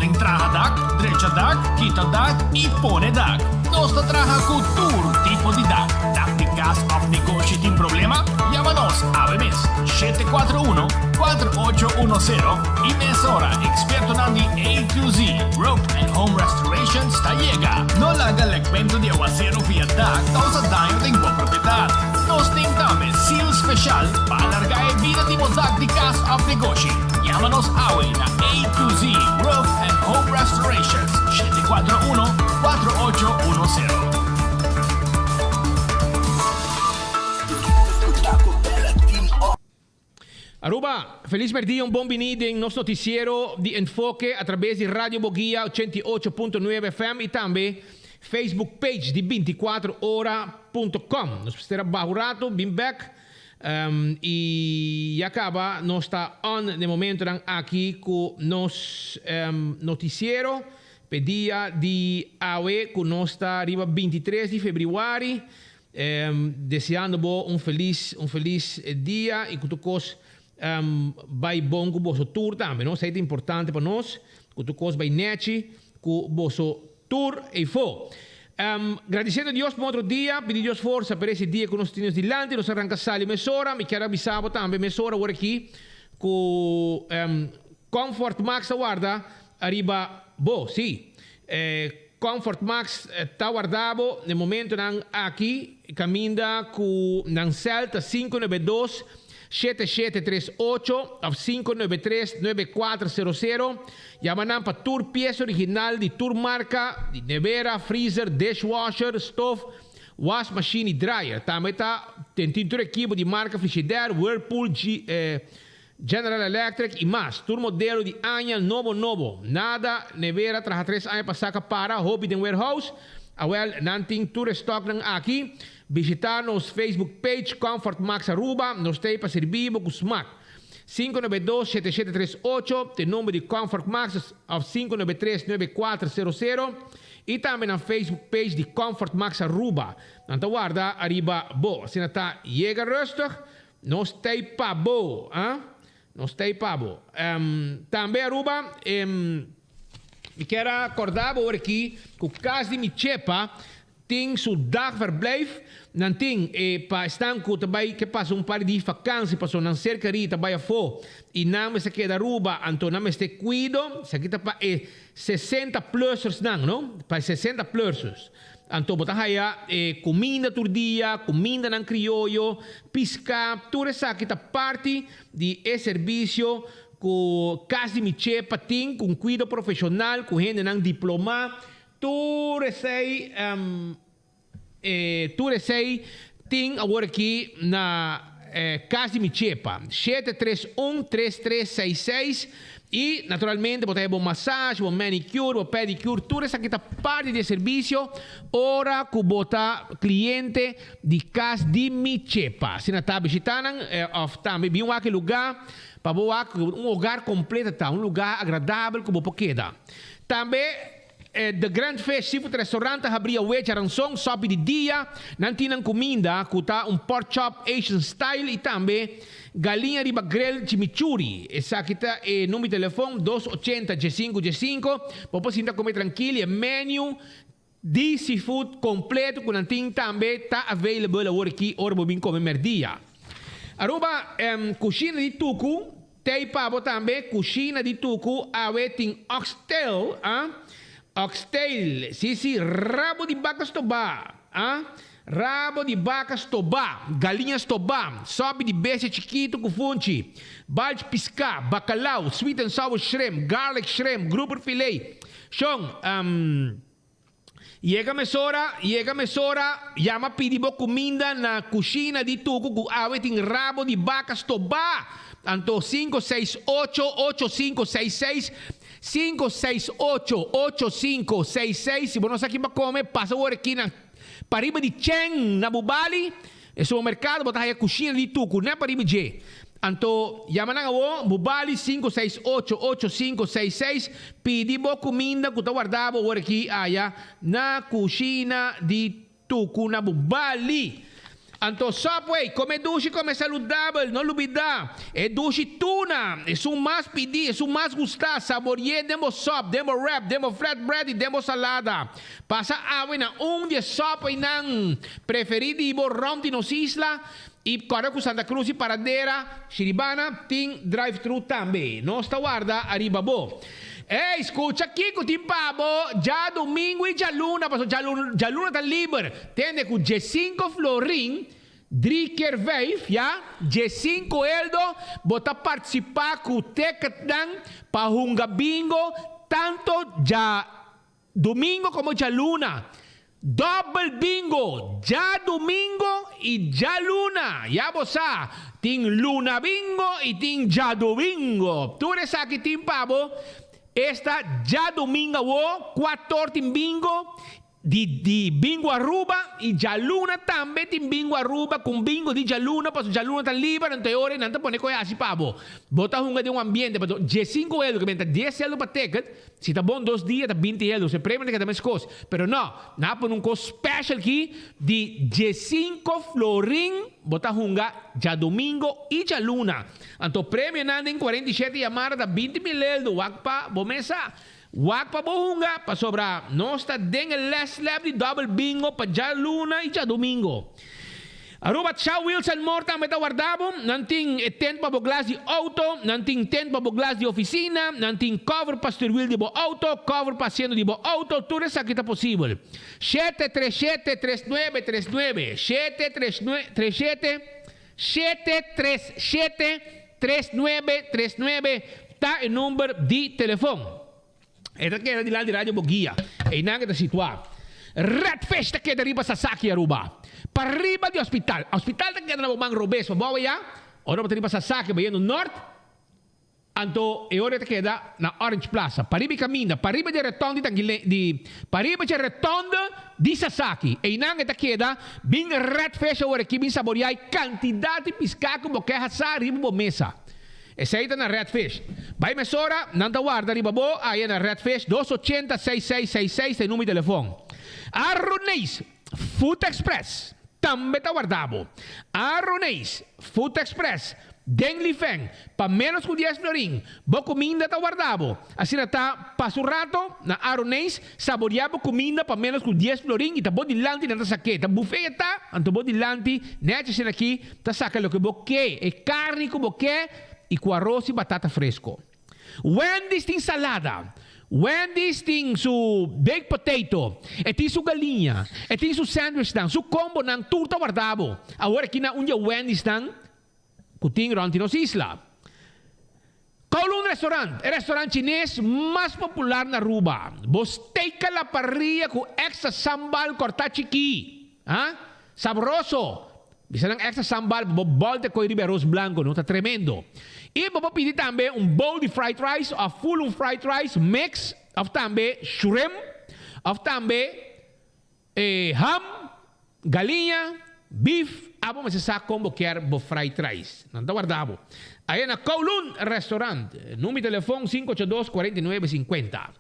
den traha dak, drecha dak, kita dak y pone dak. Nos ta traha cu tur tipo di dak. Dak di cas of negoshi tin problema? Yama nos awe mes, 741 4810 y mesora expertonan di A to Z Roof and Home Restorations ta yega. No laga lekmento di awacero via dak causa daño den bo propiedad. Nos tin tambe seal special pa alarga e bida di bo dak di cas of negoshi. Yama nos awe na A to Z Roof and Home Restorations, 741 4810. Aruba, felis merdia, un bon bini den nos noticiero di Enfoke a traves di Radio Boguia 88.9 FM y tambe Facebook page di 24 ora punto com. Nos mester a baha un rato, bin bek y ya caba nos ta on den momentonan aki cu nos noticiero p'e dia di awe cu nos ta riba 23 di februari. Deseando bo un felis un felis dia y cu tur cos bay bon cu boso tur tambe no. Esey ta importante pa nos cu tur cos bay nechi cu boso tur eyfo. Gradiciendo Dios pa un otro dia, pidi Dios forsa pa ese dia cu nos tin nos dilanti. Nos a ranca sali mesora. Mi kier a bisa bo tambe mesora awor aki cu Comfort Max ta warda ariba bo, si. Comfort Max ta warda bo n'e momentonan aki kaminda ku nan sèl ta 592 7738 òf 593 9400. Yama nan pa tur pies original di tur marka di nevera, freezer, dishwasher, stof, wasmachine i dryer. Tambe ta tin tur ekipo di marka Frigidaire, Whirlpool, General Electric y mas. Tur modelo di aña nobo nobo. Nada nevera traha tres aña pa saca para hopi den warehouse. Awel nan tin tur e stocknan aki. Bishita nos Facebook page Comfort Max Aruba. Nos ta ey pa sirbi bo cu smaak. 592 7738 t'e number di Comfort Max of 593 9400 y tambe nan Facebook page di Comfort Max Aruba. Nan ta warda ariba bo. Asina ta yega rustig. Nos t'ei pa bo, ah. Nos t'ei pa bo. Tambe Aruba, mi kier a corda bo ora aki cu cas di mi chepa tin su dagverblijf. Nan tin e pa esnan cu ta bay ke pasa un par di vakantie pasobra nan ser keri ta bay afo y nan mester keda Aruba, anto nan mester cuido. Esaki ta pa e 60 plussers nan, no? Pa e 60 plussers. Anto bo ta haya e kuminda tur dia, kumindanan krioyo, piská, tur esaki ta parti di e servisio ku Kas di Mi Chepa tin ku un kuido profeshonal, ku hendenan diplomá, tur esei tur esei tin awor aki na Kas di Mi Chepa. 731 3366 Y naturalmente bo ta haya bo massage, bo manicure, bo pedicure, tur esaki ta parti di e servicio ora cu bo ta cliente di Cas di Mi Chepa. Asina ta bishita nan of tambe bin wak e lugar pa bo wak un hogar completo ta, un lugar agradabel cu bo por keda. Tambe The Grand Fish Seafood Restaurant ta habri awe djaranson, sopi di dia. Nan tin nan kuminda ku ta un pork chop Asian style i tambe galiña riba grill chimichurri. Esaki ta e number di telefon, 280 diesinku diesinku. Bo por sinta kome trankil i e menu di seafood kompleto ku nan tin tambe ta available awor aki ora bo bin kome merdia. Aruba, Kushina di Tuku. Tei pa bo tambe, kushina di tuku awe tin oxtail, ah, oxtail, si si, rabo di baka stobá, ah, rabo di baka stobá, galiña stobá, sòpi di bestia chikitu ku funchi, balch piská, bakalau, sweet and sour shrimp, garlic shrimp, grouper filet, shon, um. Yega mesora, yega mesora, yama pidi bo kuminda na kushina di Tuku ku awe tin rabo di baka stobá! Anto sinku seis ocho, ocho sinku seis seis, sinku seis ocho, ocho sinku seis seis, si bo no sa kin pa kome, pasa wor aki na pariba di Chen na Bubali. E supermercado bo ta haya cushina di tucu net pariba dje. Anto yama nan awo, Bubali 568 8566, pidi bo cuminda cu ta warda bo awor aki aya na cushina di tucu na Bubali. Anto Subway, come dushi, come saludabel, no lubida, e dushi tuna, esun mas pidi, esun mas gusta, sabori'é den bo sop, den bo wrap, den bo flatbread y den bo salada. Pasa awe na un di e Subwaynan preferi di bo rond di nos isla y corda cu Santa Cruz y Paradera, Shiribana, tin drive-thru tambe. Nos ta warda ariba bo. Ey, scucha kico tin pa bo djadomingo y djaluna, pasobra djaluna ta liber. Tende cu djesinco florin, drie keer vijf, ya, djesinco eldo, bo ta participa cu ticketnan pa hunga bingo tanto djadomingo como djaluna. Dobbel bingo djadumingo y djaluna. Ya bo sa, tin luna bingo y tin djadumingo. Tur esaki tin pa bo esta djadumingo awo, cuator tin bingo di di Bingo Aruba y djaluna tambe tin Bingo Aruba cu un bingo di djaluna pasobra djaluna ta liber anto e ora nan ta pone coe haci pa bo. Bo ta hunga den un ambiente pasobra diescinco euro cu benta dies euro pa ticket. Si ta bon dos dia ta binti euro, e premio ta keda meskos. Pero no, nan a pone un kos special ki di diesinco florin bo ta hunga djadomingo i djaluna. Anto premionan den 47 yamada ta 20,000 eldo. Wak pa bo mesa. Wak pa bo hunga pasobra nos ta den e last lap di double bingo pa djaluna i djadomingo. Aruba Chow Wheels and More tambe ta warda bo. Nan tin e tent pa bo glas di auto, nan tin tent pa bo glas di oficina, nan tin cover pa stuurwiel di bo auto, cover pa asiento di bo auto, tur esaki ta posibel. 737 3939, 737 737 3939 ta e number di telefon. E ta keda dilanti Radio Boguia. Einan e ta situá. Red Fish ta keda riba Sasaki, Aruba. Pariba di hospital. Hospital ta keda na bo man robes pa bou ayá. Ora bo ta riba Sasaki bayendo nort, anto e ora e ta keda na Orange Plaza. Pariba e kaminda, pariba di e retonde di Tanguile, di, pariba dje retonde di Sasaki. Einan e ta keda. Bin Red Fish awor aki bin saboriá e kantidat di piská ku bo ke hasá riba bo mesa. Esei ta na Red Fish. Bai mesora, nan ta warda riba bo aya na Red Fish, dos ochenta seis seis seis seis ta e number di telefon. Arroneis Food Express tambe ta warda bo. Arroneis Food Express den Lifeng pa menos ku dies florin bo kuminda ta warda bo. Asina ta pasa un rato na Arroneis saboria bo kuminda pa menos ku dies florin i ta bo dilanti nan ta sak'é. Ta buffet e ta, anto bo dilanti nèchi asina aki. Ta saca loke bo ke, e carni cu bo ke y cu aros y batata fresco. Wendy's tin salada. Wendy's tin su baked potato, e tin su galiña, e tin su sandwichnan, su combonan, tur ta warda bo. Awor aki na un di e Wendy'snan cu tin rond di nos isla. Kowloon Restaurant, e restaurant chines mas popular na Aruba. Bo steak a la parrilla cu extra sambal corta chiki. Ha? Sabroso! Bisa nan extra sambal pa bo bolte coy riba e arroz blanco no, ta tremendo. Y bo por pidi tambe un bowl di fried rice of full un fried rice mix of tambe shrimp of tambe E ham, galiña, beef, abo mester sa kon bo kier bo fried rice. Nan ta warda bo. Aya na Kowloon Restaurant. Number di telefon 582 49 50.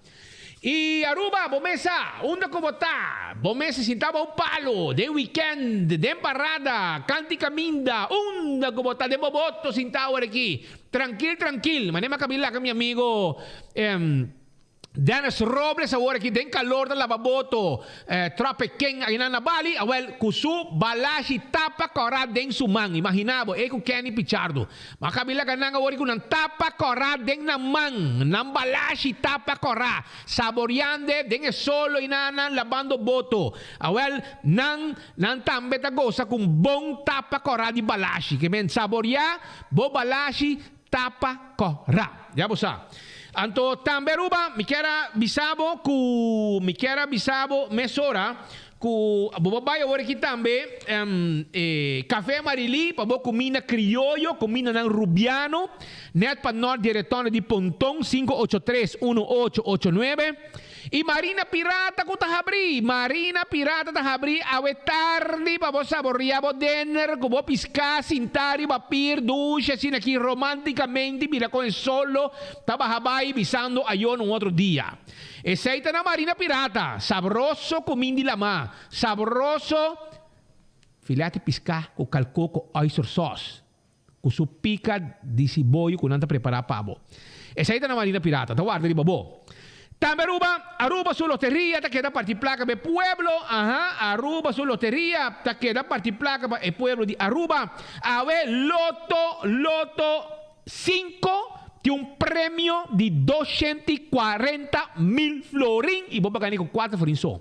Y Aruba, bo mes sa unda ku bo ta. Bo mes a sinta bou palo den weekend, den parada, kanti kaminda, unda ku bo ta den bo boto sinta awor aki. Trankil trankil. Manera mi a kabi laka mi amigo. Dennis Robles awor aki den calor ta laba boto Tropic King akinan na Bali, awel cu su balashi tapa cora den su man. Imagina bo, e cu Kenny Pichardo. Ma cabila ca nan awor cu nan tapa cora den nan man, nan balashi tapa cora, saboreande den e solo y nan nan labando boto. Awel nan nan tambe ta goza cu un bon tapa cora di balashi. Ke men saborea bo balashi Tapa kòrá. Ya bo sa. Anto tambe Aruba, mi kier a bisa bo ku mi kier a bisa bo mesora ku bo por bai awor aki tambe e Café Marilí pa bo kuminda krioyo, kumindanan rubiano, nèt pa nòrt di e retònde di Ponton, 583 1889. I Marina Pirata ku ta habrí. Marina Pirata ta habrí awe tardi pa bo saboreá bo dinner ku bo piská sintá riba pir dushi asina aki romántikamente mira kon e solo ta baha bai bisando ayo na un otro dia. Esei ta na Marina Pirata. Sabroso kumin di lamá. Sabroso. Filèt di piská ku kalkó ku oyster sauce, ku su pika di siboyo ku nan ta prepará pa bo. Esei ta na Marina Pirata, ta warda riba bo. Tambe Aruba, Aruba su loteria ta keda parti plaka pa e pueblo, aha, Aruba su loteria ta keda parti plaka pa e pueblo di Aruba. Awe Loto, Loto cinco tin un premio di 240.000 florin y bo pa gana ku cuatro florin so.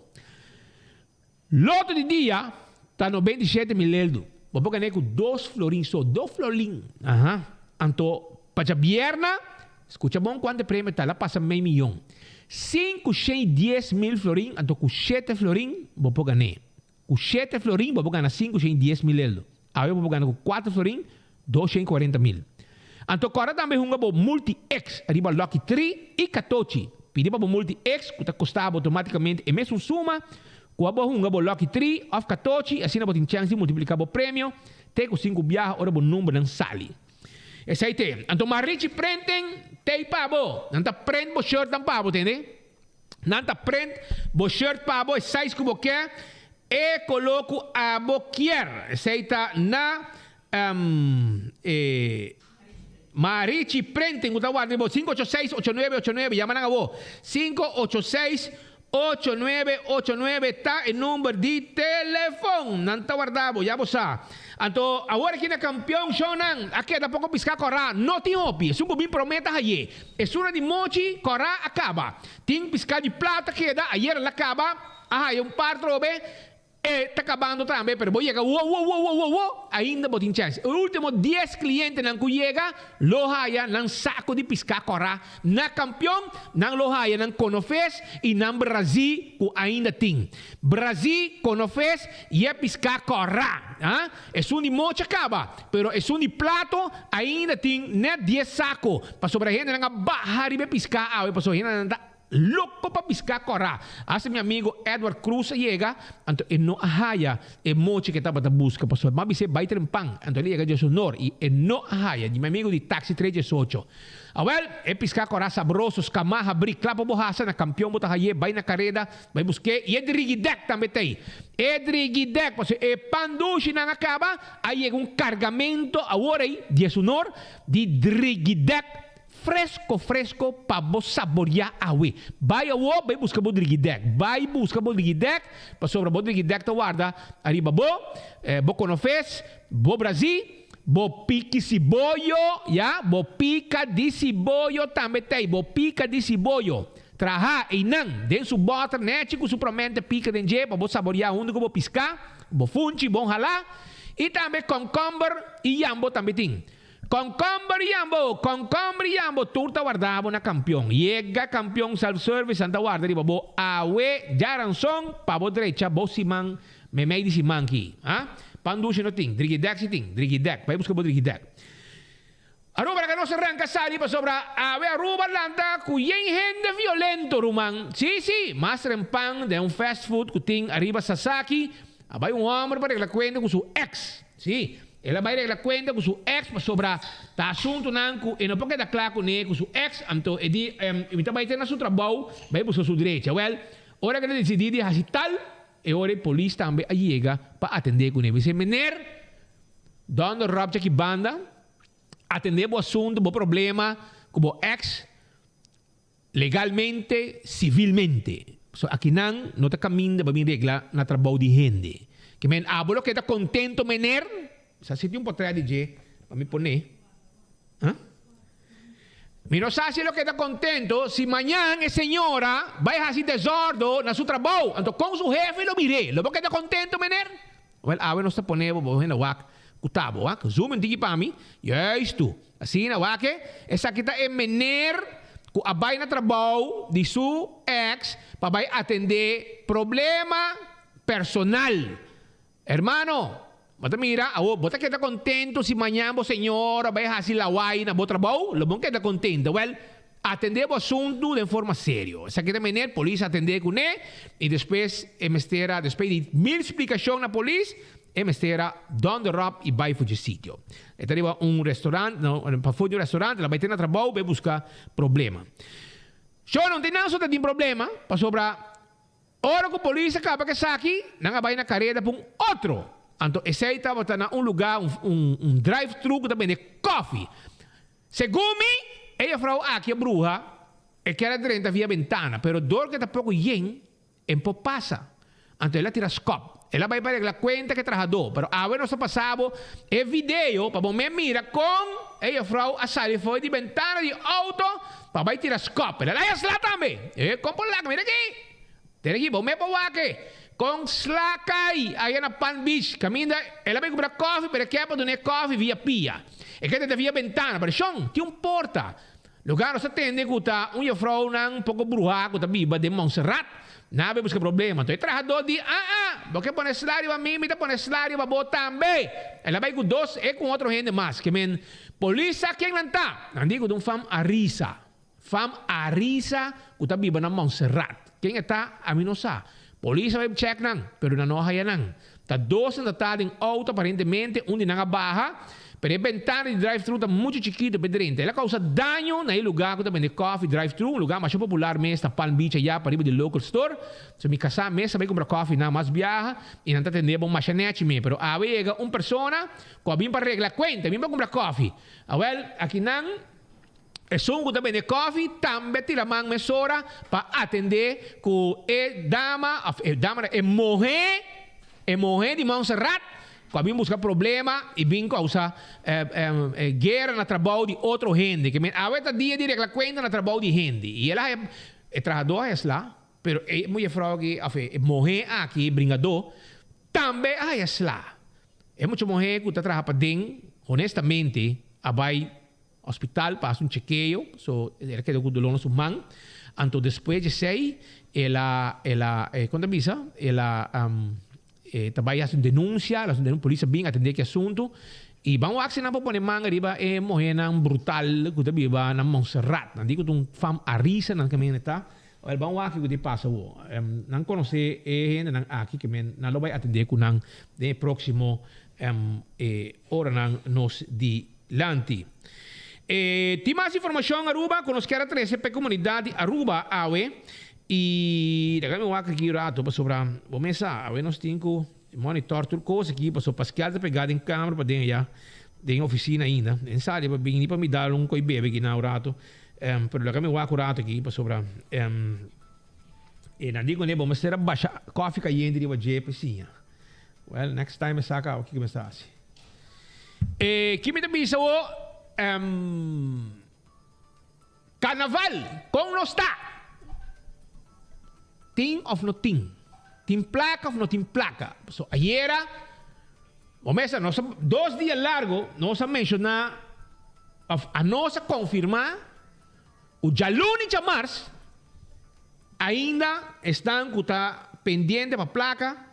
Loto di dia ta 97 mil eldo. Bo por gané ku dos florin so, dos flolin. Aha. Anto pa djabierna, skucha bon kuantu e premio ta, la pasa mei miyon. 510 mil florin, anto ku shete florin bo por gané. Ku shete florin bo por gana 510 mil eldo. Awe bo por gana ku kuater florin 240 mil. Anto kòrda tambe hunga bo Multi X riba Lucky Tri i Katochi. Pidi pa bo Multi X ku ta kosta bo outomátikamente e mesun suma ku abo hunga bo Lucky Tri òf Katochi, asina bo tin chèns di multipliká bo premio te ku sinku biaha ora bo numbernan sali. Esei te. Anto Marichi Printing t'ei pa bo. Nan ta print bo shirtnan pa bo, tende? Nan ta print bo shirt pa bo e size ku bo ke, e koló ku abo kier. Esei ta na e Marichi Printing ku ta warda riba bo 586-8989. Yama nan abo. 586-8989 ta e number di telefon. Nan ta warda bo, ya bo sa. Anto awor aki na Kampeon Shownan a keda poko piská kòrá. No tin hopi. Esun ku bin promé ta hayé. Esun na di mochi kòrá a kaba. Tin piská di plata keda, ayera la kaba, a haya un par trobe, e ta kabando tambe, pero bo yega wo wo wo wo wo wo, ainda bo tin chèns. E ultimo dies klientenan ku yega lo haya nan sako di piská kòrá na Kampeon, nan lo haya nan konofes i nan brazí ku ainda tin. Brazí, konofes i e piská kòrá. A Esun di mochi a kaba, pero esun di plato ainda tin nèt dies sako, pasobra hendenan a baha riba e piská awe, pasobra hendenan ta loko pa piská kòrá. Asta mi amigo Edward Cruz a yega, anto e no a haya e mochi ku e tabata buska, pasobra mi a bis'é bai tren pan, anto el a yega Diosunor i e no a haya, di mi amigo di taxi tres diesocho. Awèl, e piská kòrá sabroso, skamá, habrí, kla pa bo hasa, na Kampion bo ta hay'é, bai na kareda, Bai busk'é i e drigidèk tambe ta ei. E drigidèk, pasobra e pan dushinan a kaba, a yega un kargamento awor ei, di esunor, di drigidèk fresko fresko pa bo saboriá awe. Bai awor, bai buska bo drigidèk. Bai buska bo drigidèk, pasobra bo drigidèk ta warda ariba bo, bo konofes, bo brazí, bo piki siboyo, ya, bo pika di siboyo tambe ta ei, bo pika di siboyo. Traha einan den su bòter nèchi ku su promente pika den dje pa bo saboriá huntu ku bo piská, bo funchi bon halá i tambe kònkòmber i yambo tambe tin. Kònkòmber i yambo, kònkòmber i yambo tur ta warda bo na Kampion. Yega Kampion Self Service nan ta warda riba bo awe djaranson pa bo drecha bo siman meimei di siman ki. Ha? Pan dushi no tin, drigidèk si tin, drigidèk, bai buska bo drigidèk. Aruba laga nos ranka sali pasobra awe Aruba lanta ku yen hende violento ruman. Si si, mas rempan den un fast food ku tin ariba Sasaki a bai un homber pa regla kuenta ku su ex. Si, el a bai regla kuenta ku su ex pasobra ta asuntunan ku e no por keda kla kuné ku su ex, anto e di mi ta bai te na su trabou bai buska su drecha. Wèl, ora ku el a disidí di hasi tal, e ora e polis tambe a yega pa atendé kuné. Mi si, Meneer, dònder Rob djaki banda. Atendé bo asuntu, bo problema ku bo ex legalmente, sivilmente. So akinan no ta kaminda pa bin regla na trabou di hende. Ke men abo lo keda kontento mener? Sa si tin un potrèt di dje pa mi pone. Huh? Mi no sa si lo keda kontento si mañan e señora bai hasi desordo na su trabou. Anto kon su hefe lo mir'é? Lo bo keda kontento mener? Wel awe nos ta pone bo bo hende wak ku ta bo wak. Zoom un tiki pa mi. Juist tu. Asina wak e. Esaki ta e meneer ku a bai na trabou di su ex pa bai atende problema personal. Hermano, bo ta mira awor bo ta keda kontento si mañan bo señora bai hasi lawai na bo trabou? Lo bo keda kontento. Wel, Atendé bo asuntu den forma serio. Esaki ta meneer, polis a atendé kuné i despues e mester a, despues di mil splikashon na polis, e mester a dònder òp i bai for dje sitio. E ta riba un restaurant, no, pafó di un restaurant, el a bai te na trabou bai buska problema. Sho no tin nan so ta tin problema, pasobra ora ku polis a kaba ku esaki, nan a bai na kareda pa un otro. Anto esei tabata na un lugá, un un drive-thru ku ta bende kòfi. Segun mi, e jefrou aki a bruha, e kier a drenta via bentana, pero dor ku e ta poko yen, E por pasa. Anto el a tira skòp. El a bai pa regla kuenta ku e trahadó. Pero awe nos ta pasa bo e video pa bo mes mira kon e jefrou a sali fo'i di bentana di outo pa bai tira skòp. El a laga sla tambe. E kon por laga? Mira aki! Tene aki, bo mes por wak e. Kon sla kai aya na Palm Beach kaminda el a bai kumpra kòfi pero e ke pa dun'é kòfi via pia. E ke drenta via bentana. Pero shon, tin un porta. Lugar nos ta tende cu ta un jefrounan poco bruha cu ta biba den Montserrat. Nan a bay busca problema. Anto e trahador di, Ah ah, bo ke pone sla riba mi, mi ta pone sla riba bo tambe. El a bay cu dos, e cu un otro hende mas. Ke men, polis sa ken nan ta. Nan di cu ta un fam Arisa. Fam Arisa cu ta biba na Montserrat. Ken e ta, ami no sa. Polis a bay check nan, pero nan no a haya nan. Ta dos nan ta ta den auto aparentemente, un di nan a baha, pero e bentana di drive-thru ta mucho chikito p'e drenta. El a causa daño na e lugar cu ta bende coffee drive-thru, un lugar masha popular mes na Palm Beach aya pariba di local store. So mi casa mes a bay cumpra coffee nan mas biaha y nan ta tende bo masha nechi me. Pero awe yega un persona cu a bin pa regla cuenta, a bin pa cumpra coffee. Awel, aki nan. Esun ku ta bende kòfi tambe tira man mesora pa atendé ku e dama òf e dama no e muhé e muhé di Montserrat ku a bin buska problema i bin kousa guera na trabou di otro hende. Ke men awe ta dia di regla kuenta na trabou di hende i el a haya e trahadó a haya sla pero e muyefrou aki òf e muhé aki bringadó tambe a haya sla. E mucha muhé ku ta traha paden honestamente a bai Hospital pa haci un chekeo, so el a keda cu dolor na su man, anto despues di esey el a, el a, con ta bisa, el a e ta bay haci un denuncia, el a haci un denuncia, polis a bin atende ki asunto y ban wak si nan por pone man ariba e muhernan brutal cu ta biba na Montserrat, nan di cu ta un fam arisa nan caminda ta, wel ban wak kico ta pasa awo, nan conoce e hendenan aki ke men nan lo bay atende cu nan den e proximo e oranan nos di Lanti. E tin mas informacion Aruba cu nos kier a trece pa e comunidad di Aruba awe y laga mi wak aki un rato pasobra bo mes sa awe nos tin cu monitor tur cos aki pasobra Pascual ta pega den camera paden aya den oficina ainda en sali pa bini pa mi dal un coy bebe aki na un rato pero laga mi wak un rato aki pasobra e nan di cune bo mester a basha coffee cayente riba dje pa siña well next time e sa caba kico mester haci. E ki mi ta bisa bo, Carnaval, kon nos ta? Tin of no tin? Tin plaka of no tin plaka? Pasobra ayera, bo mester, nos a, dos dia largo nos a menshoná of anos a konfirmá ku djaluna i djamars ainda esnan ku ta pendiente pa plaka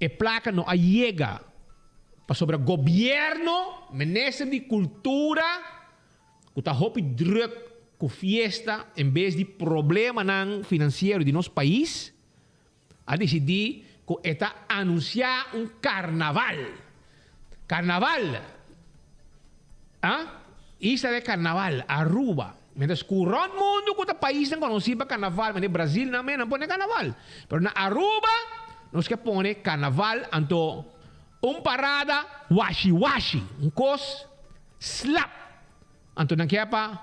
E placa no a yega pasobra gobierno, minister di cultura cu ta hopi druk cu fiesta en bes di problemanan financiero di nos pais a dicidi cu e ta anuncia un carnaval. Carnaval! Ah? Isla de Carnaval, Aruba. Mientras cu rond mundo cu ta paisnan conoci pa carnaval, manera Brazil nan mes nan pone carnaval. Pero na Aruba nos ke pone carnaval anto un parada washi washi, un cos slap. Anto nan ke pa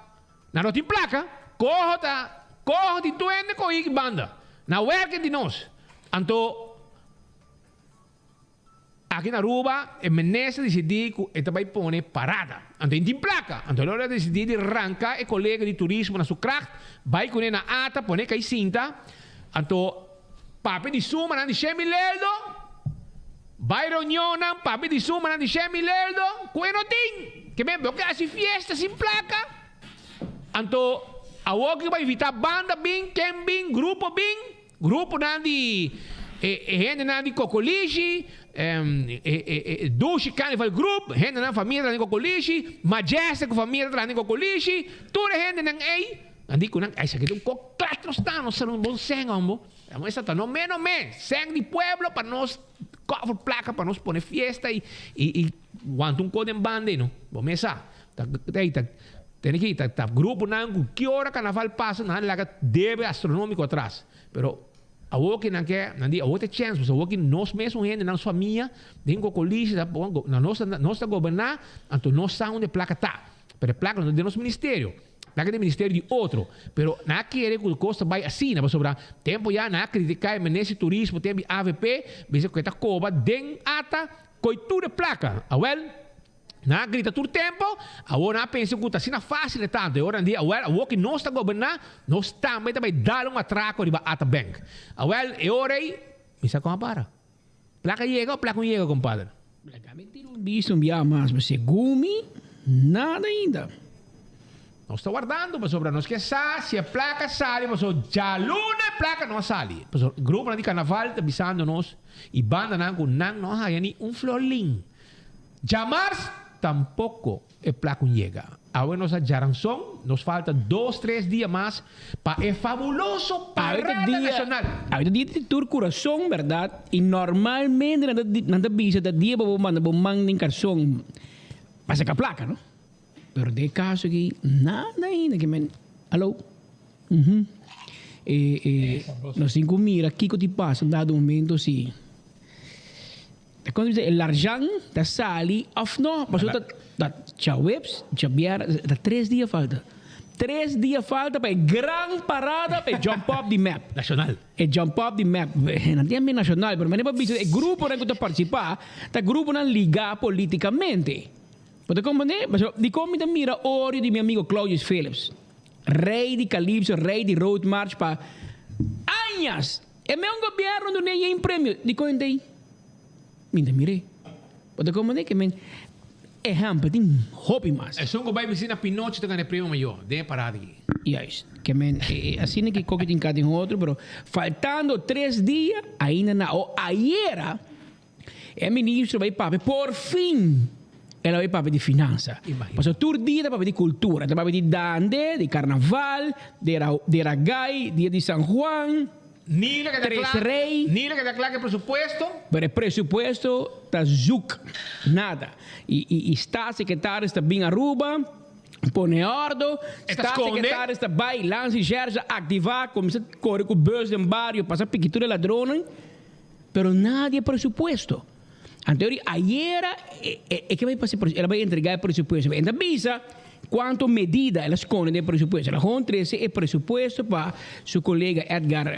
nan no tin placa, coho ta coho tin tur hende cohi ki banda. Na werken di nos. Anto. Aki na Aruba e minister disidí ku e ta bai pone parada. Anto e tin plaka. Anto el ora disidí di ranka e kolega di turismo na su kracht, bai kuné na ata, pone kai sinta. Anto papia di sumanan di shen mil eldo, bai reunionnan, papia di sumanan di shen mil eldo, ku e no tin. Ke men bo ke hasi fiesta sin plaka? Anto awor ki bo a invitá banda bin, ken bin, grupo bin. Gruponan di e hendenan di Kokolishi, e Dushi Carnival Group, hendenan famia ta traha den Kokolishi, Majestic ku famia ta traha den Kokolishi, tur e hendenan ei, nan di ku nan, esaki ta un kok klat nos ta, nos ta un bon sèn hombo, esta ta no me no me, sèn di pueblo pa nos cover plaka pa nos pone fiesta i i wanta un kos den banda ei no, bo mes sa, ta ta Tene ki ta ta gruponan ku ki ora karnaval pasa nan laga debe astronomiko atras. Pero Awor ki nan ke, nan di awor ta e chèns, pasobra awor ki nos mesun hende, nos famia, den Cocolishi ta na nos nos ta goberná, anto nos sa unda e plaka ta. Pero e plaka no ta den nos ministerio, plaka den ministerio di otro. Pero nan a kere ku kos ta bai asina, pasobra tempu ya nan a kritiká e minister di turismo tempu di avp, bisa ku e ta koba den ata koi tur e plaka. Awèl. Nan a grita tur tempo, awor nan a pensa ku ta asina fásil e tantu. E ora nan di, Awèl, awor ki nos ta goberná, nos tambe ta bai dal un atrako riba Ata Bank. Awèl, e ora ei, mi sa kon a para. Plaka yega o plaka no yega, kompadre? Laga mi tira un bista un biaha mas, ma segun mi, nada ainda. Nos ta wardando pasobra nos ke sa si e plaka sali pasobra djaluna e plaka no a sali. Pasobra gruponan di karnaval ta bisando nos i bandanan ku nan no a haya ni un florlin. Djamars tampoco e plakun yega. Awe nos a djaranson, nos falta dos tres dia mas pa e fabuloso parada nacional. Awe ta dia di tur curason, berdad? Y normalmente nan ta nan ta bisa ta dia pa bo manda bo man den carson pa saca placa, no? Pero den e caso aki nada ainda ke men, alo? Uhum. E e nos tin cu mira kico ti pasa dado momento si. Ta kon bisa e larjan ta sali of no pasobra ta ta djaweps djabièrnè ta tres dia falta tres dia falta pa e gran parada pa e jump up di mep Nacional. E jump up di mep nan tin ambiente nacional pero manera pa bisa e gruponan ku ta partisipa ta gruponan ligá politikamente bo ta komprendé pasobra dikon mi ta mira orio di mi amigo Claudius Philips rei di calypso rei di road march pa añas. E meun gobierno dun'é yen premio, dikon e ta ei? Mi ta mir'é. Bo ta komprendé ke men ehèmpel tin hopi mas. Esun ku bai bisina Pinocho ta gana e premio mayor den e parada aki. Juist. Ke men asina ki koki tin ka tin otro, pero faltando tres dia ainda na o ayera E ministro bai papia, por fin el a bai papia di finansa. Pasobra tur dia ta papia di cultura, ta papia di dande, di carnaval, di ragai, dia di San Juan, Tres Rey. Ni loke ta cla cu e presupuesto. Pero e presupuesto ta zoek, nada. Y staatssecretaris ta bin Aruba, pone ordo, staatssecretaris ta bai lansi sherza, activa, cuminsa core cu bus den bario, pasa piki tur e ladronnan. Pero nadie presupuesto. Anto eri ayera e ke bai pasa el a bai entrega e presupuesto. E ta bisa cuanto medida el a sconde den e presupuesto. El a gewoon trece e presupuesto pa su colega Edgar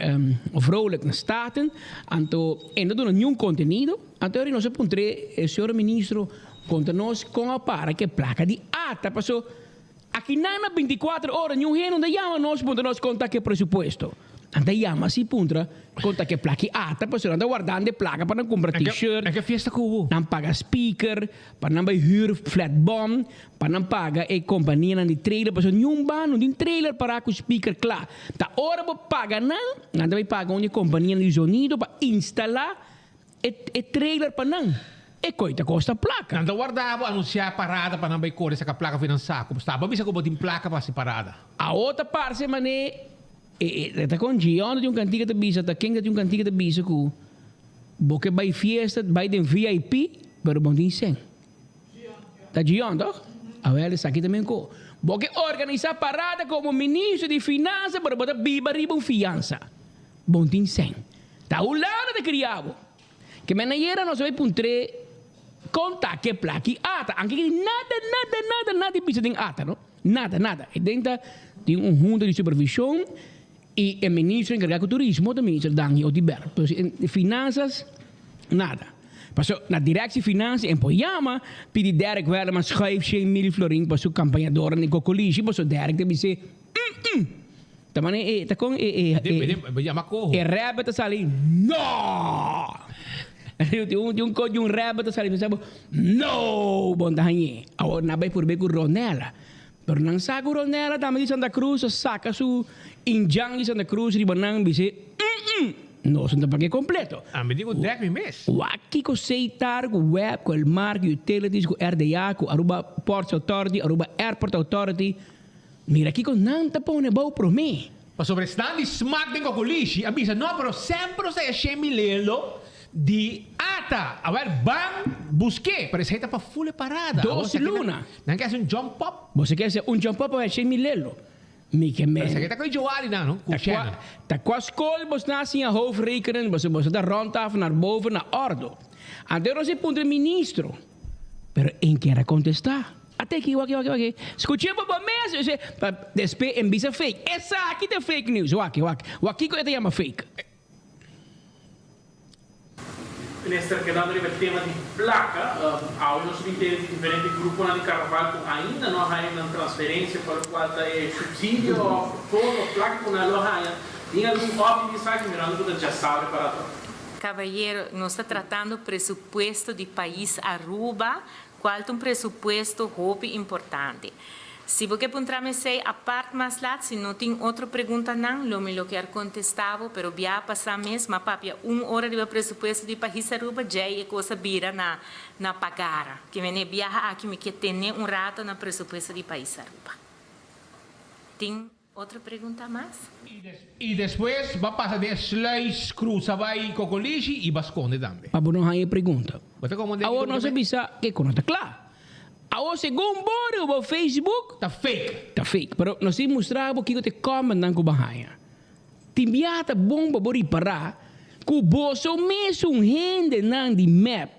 Vrolijk na Staten. Anto e no duna niun contenido. Anto eri nos a puntr'e, señor ministro, conta nos con a para cu e placa di ata. Paso Akinan na binticuater ora niun hende no ta yama nos puntra nos kon ta ke presupuesto. Nan ta yama si puntra kon ta ke plaki ata pasobra nan ta wardando e plaka pa nan kumpra t-shirt, E ke fiesta ku bo. nan paga speaker, pa nan bai huur flatbom, pa nan paga e kompanianan di trailer pasobra niun ban no tin trailer para ku speaker kla. Ta ora bo paga nan, nan ta bai paga un di e kompanianan di zonido pa instala E trailer pa nan, e koe ta kosta plaka. Nan ta warda bo anunsiá parada pa nan bai kore saka plaka for nan saku. Bo staba bisa ku bo tin plaka pa hasi parada. Awo ta parse mané e ta kon Gion ta tin un kantika ta bisa ta ken ta tin un kantika ta bisa ku bo ke bai fiesta bai den VIP pero bo no tin sèn. Ta Gion toch? Awel esaki ta men ko. Bo ke organisá parada komo ministro di finansa pero bo ta biba riba un fiansa. Bo no tin sèn. Ta Hulanda ta kria bo. Ke men ayera nos a bai puntr'é kon ta ke plaki ata. Anke ke nada, nada, nada, nada di bisa den ata no. Nada, nada. E den ta tin un hunta di supervishon i e ministro enkargá ku turismo ta minister Dangui Oduber. Pero si en finansas, nada. Paso na direktie finansia en por yama pidi Derek Werleman schuif shen mil florin pa su kampañadornan den Kokolishi paso Derek ta bis'é, mm-mm. Ta mane e ta kon e e e Bo yama koho. E rabbit ta sali no! Di un di un ko di un rabbit ta sali bisa bo no! Bon ta hañ'é. Awor nan bai purbe ku Ronella. Pero nan sa ku Ronella tambe di Santa Cruz a saka su indjan di Santa Cruz riba nan bis'é mm-mm! Nos no ta pag'é kompleto. Ami di ku dek mi mes. Wak kiko Seitar ku web ku Elmar ku Utilities ku RDA ku Aruba Ports Authority Aruba Airport Authority. Mira kiko nan ta pone bou promé. Pasobra esnan di smak den kokolishi a bisa, No, pero semper nos ta e shen milelo di ata. Awel, ban busk'é. Pero esei ta pa ful e parada. Dos luna. Nan ke hasi un jump up. Boso ke hasi un jump up pa e shen milelo. Mi ke men. Pero esaki ta ku e Joali nan, no? Ku Shannon. Ta kua skol bos na siña hoofdrekenen, boso boso ta rondtafel naar boven na ordo. Anto nos e puntra e ministro, pero en kier a kontestá. Ate aki, wak, wak, wak. Skuch'é bo bo mes, e pa despe en bisa fake. Esaki ta fake news, wak, wak. Wak kiko e ta yama fake. Minister, kedando riba e tema di placa, awe nos bin tene di diferente gruponan di carnaval cu ainda no a haya nan transferencia pa locual ta e subsidio of fondo of placa cu nan lo haya. Tin algun update di esaki mirando cu ta djasabre para atrás? Caballero, nos ta tratando presupuesto di pais Aruba, cual ta un presupuesto hopi importante. Si bo ke puntra mi esey apart mas lat, si no tin otro preguntanan, lo mi lo kier contesta bo, pero bia pasa mes m'a papia un ora riba presupuesto di pais Aruba, djey e cos a bira na na pagara. Ke mene biaha aki mi ke tene un rato na presupuesto di pais Aruba. Tin otro pregunta mas? Y despues ba pasa den e sluis cruza bay Cocolishi y ba sconde tambe. Pa bo no haña e pregunta. Bo ta como den Awor nos a bisa ke ku no ta kla. Awor segun bo riba bo Facebook. Ta fake. Ta fake. Pero nos tin mustra bo kiko ta e commentnan ku bo haña. Tin bia ta bon pa bo ripará ku boso mesun hendenan di mep,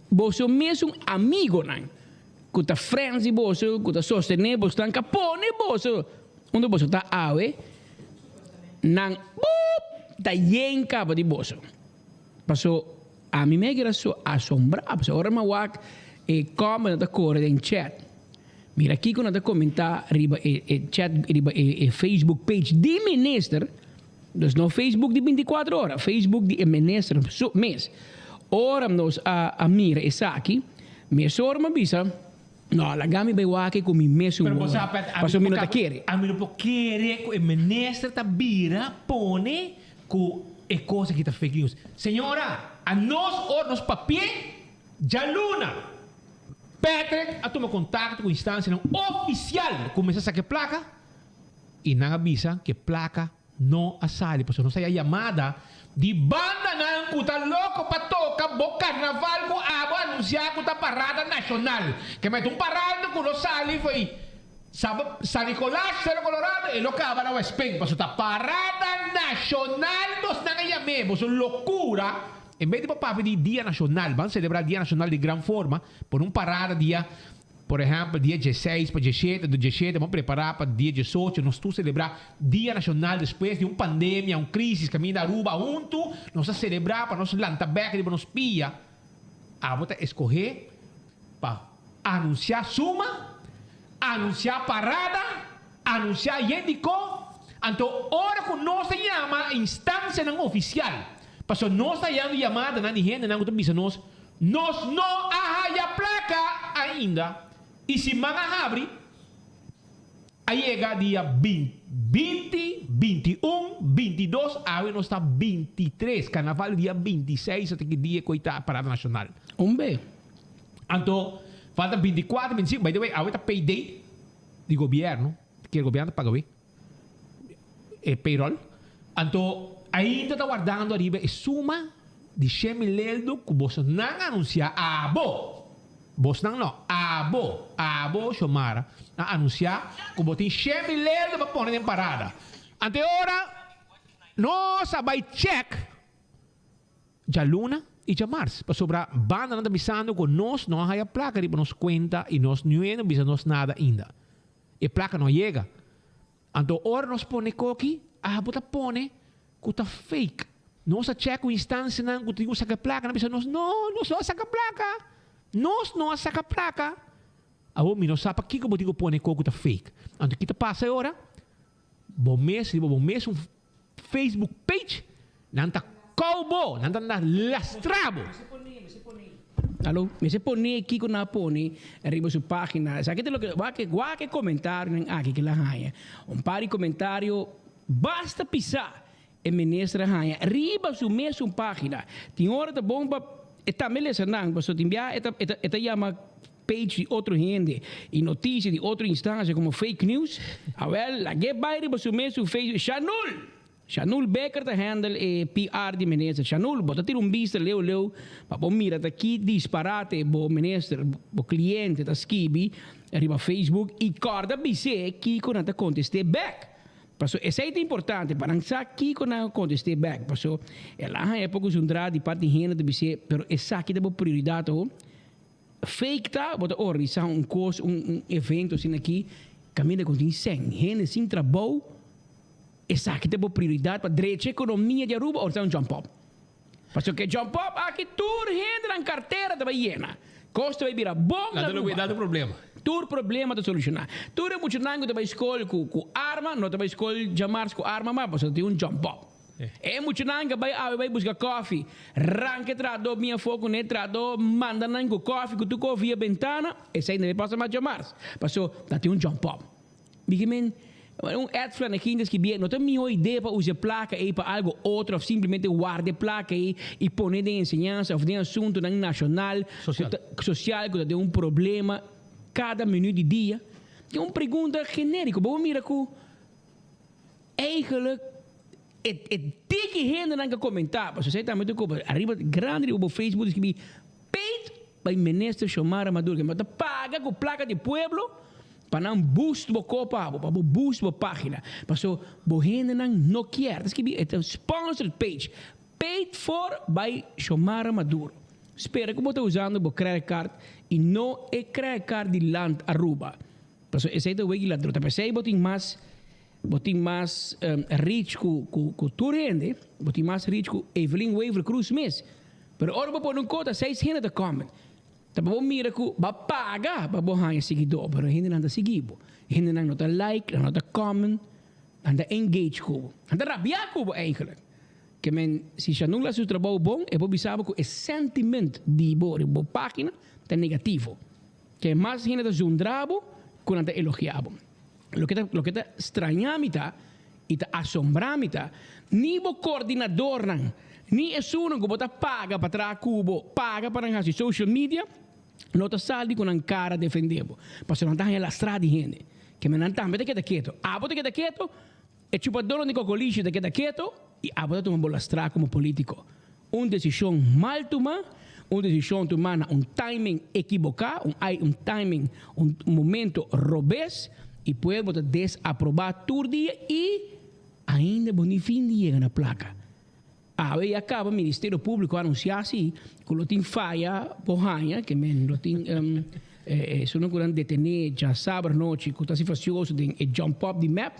boso mesun amigonan ku ta friends di boso, ku ta sostené bosnan, ka pone boso unda boso ta awe, nan boop ta yen kaba di boso. Paso ami me keda so asombrá, paso ora mi a wak e comment nan ta kore den chat, mira kiko nan ta komentá riba e e chat riba e e Facebook page di minister, dus no Facebook di bintikuater ora, Facebook di e minister su mes. Ora nos a a mira esaki, mesora mi a bisa, no, laga mi bai wak e ku mi mesun Pero bo wowo, sa Pet, ami paso no mi por no ta kaba, kere. ami no por kere ku e minister ta bira pone Ku e kos aki ta fake news. Señora, a nos or nos papié djaluna. Patrick a tuma kontakto ku instansianan ofisial ku mester saka e plaka i nan a bisa ku e plaka no a sali pasobra nos a haya yamada di bandanan ku ta loko pa toka bo karnaval ku abo a anunsiá ku ta parada nashonal. Ke mester un parada ku lo sali fo'i Saba San Nicolas, Cerro Colorado, e lo caba na West Pen, pasobra ta parada nacional nos nan a yam'é, boso locura, en bes di bo papia di dia nacional, ban celebra dia nacional di gran forma, pone un parada dia, por ehempel, dia dieseis pa diesshete, do diesshete ban prepara pa dia diesocho, nos tur celebra dia nacional despues di un pandemia, un crisis caminda Aruba hunto, nos a celebra pa nos lanta bek riba nos pia, abo ta escoge pa Anunsiá suma, anunsiá parada, anunsiá yen di ko, anto ora ku nos ta yama instansianan ofisial, pasobra nos ta hayando yamadanan di hendenan ku ta bisa nos, Nos no a haya plaka ainda, i siman a habri, a yega dia 20, 21, 22, awe nos ta 23, karnaval dia 26 ata ki dia ku ei ta parada nashonal. Un be. Anto falta 24, 25, by the way awe ta pay day di gobierno, kier gobierno ta paga awe e payroll, anto ainda ta wardando ariba e suma di shen mil eldo cu boso nan anuncia abo, bosnan no, abo, abo Xiomara a anuncia cu bo tin shen mil eldo pa pone den parada, anto e ora nos a bay check. Djaluna i djamars, pasobra bandanan ta bisando ku nos no a haya plaka riba nos kuenta i nos niue no bisa nos nada ainda. E plaka no a yega. Anto ora nos pone koki, abo ta pone ku ta fake. Nos a chèk ku instansianan ku tin ku saka e plaka, nan bisa nos, no, nos no a saka plaka. Nos no a saka plaka. Awor mi no sa pakiko bo tin ku pone koki ku ta fake. Anto ki ta pasa e ora? Bo mes riba bo mes un Facebook page, nan ta kou bo, nan ta na lastra bo. Alo, mester pone kiko nan a pone riba su pagina. Esaki ta loke, wak e, wak e comentarionan aki ke la haña. Un par di comentario basta pisá e minister a haña riba su mesun pagina. Tin ora ta bon pa e tambe lesa nan, pasobra tin bia e ta, e ta, e ta yama page di otro hende y noticia di otro instancia como fake news, awel lag'é bay riba su mes su Facebook, Shanul! Shanul Becker ta handle e PR di minister. Shanul, bo ta tira un bista leu leu pa bo mira ta ki disparate bo minister, bo cliente ta skibi riba Facebook y corda bis'é kico nan ta contest'é bek. Paso esei ta importante pa nan sa kiko nan a kontest'é bèk. Paso el a haña poko zundrá di parti hende ta bis'é, pero esaki ta bo prioridat awo? Fake ta bo ta organisá un kos, un un evento asina aki kaminda ku tin sèn hende sin trabou, esaki ta bo prioridat pa drecha ekonomia di Aruba ora ta un jump up? Pasobra ku e jump up aki tur hende nan kartera ta bai yena. Kos ta bai bira bon na Aruba. Nan ta problema. Tur problema ta solushoná. Tur e muchanan ku ta bai skol ku arma no ta bai skol djamars ku arma mas pasobra tin un jump up. E muchanan ku a bai awe bai buska kòfi, ranka e trahadó bin afó kuné, trahadó manda nan ku kòfi ku tur kos via bentana, esei no bai pasa mas djamars pasobra ta tin un jump up. Mi ke men, un Ed Flanagan ta skibié, no ta mihó idea pa usa e plaka ei pa algo otro òf simplemente warda e plaka ei i pon'é den enseñansa òf den asuntunan nashonal, Sosial. sosial ku ta den un problema kada minüt di dia? Tin un pregunta genériko. Bo por mira ku eigenlijk e e tiki hendenan ke komentá, pasobra esei tambe ta koba ariba grandi riba bo Facebook ta skibi Paid by Minister Xiomara Maduro, ke bo ta paga ku plaka di pueblo pa nan boost bo kopa abo, pa bo boost bo pagina. Paso bo hendenan no kier. Ta skibi e ta sponsored page, paid for by Xiomara Maduro. Spera ku bo ta usando bo credit card y no e credit card di Land Aruba. Paso esei ta wegi ladron. Ta p'esei bo tin mas bo tin mas reach ku ku tur hende, bo tin mas reach ku Evelyn Wever Croes mes. Pero ora bo pone un kota seis hende ta comment. Ta pa bo mira ku bo a paga pa bo haña siguidó, pero hendenan ta sigui bo. Hendenan no ta like, nan no ta comment, nan ta engage ku bo. Nan ta rabiá ku bo eigenlijk. Ke men si Shanul hasi su trabou bon, e por bisa bo ku e sentiment di bo riba bo página ta negativo. Ke mas hende ta zundra bo ku nan ta elogiá bo. Loke ta loke ta strañá mi ta i ta asombrá mi ta, ni bo koordinadornan, ni esunnan ku bo ta paga pa traha ku bo, paga pa nan hasi social media, no ta sali ku nan kara defendé bo. Pasobra nan ta haña lastrá di hende. Ke men nan tambe ta keda keto. Abo ta keda keto, e chupadornan di kokolishi ta keda keto i abo ta tuma bo lastrá komo polítiko. Un desishon mal tumá, un desishon tumá na un timing ekiboká, un ai un timing, un momento robes i pueblo ta desaprobá tur dia i ainda bo ni fin di yega na plaka. Awe ya kaba Ministerio Públiko a anunsiá si ku lo tin faya bo haña ke men lo tin esunnan ku nan detené djasabra nochi ku ta hasi fasioso den e jump up di mep.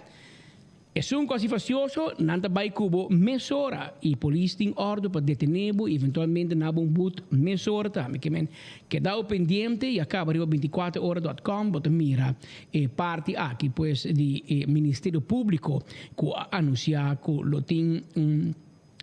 Esun ku hasi fastioso, nan ta bai ku bo mesora i polis tin òrdu pa detené bo i eventualmente na bo un but mesora tambe. Ke men keda bo pendiente i a kaba riba bintikuater ora dòt kòm bo ta mira e parti aki pues di e Ministerio Públiko ku a anunsiá ku lo tin un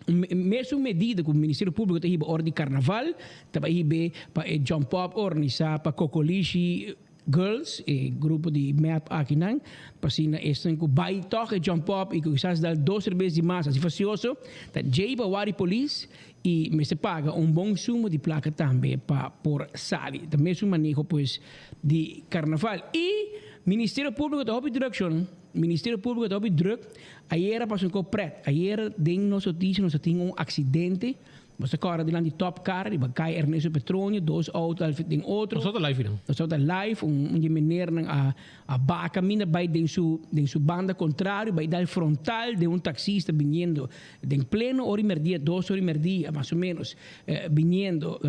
mesun medida ku Ministerio Públiko ta hiba ora di karnaval ta bai hib'é pa e jump up organisá pa Kokolishi Girls, e grupo di mep akinan, pa asina esnan ku bai tòg e jump up i ku kisas dal dos tres bes di mas hasi fasioso, ta djei pa wari polis i mester paga un bon sumo di plaka tambe pa por sali. Ta mesun maneho pues di karnaval. I Ministerio Públiko ta hopi drùk shon. Ministerio Públiko ta hopi drùk. Ayera pasa un kos prèt. Ayera den nos notisia nos a tin un aksidente. Nos ta kòrda dilanti Top Car riba Kai Ernesto Petronio, dos outo al den otro. Nos tabata live nan. Nos tabata live, un di e menernan a a baha kaminda bai den su den su banda kontrario, bai dal frontal den un taksista biniendo den pleno ora i merdia, dos ora i merdia mas o menos, biniendo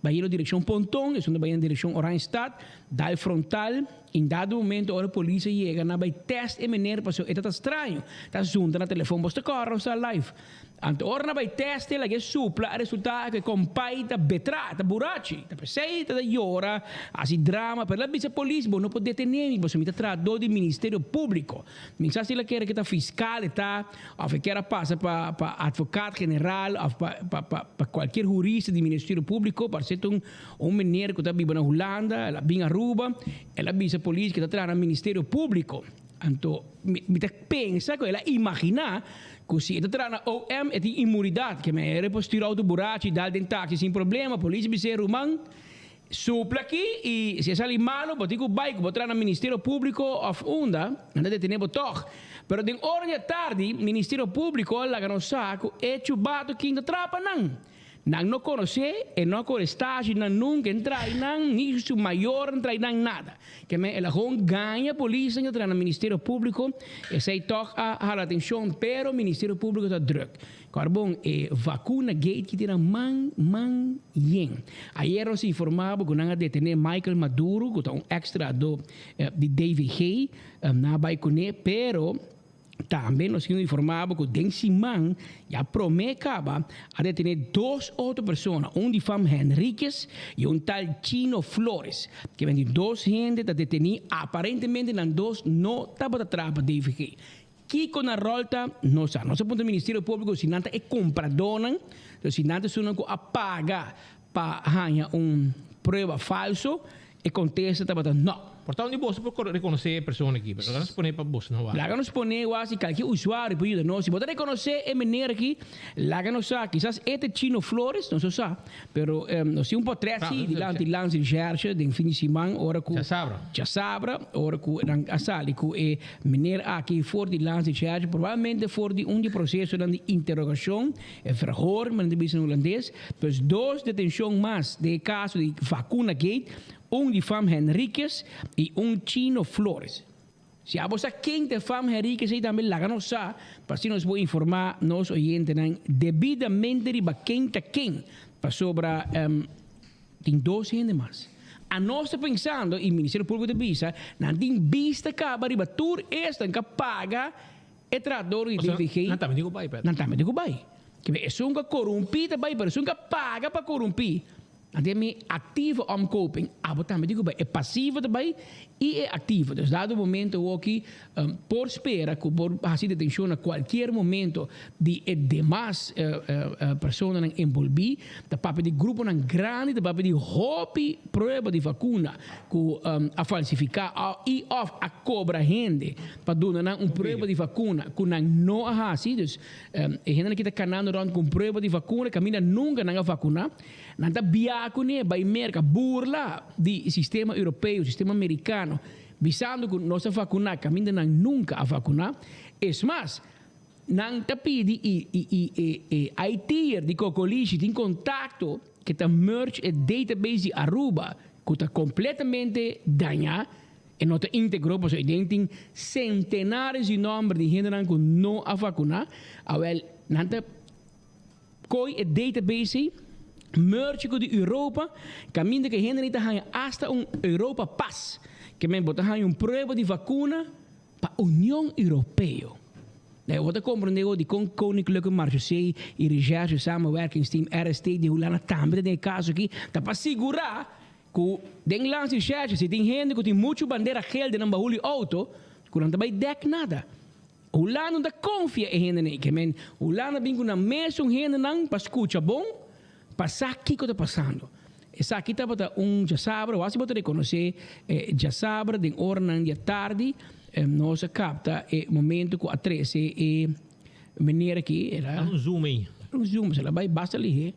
bayendo direkshon Ponton, esun ta bayendo direkshon Oranjestad, dal frontal, in dado momento ora polis a yega nan a bai tèst e mener pasobra e ta ta straño, ta zunta na telefon, bos ta kòrda nos ta live. Anto ora nan bai teste laga e supla a resulta ku e kompai ta betra, ta burachi. Ta p'esei ta ta yora, hasi drama, pero el a bisa polis, bo no por detene mi pasobra mi ta trahadó di Ministerio Públiko. Mi sa si el a kere ke ta fiskal e ta òf e kier a pasa pa pa advokat general òf pa pa pa pa kualkier hurista di Ministerio Públiko. Parse ta un un meneer ku ta biba na Hulanda, el a bin Aruba, el a bisa polis ke ta traha na Ministerio Públiko. Anto mi mi ta pensa ku el a imaginá ku si e ta traha na OM e tin inmunidat, ke manera e por stuur outo burachi dal den taxi sin problema. Polis bis'é, Ruman, supla aki i si e sali malu bo tin ku bai ku bo traha na Ministerio Públiko òf unda, nan ta detené bo tòg. Pero den ora di atardi Ministerio Públiko a laga nos sa ku e chubato kin ta trapa nan. Nan no konosé, e no a kore stage nan nunka, e n'trai nan, ni su mayor n'trai nan nada. Ke men el a gewoon gaña polisnan ku ta traha na Ministerio Públiko, esei tòg a hala atenshon, pero Ministerio Públiko ta drùk. Kòrda bon, e vakuna gate ki tin na man man yen. Ayer nos informá bo ku nan a detené Michael Maduro, ku ta un èks trahadó di DVG, nan a bai kuné, pero. Tambe nos tin informa bo cu den siman ya prome caba a detene dos otro persona, un di fam Henriquez y un tal Chino Flores. Ke men di dos hende ta deteni, aparentemente nan dos no tabata traha pa DVG. Kico nan rol ta, no sa. Nos a puntra Ministerio Publico si nan ta e compradonan, si nan ta esunnan cu a paga pa haña un prueba falso, e kontesta tabata no. Por ta un di boso por rekonosé e persona aki, pero laga nos pone pa boso no wak. Laga nos pone wak si kalke usuario por yuda nos. Si bo ta rekonosé e meneer aki, laga nos sa. Kisas e ta Chino Flores, nos no sa. Pero nos tin un potrèt si dilanti Landsrecherche den fin di siman ora ku. Djasabra. Djasabra, ora ku nan a sali ku e meneer aki for di Landsrecherche, probablemente for di un di e prosesonan di interogashon. E verhoor, men ta bisa na hulandes, pues dos detencion mas den e caso di Vacunagate, un di fam Henriquez y un Chino Flores. Si abo sa ken ta e fam Henriquez ei tambe laga nos sa pa asina nos por informa nos oyentenan debidamente riba ken ta ken, pasobra tin dos hende mas. Anos ta pensando y Ministerio Publico ta bisa nan tin bista caba riba tur esnan ca paga E trahador di DVG. Nan tambe tin ku bai, Pedro. Nan tambe tin ku bai. Kibé esun ku a korumpí ta bai, pero esun ku a paga pa korumpí, nan tin mi aktivo omkoping, abo tambe tin ku bai. E pasivo ta bai i e aktivo. Dus dado momento awoki por spera ku por hasi detenshon na kualkier momento di e demas personanan enbolbí. Ta papia di gruponan grandi, ta papia di hopi prueba di vakuna ku a falsifiká i òf a kobra hende pa duna nan un prueba di vakuna ku nan no a hasi. Dus e hendenan ki ta kanando rònt ku un prueba di vakuna kaminda nunka nan a vakuná. Nan ta biaha kuné bai Merka, burla di sistema europeo, sistema merikano, bisando ku nos a vakuná kaminda nan nunka a vakuná. Es mas, nan ta pidi i i e e IT'er di Kokolishi tin kontakto ke ta merge e database di Aruba ku ta kompletamente dañá. E no ta íntegro pasobra ei den tin sentenares di nòmber di hendenan ku no a vakuná. Awèl, nan ta koi e database ei, merge ku di Europa, kaminda ku e hendenan ei ta haña asta un Europa Pass, ke men bo ta haña un prueba di vakuna pa Union Europeo. Bo bo ta komprendé awor dikon Koninklijke Marechaussee i Recherche Samenwerkingsteam, RST, di Hulanda tambe ta den e kaso aki, ta pa sigurá Ku den Landsrecherche si tin hende ku tin muchu bandera gel den nan bahul di outo ku nan ta bai dèk nada. Hulanda no ta konfia e hendenan ei. Ke men Hulanda bin ku nan mesun hendenan pa skucha bon pa sa kiko ta pasando. Esaki tabata un djasabra, wasi bo ta rekonosé e djasabra den oranan di atardi nos a kapta e momento ku a trese e meneer aki. El a Un zoom ei. Un zoom, el a bai basta lihé.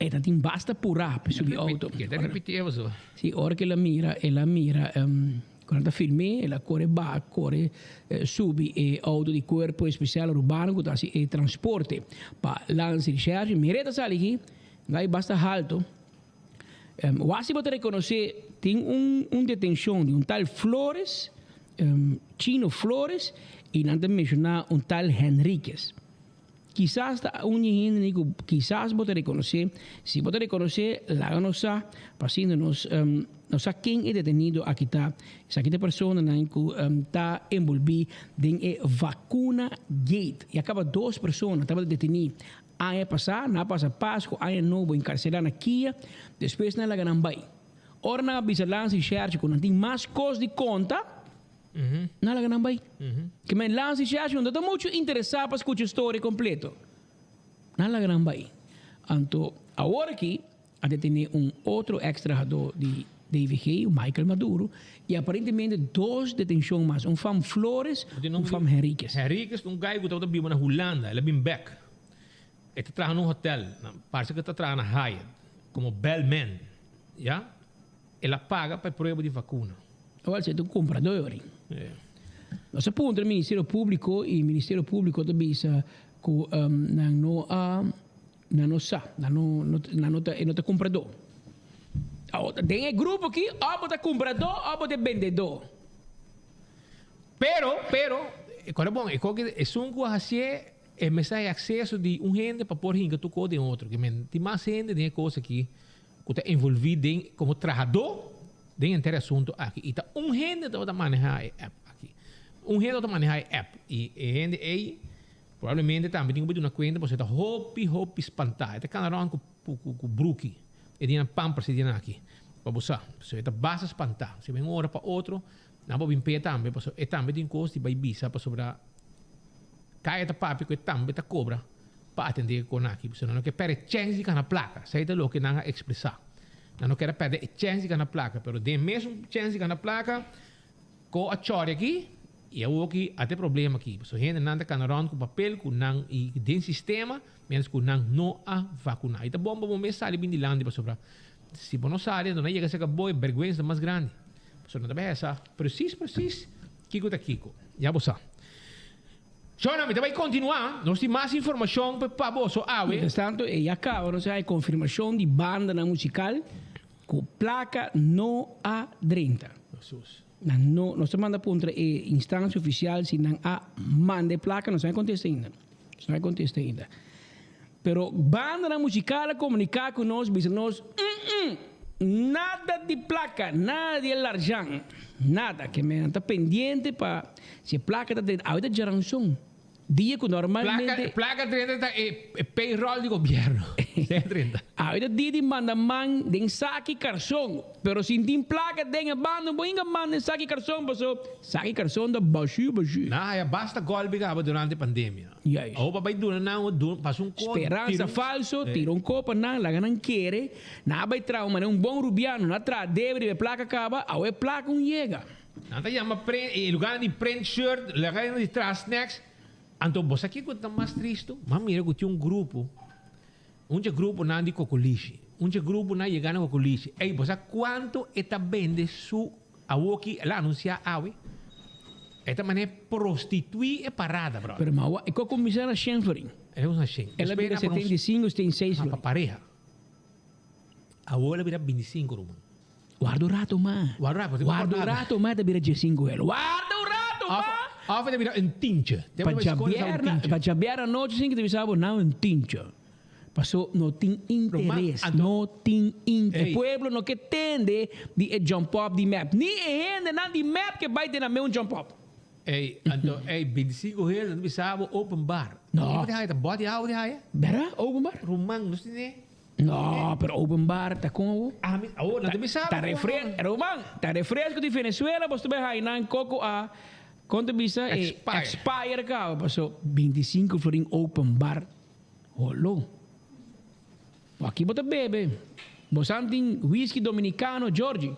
E ta tin basta purá pa subi auto. Ke ta repetí e pasobra. Sí, ora ku el a mira, el a mira ku nan ta film'é, el a kore baha, kore subi e auto di Kuerpo Espesial Urbano ku ta hasi e transporte pa Landsrecherche. Mira e ta sali aki, gai basta halto. Wasi bo ta rekonosé tin un un detenshon di un tal Flores, Chino Flores, i nan ta menshoná un tal Henriquez. Kisas ta un di e hendenan ku kisas bo ta rekonosé. Si bo ta rekonosé, laga nos sa, pa asina nos nos sa ken e detenido aki ta. Esaki ta personanan ku ta enbolbí den e Vacuna Gate. Ya kaba dos persona tabata detení aña pasá, nan a pasa Pasku, Aña Nobo enkarselá na Kia, despues nan a laga nan bai. Ora nan a bisa Lansi Sherchi ku nan tin mas kos di konta, Nan laga nan bai. Ke men Lance i Shasha no ta muchu interesá pa skucha e storia kompleto. Nan laga nan bai. Anto awor aki a detené un otro eks trahadó di DVG, Michael Maduro, i aparentemente dos detenshon mas, un fam Flores, un fam Henriquez. Henriquez ta un gai ku tabata biba na Hulanda, el a bin bèk. E ta traha na un hotèl, parse ku e ta traha na Hyatt, komo bellman, ya. El a paga pa e prueba di vakuna. Awor si e ta un comprador. Nos a puntra Ministerio Publico y Ministerio Publico ta bisa cu nan no a. Nan no sa, nan no, nan no ta, e no ta kumpradó. Awor, den e grupo aki, òf bo ta kumpradó òf bo ta e bendedó. Pero, pero, e kòrda bon, e koki esun ku a hasié e mester haña akseso di un hende pa por hinka tur kos den otro. Ke men tin mas hende den e kos aki ku ta envolví den komo trahadó den henter e asuntu aki. I ta un hende tabata manehá e app aki. Un hende tabata manehá e app i e hende ei Probablemente tambe tin ku duna kuenta pasobra e ta hopi hopi spantá. E ta kana rònt ku ku bruki. E dianan pampers e dianan aki pa bo sa. Pasobra e ta basta spantá. Si ben un ora pa otro nan por bin p'e tambe pasobra e tambe tin kos di bai bisa pasobra kaya ta papia ku e tambe ta kobra pa atendé e kon aki. Pasobra nan no ke pèrdè chèns di gana plaka. Esei ta loke nan a ekspresá. Nan no kere pèrdè e chèns di gana plaka pero den mesun chèns di gana plaka Ko a chori aki y awor ki a te problema aki. Pasobra hendenan ta cana rond cu papel cu nan y den sistema mientras cu nan no a vacuna. Y ta bon pa bo mes sali bin dilanti pasobra si bo no sali anto nan yega cerca bo e berguensa ta mas grandi. Pasobra nan ta bay hesa precies precies kico ta kico. Ya bo sa. Shona, mi ta bay continua. Nos tin mas informacion pa boso awe. Mientras tanto e ya caba nos a hay confirmacion di bandanan musical. Ku plaka no a drenta. Nan no, nos ta manda puntra e instancia oficial si nan a manda e plaka, nos no a contesta ainda. Nos no a contesta ainda. Pero bandanan musical a comunica cu nos, bisa nos, mm-mm, nada di plaka, nada di e larjan, nada. Ke men nan ta pendiente pa si e plaka ta drenta. Awe ta djaranson. Dia cu normalmente. Placa 30 ta e payroll di gobierno. 30. Awe ta dia di manda man den saki carson. Pero si tin placa den e banda bo inga manda den saki carson paso saki carson ta bashu bashu. Nan haya basta golpe caba durante pandemia. Juist. Awo pa bay duna nan pasa un copa. Speransa falso, tira un copa nan laga nan kere. Nan a bay traha un manera un bon rubiano nan a traha debe riba e placa caba awe e placa un yega. Nan ta yama prent, e lugarnan di prent shirt, lugarnan di traha snacks. Anto bo sa kiko ta mas tristu? M'a mira ku tin un grupo, un dje gruponan di kokolishi, un dje gruponan yega na kokolishi. Ey, bo sa kuantu e ta bende su awoki el a anunsiá awe? E ta manera prostituí e parada, bròder. Pero ma e ko kuminsá na shen florin. El a kuminsá na shen. El a bira 75, 76 florin. Pa pareha. Awor el a bira 25, ruman. Warda un rato ma. Warda un rato. Warda un rato ma ta bira diesinco el. Warda un rato ma. Of ta bira un tintje. Pa djabièrnè, pa djabièrnè anochi sin ki ta bisa bo nan un tintje. Paso no tin interes, no tin interes. E pueblo no ke tende di e jump up di mep. Ni e hendenan di mep ke bai den nan me un jump up. Ey, anto, ey, 25 hel ta bisa bo open bar. No. Kiko ta haya? Ta bòt di awa ta haya? Bèrda? Open bar? Ruman, nos tene. No, pero open bar ta con awo? Ami, awo, nan ta bisa Ta refre, Roman, ta refresco di Venezuela bos ta bay hay nan coco a, con ta bisa e Expire. expire caba, paso 25 florin open bar, holo. Aki bo ta bebe, bo san tin whisky dominicano Georgie.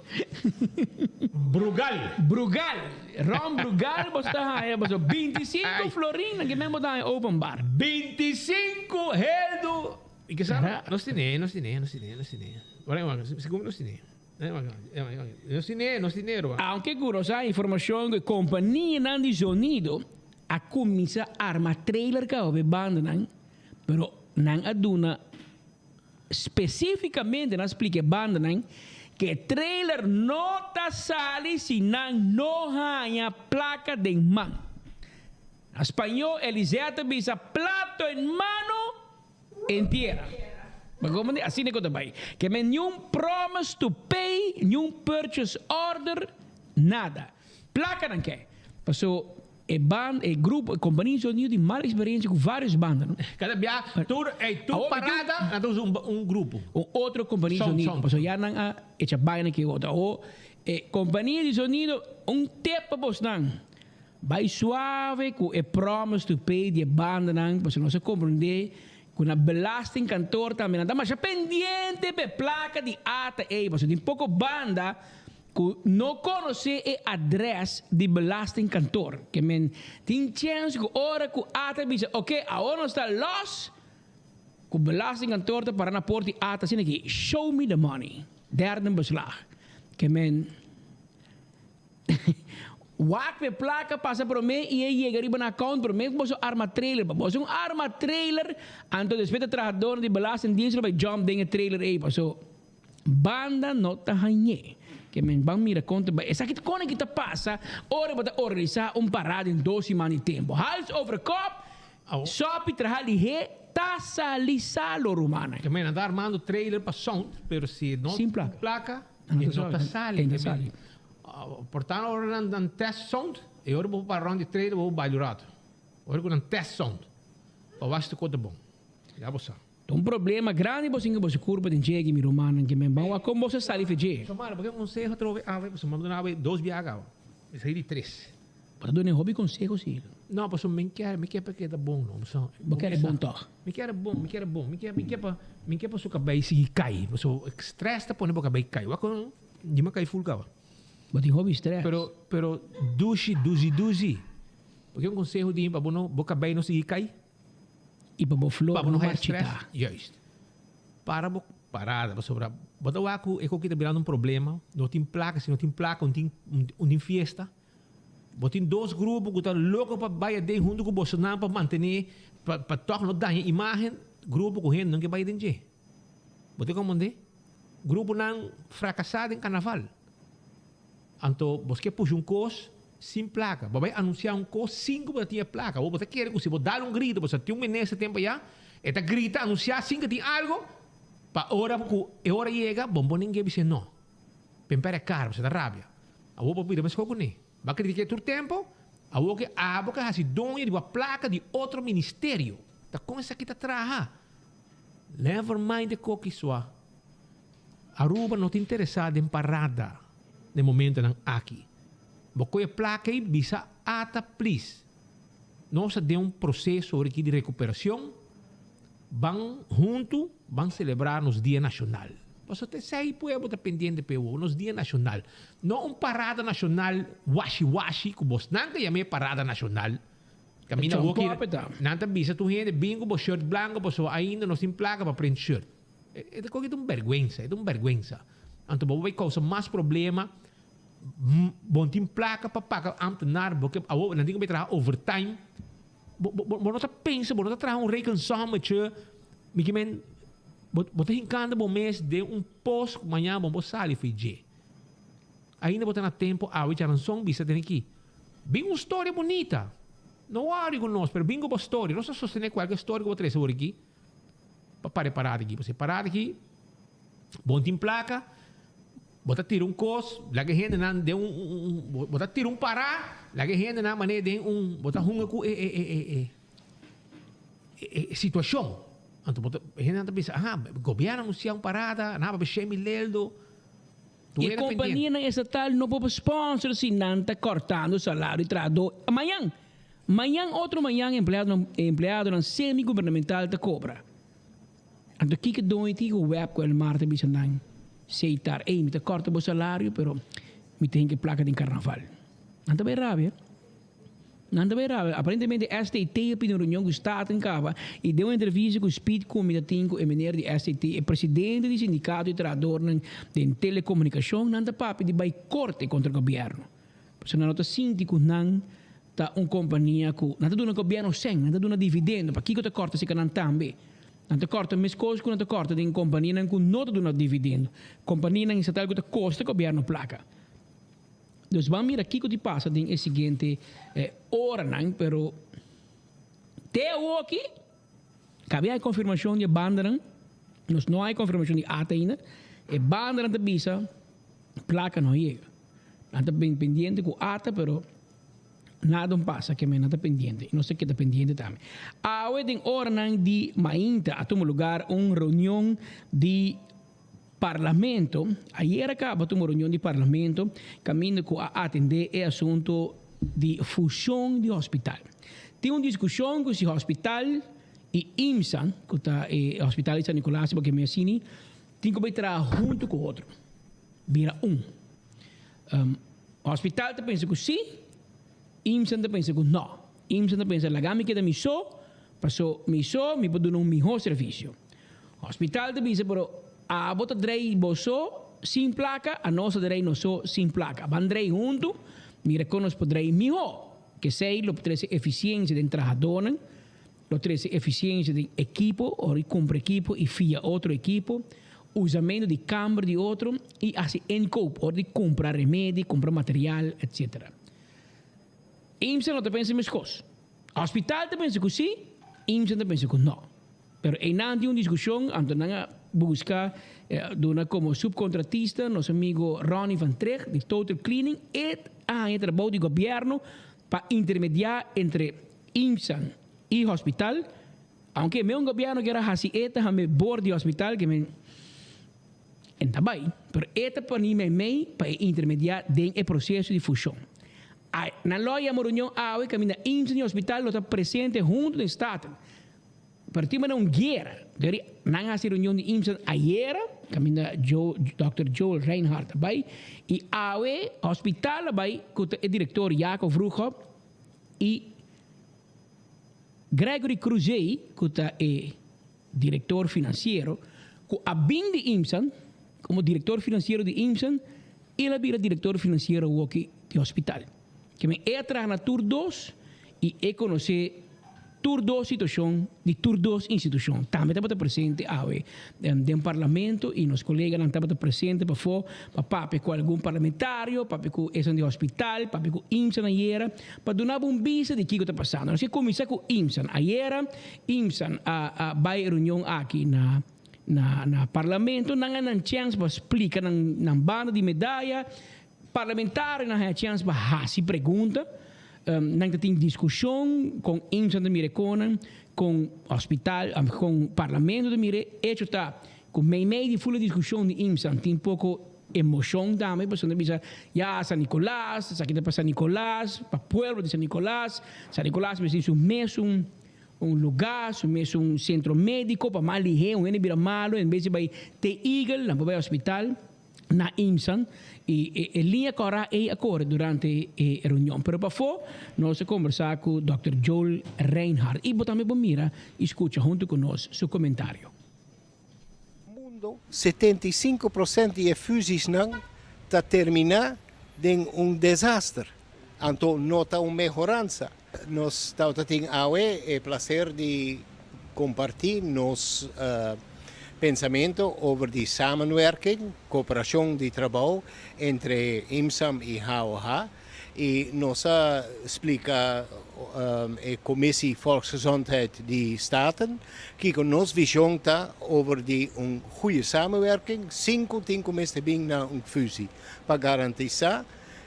Brugal. Brugal, ron Brugal bos ta haya, paso 25 florin nan ke men bo ta haya open bar. 25 heldo I ke sa? Nos tine, nos tine, nos tine, nos tine. Ora wak, segun nos tine. Nos tine, nos tine, ruman. Aunke ku nos a informashon ku e kompanianan di zonido a kuminsá arma trailer kaba pa e bandanan, pero nan a duna spesífikamente, nan a splika e bandanan ku e trailer no ta sali si nan no haña plaka den man. Na spañó Elisea ta bisa plato en mano en tierra. Bo comprende? Asina cu ta bay. Ke men niun promise to pay, niun purchase order, nada. Placa nan ke. Paso e band, e grupo, e compania so niu tin mal experiencia cu varios banda, no? Cada bia tur, ey, tur parada nan ta usa un grupo. Un otro compania di sonido. Paso ya nan a echa baina ke otro. Awo e compania di sonido un tip pa bosnan. Bai suave ku e promise to pay di e bandanan pasobra nos a komprendé ku na belastingkantoor tambe nan ta masha pendiente pa e plaka di ata ei pasobra tin poko banda ku no konosé e adrès di belastingkantoor. Ke men tin chèns ku ora ku ata bisa oke awor nos ta lòs ku belastingkantoor ta para na port di ata asina ki show me the money, derde beslag. Ke men. Wak p'e plaka pasa promé i e yega riba nan account promé ku boso arma trailer. Pa boso un arma trailer, anto despues ta trahadornan di belastingdienst lo bai jump den e trailer ei paso banda no ta hañ'é. Ke men ban mira kon ta bai. Esaki ta kon aki ta pasa ora bo ta organisá un parada den dos siman di tempu. Hals over kop, sòpi traha lihé, ta sali salo rumannan. Ke men nan ta armando trailer pa sound, pero si no Sin plaka. plaka E e no ta sali. E no ta sali. Por tanto ora nan nan test sound, e ora bo para rond di trailer bo baila un rato. Ora ku nan test sound, pa wak si ta kos ta bon. Ya bo sa. Ta un problema grandi bo sinti boso kurpa den dje mi rumannan ke men ban wak kon boso sali fe dje. So mano, bo ke un konseho atrobe awe? Pasobra mi a duna awe dos biaha awe. Esaki di tres. Bo ta duna e hopi konseho si. No, pasobra mi kier, mi kier pa keda bon no. Pasobra Bo kier e bon tòg? Mi kier e bon, mi kier e bon. Mi kier, mi kier pa, mi kier pa su kabei sigui kai. Pasobra stress ta pone bo kabei kai. Wak kon di mi a kai ful kaba. Bo tin hopi stress. Pero, pero dushi, duzi duzi. Bo kier un konseho di mi pa bo no, bo kabei no sigui kai? I pa bo flor Pa bo no no haya stress? marchitá. Juist. Para bo parada pasobra bo ta wak ku e koki ta birando un problema, no tin plaka, si no tin plaka un tin un tin fiesta. Bo tin dos grupo ku ta loko pa bai aden huntu ku bosonan pa mantene pa pa tòg no daña imagen, grupo ku hende no ke bai den dje. Bo ta komprende? Gruponan frakasá den karnaval. Anto bo ke pusha un kos sin plaka. Bo bai anunsiá un kos sin ku bo ta tin e plaka. Bo ta kere ku si bo dal un grito, bo sa tin un minister tempu ayá, e ta grita anunsiá sin ku tin algo, pa ora ku e ora yega, bo no ningué bis'é no. Pen pèrdè kara, bo sa ta rabia. Awor bo bira meskos kuné. Bo a kritik'é tur tempu, awor ke abo ke hasi doño di bo plaka di otro ministerio. Ta kon esaki ta traha? Never mind e koki sua. Aruba no ta interesá den parada den momentonan aki. Bo koe plaka ei bisa ata plis. Nos ta den un proseso ora aki di rekuperacion. Ban huntu ban selebrá nos dia nashonal. Pasobra ta esei pueblo ta pendiente p'e wou, nos dia nashonal. No un parada nashonal washi washi ku bosnan ta yam'é parada nashonal. Kaminda Chon wou ki pope ta. nan ta bisa tur hende bin ku bo shirt blanko pasobra ainda nos tin plaka pa print shirt. E ta koki ta un bèrgwensa, e ta un bèrgwensa. Anto bo bai kousa mas problema, bo no tin plaka pa paga ambtenaar, bo ke awor nan tin ku bai traha overtime. Bo bo bo no ta pensa, bo no ta traha un rekensommetje, mi ke men bo bo ta hinkando bo mes den un pos ku mañana bo no por sali for dje. Ainda bo ta na tempo awe djaranson bisa tene ki bin un storia bunita, no wòri ku nos pero bin ku bo storia, nos ta sostene kualke storia ku bo trese awor aki. Pa para e parada aki. Pasobra e parada aki, bo no tin plaka, bo ta tira un kos, laga e hendenan den un, un, un, bo ta tira un pará, laga e hendenan manera den un, bo ta hunga ku e, e, e, e, e, e situashon. Anto bo ta, e hendenan ta bisa, aha, gobièrnu a anunsiá un parada, nan a papia shemi leldo. Tur E hende pendiente. kompanianan estatal no por sponsor si nan ta kòrtando salario di trahadó mañan. Mañan otro mañan empleadonan empleadonan semi gubernamental ta cobra. Anto kiko doño tin ku web ku Elmar ta bisa nan seitar ey mi ta corta bo salario pero mi ta hinka e placa den carnaval. Nan ta bay rabia. Nan ta bay rabia. Aparentemente STT a pidi un reunion ku Staten caba y den un entrevista ku Speed ku mi ta tin ku e meneer di STT e presidente di sindicato di trahadornan den telecomunicacion nan ta papia di bay corte contra gobierno. Pasobra nan no ta sinti ku nan ta un kompania ku nan ta duna gobièrnu sèn, nan ta duna dividendo, pakiko ta kòrta si ka nan tambe? Nan ta kòrta meskos ku nan ta kòrta den kompanianan ku no ta duna dividendo, kompanianan estatal ku ta kosta gobièrnu plaka. Dus ban mira kiko ti pasa den e siguiente oranan, pero te awoki kabe hay konfirmashon di e bandanan, nos no hay konfirmashon di ata ainda, e bandanan ta bisa plaka no a yega. Nan ta bin pendiente ku ata pero nada un pasa ke men nan ta pendiente y nos ta keda pendiente tambe. Awe den oranan di mainta a tuma lugar un reunion di parlamento, ayer a kaba tuma reunion di parlamento kaminda ku a atende e asunto di fusion di hospital. Tin un diskushon ku si hospital y IMSA ku ta e hospital di San Nicolas si bo ke mi asini tin ku bai traha hunto ku otro. Bira un. Hospital ta pensa ku si, IMSA ta pensa ku no. IMSA ta pensa laga mi keda mi so, paso mi so mi por duna un miho servisio. Hospital ta bisa pero abo ta drei bo so sin plaka, anos ta drei nos so sin plaka. Ban drei huntu. Mira kon nos por drei mihó. K'esei lo trese efisiensia den trahadónan, lo trese efisiensia den ekipo, ora di kumpra ekipo i fia otro ekipo, usamentu di kamber di otro i hasi inkoop, ora di kumpra remedi, kumpra material, etsetera. IMSA no ta pensa meskos. Hospital ta pensa ku sí, IMSA ta pensa ku no. Pero einan tin un diskushon, anto nan a buska duna komo supkontratista nos amigo Ronnie van Trigt di Total Cleaning. E a haña trabou di gobièrnu pa intermediá entre IMSA i hospital. Aunke meun gobièrnu kier a hasi e ta hame bor di hospital ke men en ta bai, pero e ta poni meimei pa e intermediá den e proseso di fushon. Ai, nan lo a yama reunion awe kaminda IMSA i hospital lo ta presente huntu den Staten. Pero tin manera un guera. Dor nan hasi reunion di IMSA ayera, kaminda Joe, Dòkter Joel Reinhart a bai, i awe hospital a bai ku ta e direktor Jaco Vroegop i Gregory Cruzé ku ta e direktor finansiero ku a bin di IMSA komo direktor finansiero di IMSA i el a bira direktor finansiero awoki di hospital. Kimen e a traha na tur dos i e konosé tur dos situashon di tur dos institushon. Tambe tabata presente awe den parlamento i nos koleganan tabata presente pafó pa papia ku algun parlamentario, papia ku esnan di hospital, papia ku IMSAN ayera pa duna bo un bista di kiko ta pasando. Nos ke kuminsá ku IMSAN. Ayera IMSAN a bai e reunion aki na na parlamento. Nan a nan chèns pa splika nan banda di medaya. Parlamentarionan haña chèns pa hasi pregunta, nan ta tin diskushon kon IMSA ta mira e konan, kon hospital, kon parlamento ta mira e. Echo ta ku meimei di ful e diskushon di IMSA tin poko emoshon tambe pasobra nan ta bisa ya San Nicolas, esaki ta pa San Nicolas, pa pueblo di San Nicolas, San Nicolas mester tin su mesun un lugá, su mesun sentro médiko pa mas lihé un hende bira malo en bes di bai te Eagle nan por bai hospital. Na IMSAN y e liña cora ey a core durante e reunion. Pero pafó nos a conversa cu Dòkter Joel Reinhard y bo tambe por mira y scucha hunto cu nos su comentario. Mundo, 75% di e fusiesnan ta termina den un desaster, anto no ta un mehoransa. Nos tabata tin awe e placer di comparti nos pensamento over di samenwerking, cooperacion di trabou entre IMSAM y HOH y nos a splica e Commissie Volksgezondheid di Staten kico nos vision ta over di un goede samenwerking sin cu tin cu mester bin na un fusie pa garantisa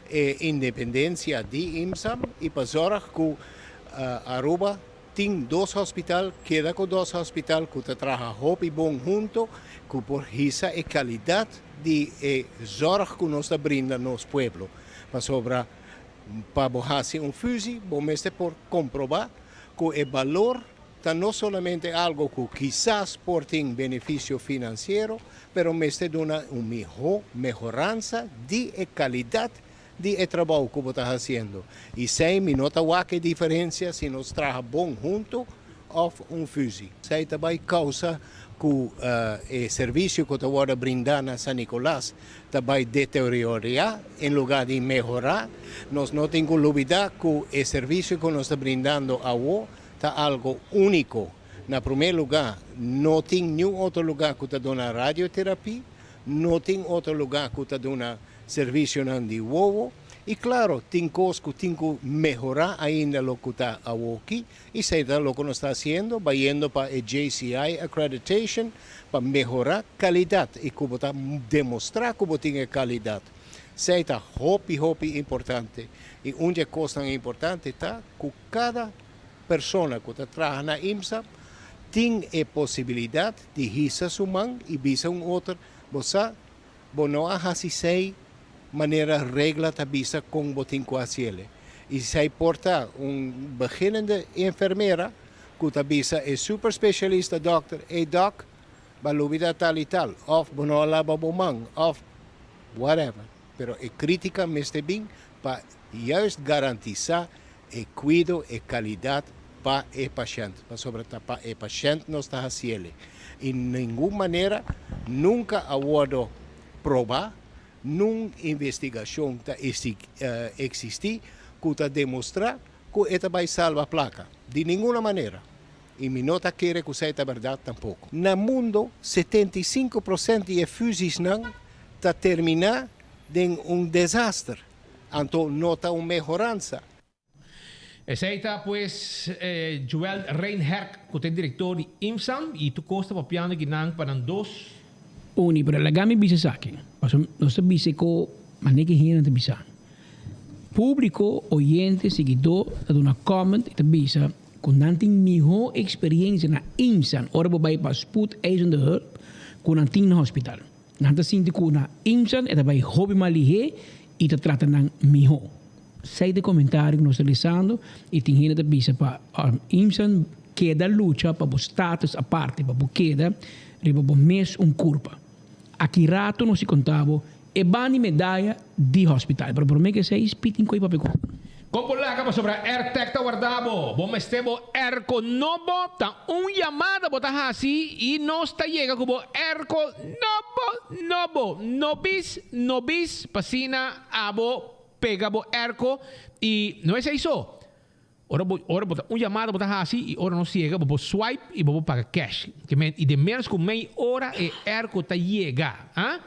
e independencia di IMSAM y pa zorg cu Aruba tin dos hospital, keda cu dos hospital cu ta traha hopi bon hunto, cu por hisa e calidad di e zorg cu nos ta brinda nos pueblo. Pasobra pa bo haci un fusie bo mester por comproba cu e balor ta no solamente algo cu kisas por tin beneficio financiero, pero mester duna un miho mehoransa di e calidad di e trabou cu bo ta haciendo. Y esey mi no ta wak e diferencia si nos traha bon hunto of un fusie. Esey ta bay causa cu e servicio cu ta wordo brinda na San Nicolas ta bay deteriorea en lugar di mehora. Nos no tin cu lubida cu e servicio cu nos ta brindando awo ta algo unico. Na prome luga no tin niun otro luga cu ta duna radioterapie, no tin otro luga cu ta duna servicionan di wowo y claro tin cos cu tin cu mehora ainda lo cu ta awoki y esey ta loke nos ta haciendo bayendo pa e JCI accreditation pa mehora calidad y cu bo ta demostra cu bo tin e calidad. Esey ta hopi hopi importante y un di e cosnan importante ta cu cada persona cu ta traha na IMSA tin e posibilidad di hisa su man y bisa un otro, Bo sa, bo no a haci esey manera regla ta bisa con bo tin cu haciele. Y esey por ta un beginnende enfermera cu ta bisa e super specialista dokter, Ey dok, bo a lubida tal y tal, of bo no a laba bo man, of whatever. Pero e critica mester bin pa juist garantisa e cuido, e calidad pa e pashent, pasobra ta pa e pashent nos ta haciele y ningun manera nunca a wordo proba. Nun investigashon ta eksistí ku ta demostrá ku e ta bai salba plaka, di ninguna manera. I mi no ta kere ku esei ta bèrdat tampoko. Na mundo 75% di e fusisnan ta terminá den un desaster, anto no ta un mehoransa. Esei ta pues Joël Reinherk ku ta e direktor di IMSAN i tur kos ta papiando ki nan pa nan dos. Uni, pero laga mi bisa esaki, pasobra nos ta bisa ku manera ki hende ta bisa. Públiko, oyente, siguidó ta duna comment i ta bisa ku nan tin mihó eksperiencia na IMSAN ora bo bai pa spoedeisende hulp ku nan tin na hospital. Nan ta sinti ku na IMSAN e ta bai hopi mas lihé i ta trata nan mihó. Esei ta e komentario ku nos ta lesando i tin hende ta bisa pa IMSAN keda lucha pa bo status aparte, pa bo keda riba bo mes un kurpa. Aki rato nos si konta bo e ban di medaya di hospital, pero prome ku esei Piet tin koi papia ku. Kon bo laga pasobra AirTag ta warda bo? Bo mester bo airco nobo? Ta un yamada bo ta hasi i nos ta yega ku bo airco nobo nobo. Nobis nobis p'asina abo Pega bo airco y no esey so. Ora bo ora bo ta un yamada bo ta haci y ora nos yega bo por swipe y bo por paga cash. Ke men y den menos cu mey ora e airco ta yega. Ah?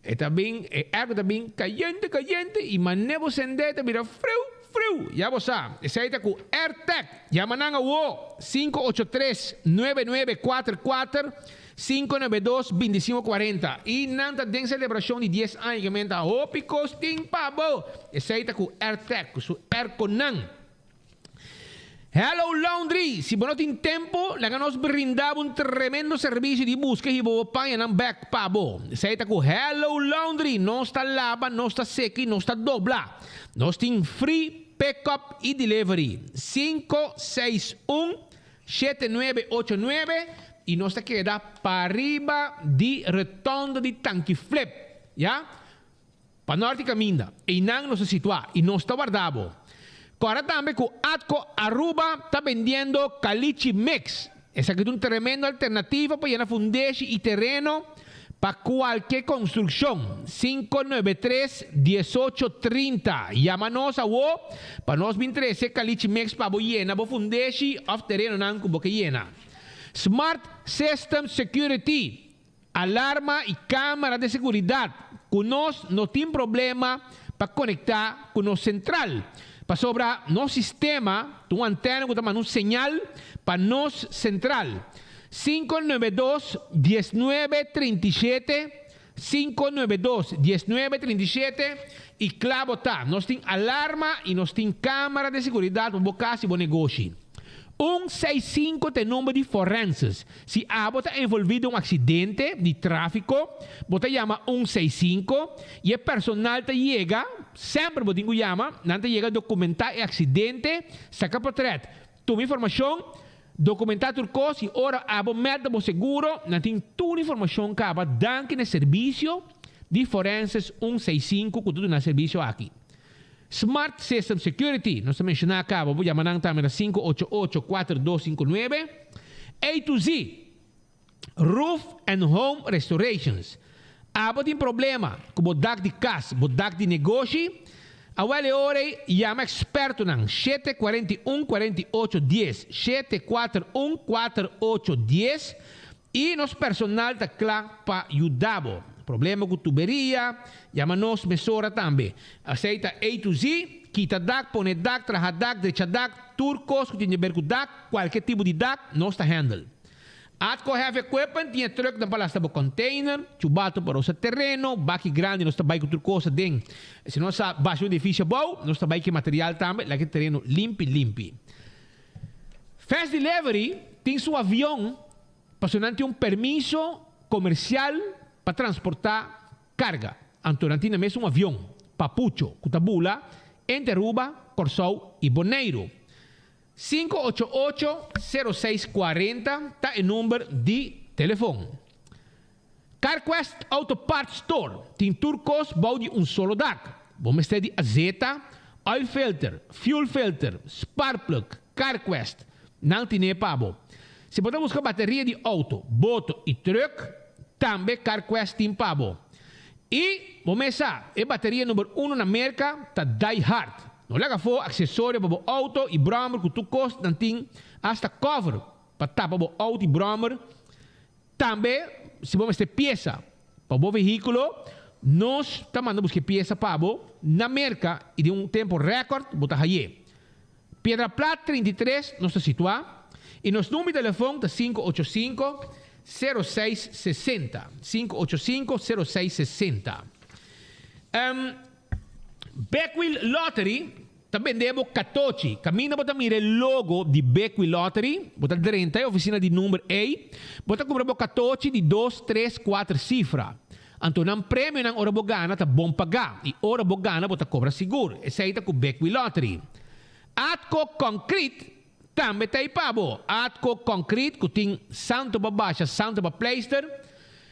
E ta bin e airco ta bin cayente cayente y mane bo sende ta bira friu friu. Ya bo sa. Esey ta cu AirTag. Yama nan awo 583 9944. 592 25 40 y nan ta den celebracion di dies aña ke men ta hopi cos tin pa bo. Esey ta cu AirTag cu su airconan. Hello Laundry, si bo no tin tempo laga nos brinda bo un tremendo servicio di busca y hiba bo pañanan bek pa bo. Esey ta cu Hello Laundry, nos ta laba, nos ta seca y nos ta dobla. Nos tin free pick up y delivery. 561 7989 y nos ta keda pariba di rotonda di Tanki Flip, ya, pa norte caminda. Eynan nos ta situa y nos ta warda bo. Corda tambe cu Atco Aruba ta bendiendo Caliche Mix. Esaki ta un tremendo alternativa pa yena fundeshi y tereno pa cualke construccion. 593 18 30 Yama nos awo pa nos bin trece Caliche Mix pa bo yena bo fundeshi of terenonan cu bo ke yena. Smart System Security, alarma y camera de seguridad cu nos no tin problema pa conecta cu nos central pasobra nos sistema ta un antena cu ta manda un señal pa nos central. 592 19 37 592 19 37 y cla bo ta. Nos tin alarma y nos tin camera de seguridad pa bo cas y bo negoshi. 165 ta e number di forenses. Si abo ta envolvi den un accidente di trafico, bo ta yama 165 y e personal ta yega, semper bo tin cu yama, nan ta yega documenta e accidente, saca potret, Tuma informashon, dokumentá tur kos i ora abo mèlda bo seguro, nan tin tur informashon kaba danki na e servisio di Forenses 165 ku ta duna servisio aki. Smart System Security, nos ta menshoná kaba, bo yama nan tambe na 588 4259. A to Z. Roof and Home Restorations. Abo tin problema ku bo dak di kas, bo dak di negoshi? Awel e ora ei yama ekspertonan 741 48 10, 741 48 10, i nos personal ta kla pa yuda bo. Problema ku tuberia? Yama nos mesora tambe. Esei ta A to Z, kita dak, pone dak, traha dak, drecha dak, tur kos ku tin di ber ku dak, kualke tipo di dak, nos ta handle. Atco Heavy Equipment tin e trucknan pa lasta bo container, chubato pa rosa tereno, baki grandi nos ta bai cu tur cosa den. Si nos a basha un edificio abou, nos ta bai cu e material tambe, laga e tereno limpi limpi. Fast Delivery tin su avion pasobra nan tin un permiso comercial pa transporta carga. Anto nan tin na mes un avion, Papucho, cu ta bula entre Aruba, Corsou y Boneiru. 588 06 40 ta e number di telefon. CarQuest Auto Parts Store tin tur kos bou di un solo dak. Bo mester di azeta, oil filter, fuel filter, spark plug, CarQuest nan tine pa bo. Si bo ta buska bateria di auto, boto y truck, tambe CarQuest tin pa bo. I bo mes sa, e bateria number uno na Merka ta Die Hard. No laga afó aksesorio pa bo outo i bròmer ku tur kos nan tin asta kòver pa tapa bo outo i bròmer. Tambe si bo mester piesa pa bo vehíkulo, nos ta manda buska e piesa pa bo na Merka i den un tempu rèkòrt bo ta hay'é. Piedra Plat 33 nos ta situá i nos number di telefon ta 585 0660, 585 0660. Bekwil Lottery ta bende bo katochi. Kaminda bo ta mira e logo di Bekwil Lottery, bo ta drenta e ofisina di number ei, bo ta kumpra bo katochi di dos, tres, kuater sifra. Anto nan premionan ora bo gana ta bon pagá i ora bo gana bo ta kobra sigur. Esei ta ku Bekwil Lottery. Atco Concrete tambe ta ei pa bo. Atco Concrete ku tin santo pa basha, santo pa pleister.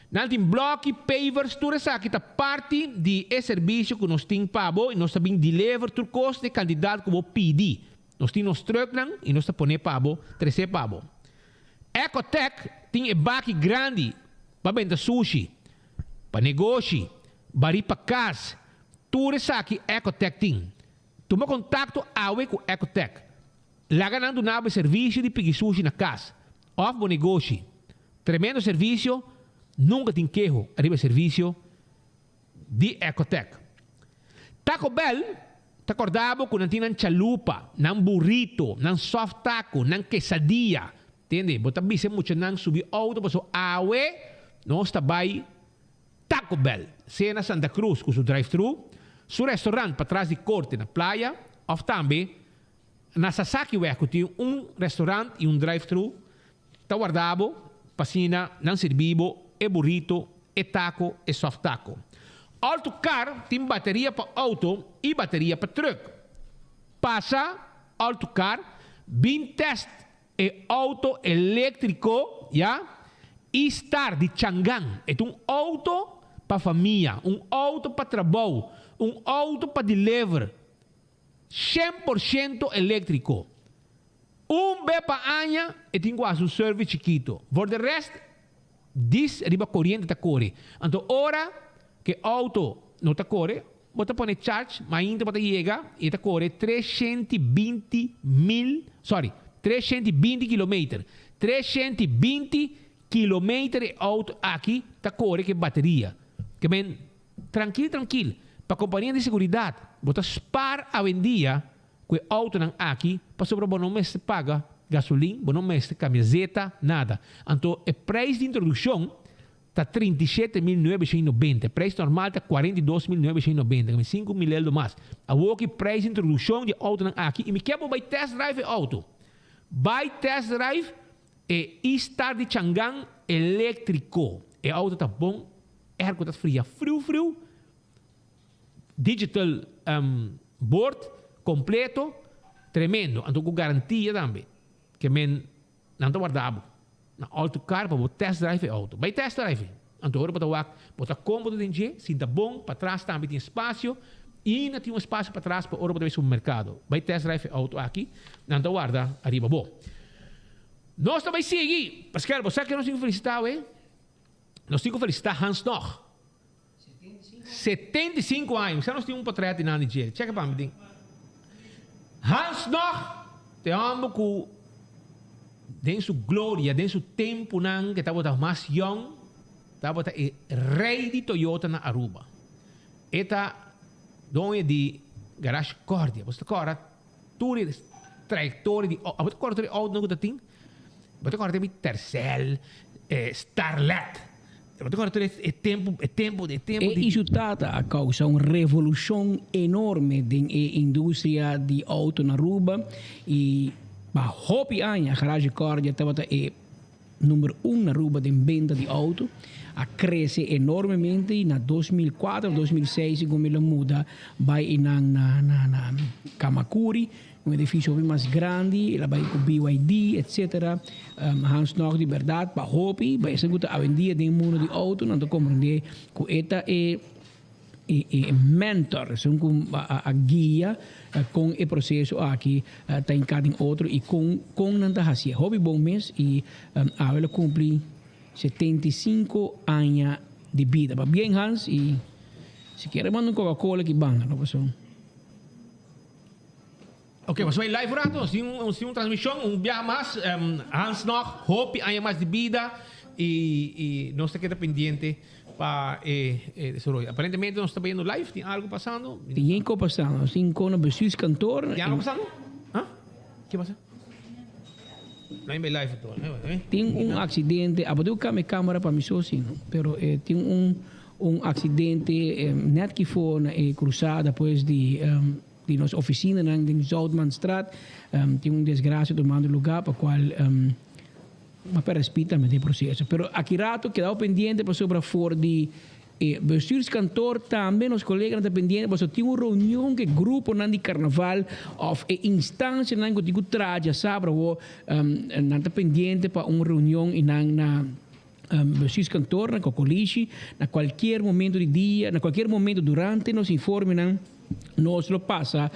Nan tin blòki, pavers, tur esaki ta parti di e servisio ku nos tin pa bo i nos ta bin deliver tur kos di e kantidat ku bo pidi. Nos tin nos trùknan i nos ta pone pa bo, tresé pa bo. Ecotec tin e baki grandi pa benta sushi, pa negoshi, barí pa kas, tur esaki Ecotec tin. Tuma kontakto awe ku Ecotec. Laga nan duna bo e servisio di piki sushi na kas òf bo negoshi. Tremendo servisio, nunka tin keho ariba e servisio di Ecotec. Taco Bell ta korda bo ku nan tin nan chalupa, nan burrito, nan soft taco, nan quesadilla. Tende, bo ta bisa e muchanan subi outo pasobra awe nos ta bai Taco Bell, sea na Santa Cruz ku su drive-thru, su restaurant patras di korte na Playa òf tambe na Sasakiweg ku tin un restaurant i un drive-thru ta warda bo pa asina nan sirbi bo e burrito, e taco, e soft taco. Alto Car tin bateria pa auto i bateria pa truck. Pasa Alto Car bin test e auto electrico ya E-Star di Changan. E ta un auto pa famia, un auto pa trabou, un auto pa deliver. 100% electrico. Un be pa aña e tin cu haci un service chikito. Voor de rest dis riba coriente ta core. Anto ora cu e auto no ta core, bo ta pone charge, mainta bo ta yega y e ta core 320 mil, sorry, 320 kilometer. 320 kilometer e auto aki ta core cu e bateria. Ke men trankil trankil, pa compania di seguridad bo ta spaar awendia Ku e outonan aki, pasobra bo no mester paga gasolin, bo no mester kambia zeta, nada. Anto e prijs di introdukshon ta 37.990, e prijs normal ta 42.990, kami 5.000 eldo mas. Awoki prijs di introdukshon di e outonan aki, i mi ke bo bai test drive e outo. Bai test drive e E-Star di Changan eléktriko. E outo ta bon, airco ta fria friu friu. Digital board completo tremendo anto cu garantia tambe ke men nan ta warda bo na auto car pa bo test drive e auto bay test drive e anto ora bo ta wak bo ta comodo den dje sinta bon patras tambe tin espacio y na tin un espacio patras pa ora bo ta bay supermercado bay test drive e auto aki nan ta warda ariba bo nos ta bay sigui Pascal bo sa ke nos tin cu felicita awe nos tin cu felicita Hans Nog. 75 aña. Mester nos tin un potret di nan di dje. Cheke pa mi tin. Hans nog te homber ku den su gloria, den su tempunan ke tabata mas yong, tabata e rey di Toyota na Aruba. E ta doño di Garage Cordia. Bo ta kòrda tur e trayectoria di Bo ta kòrda tur e outonan ku ta tin? Bo ta kòrda Tercel, Starlet. Bo ta kòrda tur e tempu, e tempu, e tempu di. E i su tata a kousa un revolushon enorme den e industria di outo na Aruba i pa hopi aña Garage Cordia tabata e number un na Aruba den benta di outo. A krese enormemente i na 2004 of 2006 segun mi lo muda bai einan na na Camacuri. Un edificio hopi mas grandi, el a bai cu BYD, etc. Hans nog di berdad pa hopi, pa esnan cu ta awendia den mundo di auto, nan ta comprende cu e ta e e mentor, esun cu a guia con e proceso aki ta hinca den otro y con con nan ta haci'e. Hopi bon mes y awe el a cumpli 75 aña di bida. Pabien Hans y. Sikiera manda un Coca-Cola aki banda, no paso. Ok, nos bai live un rato, nos tin un, nos tin un transmision, un biaha mas, Hans nog hopi aña mas di bida y, y nos ta keda pendiente pa e, e desaroyo. Aparentemente nos ta bayendo live, tin algo pasando? Tin yen ko pasando, nos tin ko na bestuurskantoor. Tin algo pasando? Ha? Ke pasa? No bai live anto, eh? Tin un accidente, abo tin ku cambia camera pa mi so si no, pero e tin un un accidente net kifo na e cruzada pues di di nos oficinanan den Zoutmanstraat tin un desgracia tumando lugar pa cual ma perde speed tambe den e proceso. Pero aki rato kedao pendiente pasobra for di e bestuurskantoor tambe nos coleganan ta pendiente pasobra tin un reunion cu e gruponan di carnaval of e instancianan cu tin cu traha djasabra awo nan ta pendiente pa un reunion y nan na Bestuurskantoor na Cocolishi na cualkier momento di dia, na cualkier momento durante nos informenan nos lo pasa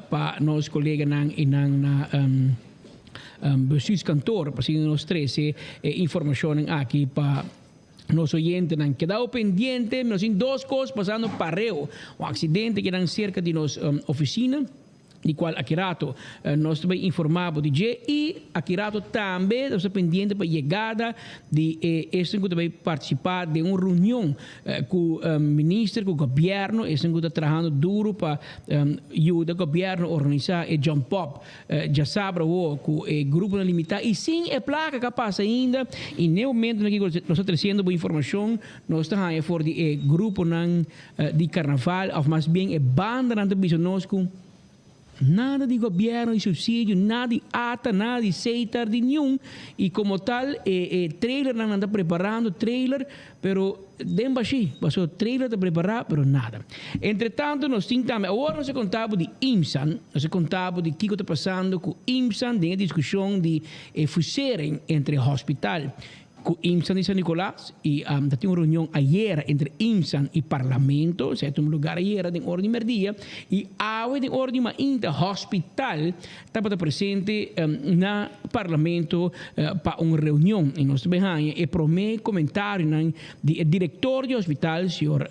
pa nos coleganan y nan na bestuurskantoor pa asina nos trece e informacionnan aki pa nos oyentenan. Kedao pendiente, nos tin dos cos pasando pareo, un accidente kinan cerca di nos oficina. Di cual aki rato nos ta bay informa bo di dje y aki rato tambe nos ta pendiente pa yegada di e esnan cu ta bay participa den un reunion cu minister, cu gobierno, esnan cu ta trahando duro pa yuda gobierno organisa e jump up djasabra awo cu e gruponan limita y sin e placa ca pasa ainda y n'e momentonan aki cu nos ta treciendo bo informacion nos ta haya for di e gruponan di carnaval of mas bien e bandanan ta bisa nos cu nada di gobierno di subsidio, nada di ata, nada di setar, di niun y como tal e e trailernan nan ta preparando trailer pero den bashi pasobra trailer ta prepara pero nada. Entre tanto nos tin tambe awor nos a conta bo di IMSAN, nos a conta bo di kico ta pasando cu IMSAN den e discusion di e fusering entre hospital Cu IMSAN di San Nicolas y ta tin un reunion ayera entre IMSAN y Parlamento, esey a tuma lugar ayera den ora di merdia y awe den ora di mainta Hospital tabata presente na Parlamento pa un reunion y nos ta bay haña e prome comentarionan di e director di hospital, señor.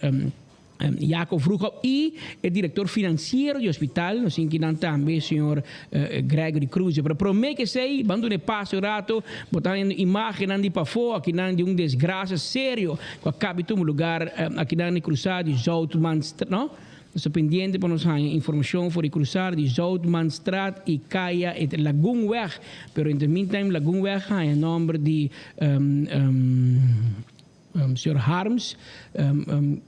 Jaco Vroegop y e director financiero di hospital, nos tin kinan tambe señor Gregory Cruz. Pero prome ke esey, ban duna e paso un rato, bo ta hañando imagennan di pafó akinan di un desgracia serio cu a cabi tuma lugar akinan na e cruzada di Zoutmanstraat, no? Nos ta pendiente pa nos haña informacion for di cruzada di Zoutmanstraat y caya entre Lagoenweg, pero in the meantime Lagoenweg haña nomber di Señor Harms,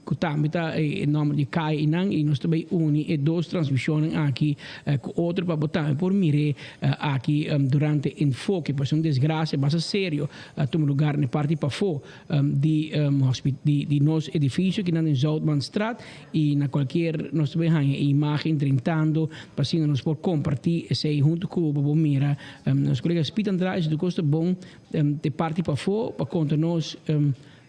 cu tambe ta e nomber di caya eynan, y nos ta bay uni e dos transmisionnan aki cu otro pa bo tambe por mir'é aki durante Enfoke. Pasobra un desgracia basta serio a tuma lugar na e parti pafó di di nos edificio kinan den Zoutmanstraat y na cualkier nos ta bay haña e imagen drentando pa asina nos por comparti esey hunto cu bo pa bo mira. Nos colega Speed Andrade si tu cos ta bon Te parti pafó pa konta nos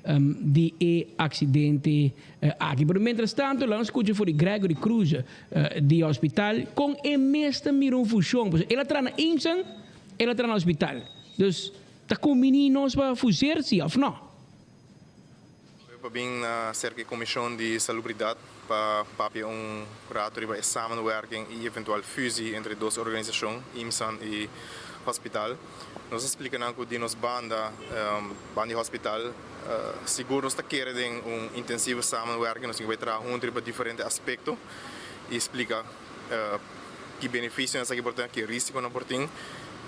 di e aksidente aki. Pero mientras tanto laga nos skucha for di Gregory Cruz di hospital kon e mes ta mira un fushon. Pasobra el a traha na Imsan, el a traha na hospital. Dus ta kumbiní nos pa fuseer si òf no? Pa bin na serka e Komishon di Salubridat pa papia un rato riba e samenwerking i eventual fusie entre e dos organisashon, IMSAN i Hospital. Nos a splika nan ku di nos banda, banda di Hospital, sigur nos ta kere den un intensivo samenwerking, nos tin ku bai traha huntu riba diferente aspekto i splika ki benefisionan esaki por tin, ki risikonan por tin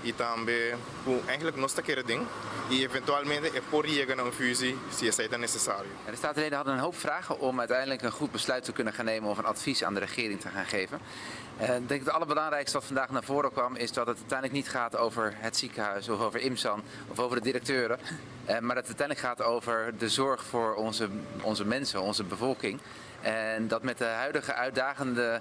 i tambe ku eigenlijk nos ta kere den i eventualmente e por yega na un fusie si esei ta nesesario. De Statenleden hadden een hoop vragen om uiteindelijk een goed besluit te kunnen gaan nemen of een advies aan de regering te gaan geven. Ik denk het allerbelangrijkste wat vandaag naar voren kwam is dat het uiteindelijk niet gaat over het ziekenhuis of over IMSAN of over de directeuren, maar dat het uiteindelijk gaat over de zorg voor onze, onze mensen, onze bevolking. En dat met de huidige uitdagende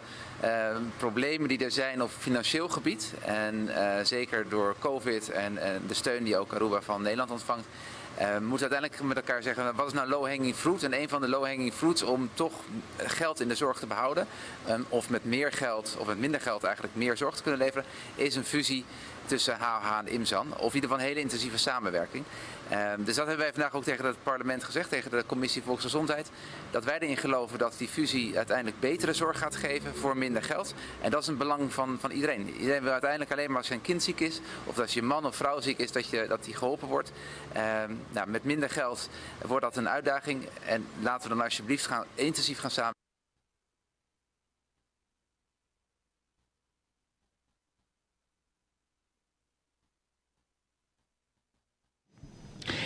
problemen die er zijn op financieel gebied, en zeker door COVID en de steun die ook Aruba van Nederland ontvangt, moeten uiteindelijk met elkaar zeggen, wat is nou low-hanging fruit? En een van de low-hanging fruits om toch geld in de zorg te behouden, of met meer geld of met minder geld eigenlijk meer zorg te kunnen leveren, is een fusie. tussen HOH en IMSAN. Of in ieder geval een hele intensieve samenwerking. Ehm, dus dat hebben wij vandaag ook tegen het parlement gezegd, tegen de Commissie Volksgezondheid. Dat wij erin geloven dat die fusie uiteindelijk betere zorg gaat geven voor minder geld. En dat is een belang van, van iedereen. Iedereen wil uiteindelijk alleen maar als zijn kind ziek is, of als je man of vrouw ziek is, dat, je, dat die geholpen wordt. Ehm, nou, met minder geld wordt dat een uitdaging. En laten we dan alsjeblieft gaan, intensief gaan samen.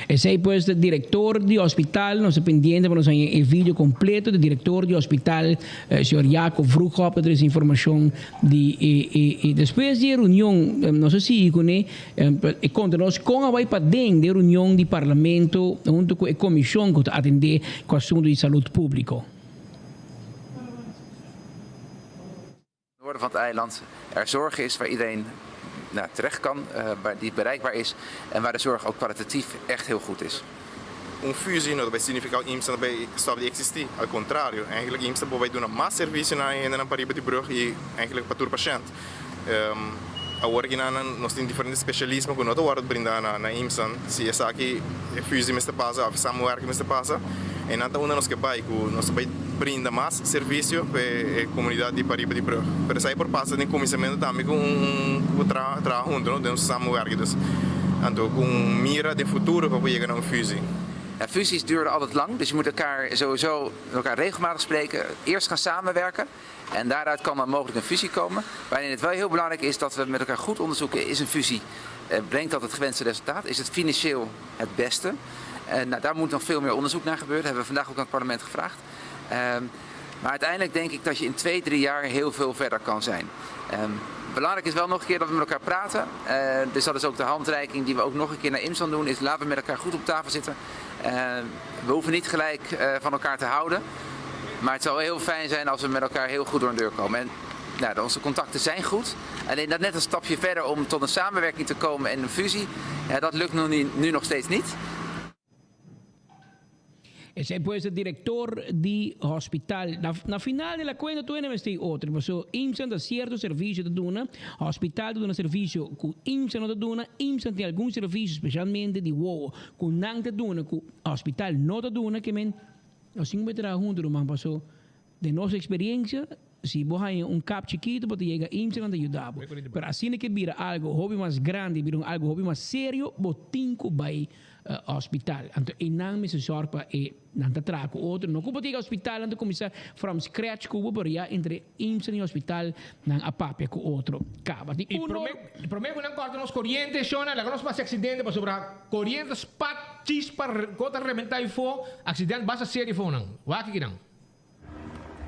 Esey pues de director di hospital, nos ta pendiente pa nos haña e video completo de director di hospital, eh, señor Jacob Vroegop, ta trece informacion di e, e, e despues di e reunion, eh, nos a sigui cune, eh, e conta nos con a bay paden den reunion di parlamento hunto cu e comision cu ta atende cu asunto di salud publico. Noorden van het eiland er zorg is waar iedereen nou, terecht kan, uh, waar die bereikbaar is en waar de zorg ook kwalitatief echt heel goed is. Un fusie no ta bay significa cu IMSA ta bay stop di existi, al contrario, eigenlijk IMSA por bay duna mas servicio na e hendenan pariba di brug y eigenlijk pa tur pashent. Awor aki nan nos tin diferente specialismo cu no ta wordo brinda na IMSA, si esaki e fusie mester pasa of e samenwerking mester pasa, e nan ta unda nos ke bay cu nos ta bay brinda mas servicio pa e comunidad di pariba di brug. Pero esaki por pasa den cuminsamento tambe cu un cu traha hunto no den un samenwerking dus anto cu un mira den futuro pa por yega na un fusie. Ja, fusies duren altijd lang, dus je moet elkaar sowieso elkaar regelmatig spreken, eerst gaan samenwerken. En daaruit kan dan mogelijk een fusie komen. Waarin het wel heel belangrijk is dat we met elkaar goed onderzoeken, is een fusie, eh, brengt dat het gewenste resultaat? Is het financieel het beste? En nou, daar moet nog veel meer onderzoek naar gebeuren. Dat hebben we vandaag ook aan het parlement gevraagd. Um, maar uiteindelijk denk ik dat je in twee, drie jaar heel veel verder kan zijn. Um, belangrijk is wel nog een keer dat we met elkaar praten. Uh, dus dat is ook de handreiking die we ook nog een keer naar IMSAN doen. Is laten we met elkaar goed op tafel zitten. Uh, we hoeven niet gelijk uh, van elkaar te houden. Maar het zou heel fijn zijn als we met elkaar heel goed door een deur komen. En nou, onze contacten zijn goed. Alleen dat net een stapje verder om tot een samenwerking te komen en een fusie, ja, dat lukt nu, niet, nu nog steeds niet. Esei pues e director di hospital. Na, na final di la cuenta tu mester otro. Paso IMSA ta cierto servicio ta duna, hospital ta duna servicio cu IMSA no ta duna, IMSA tin algun servicio specialmente di wowo cu nan ta duna cu hospital no ta duna ke men Nos tin ku traha huntu ruman paso den nos experiencia si bo haña un kap chikitu bo ta yega imsa nan ta yuda bo pero asina ke bira algo hopi mas grandi bira un algo hopi mas serio bo tin ku bai hospital anto einan mester zorg pa e nan ta traha ku otro no ku bo ta yega hospital nan ta kuminsa from scratch ku bo pero ya entre imsa i hospital nan a papia ku otro kaba di I uno. prome prome ku nan kòrta nos koriente shona laga nos pasa aksidente pasobra koriente spat chispa kos ta rebentá ifó aksident basta serio ifó nan wak aki nan.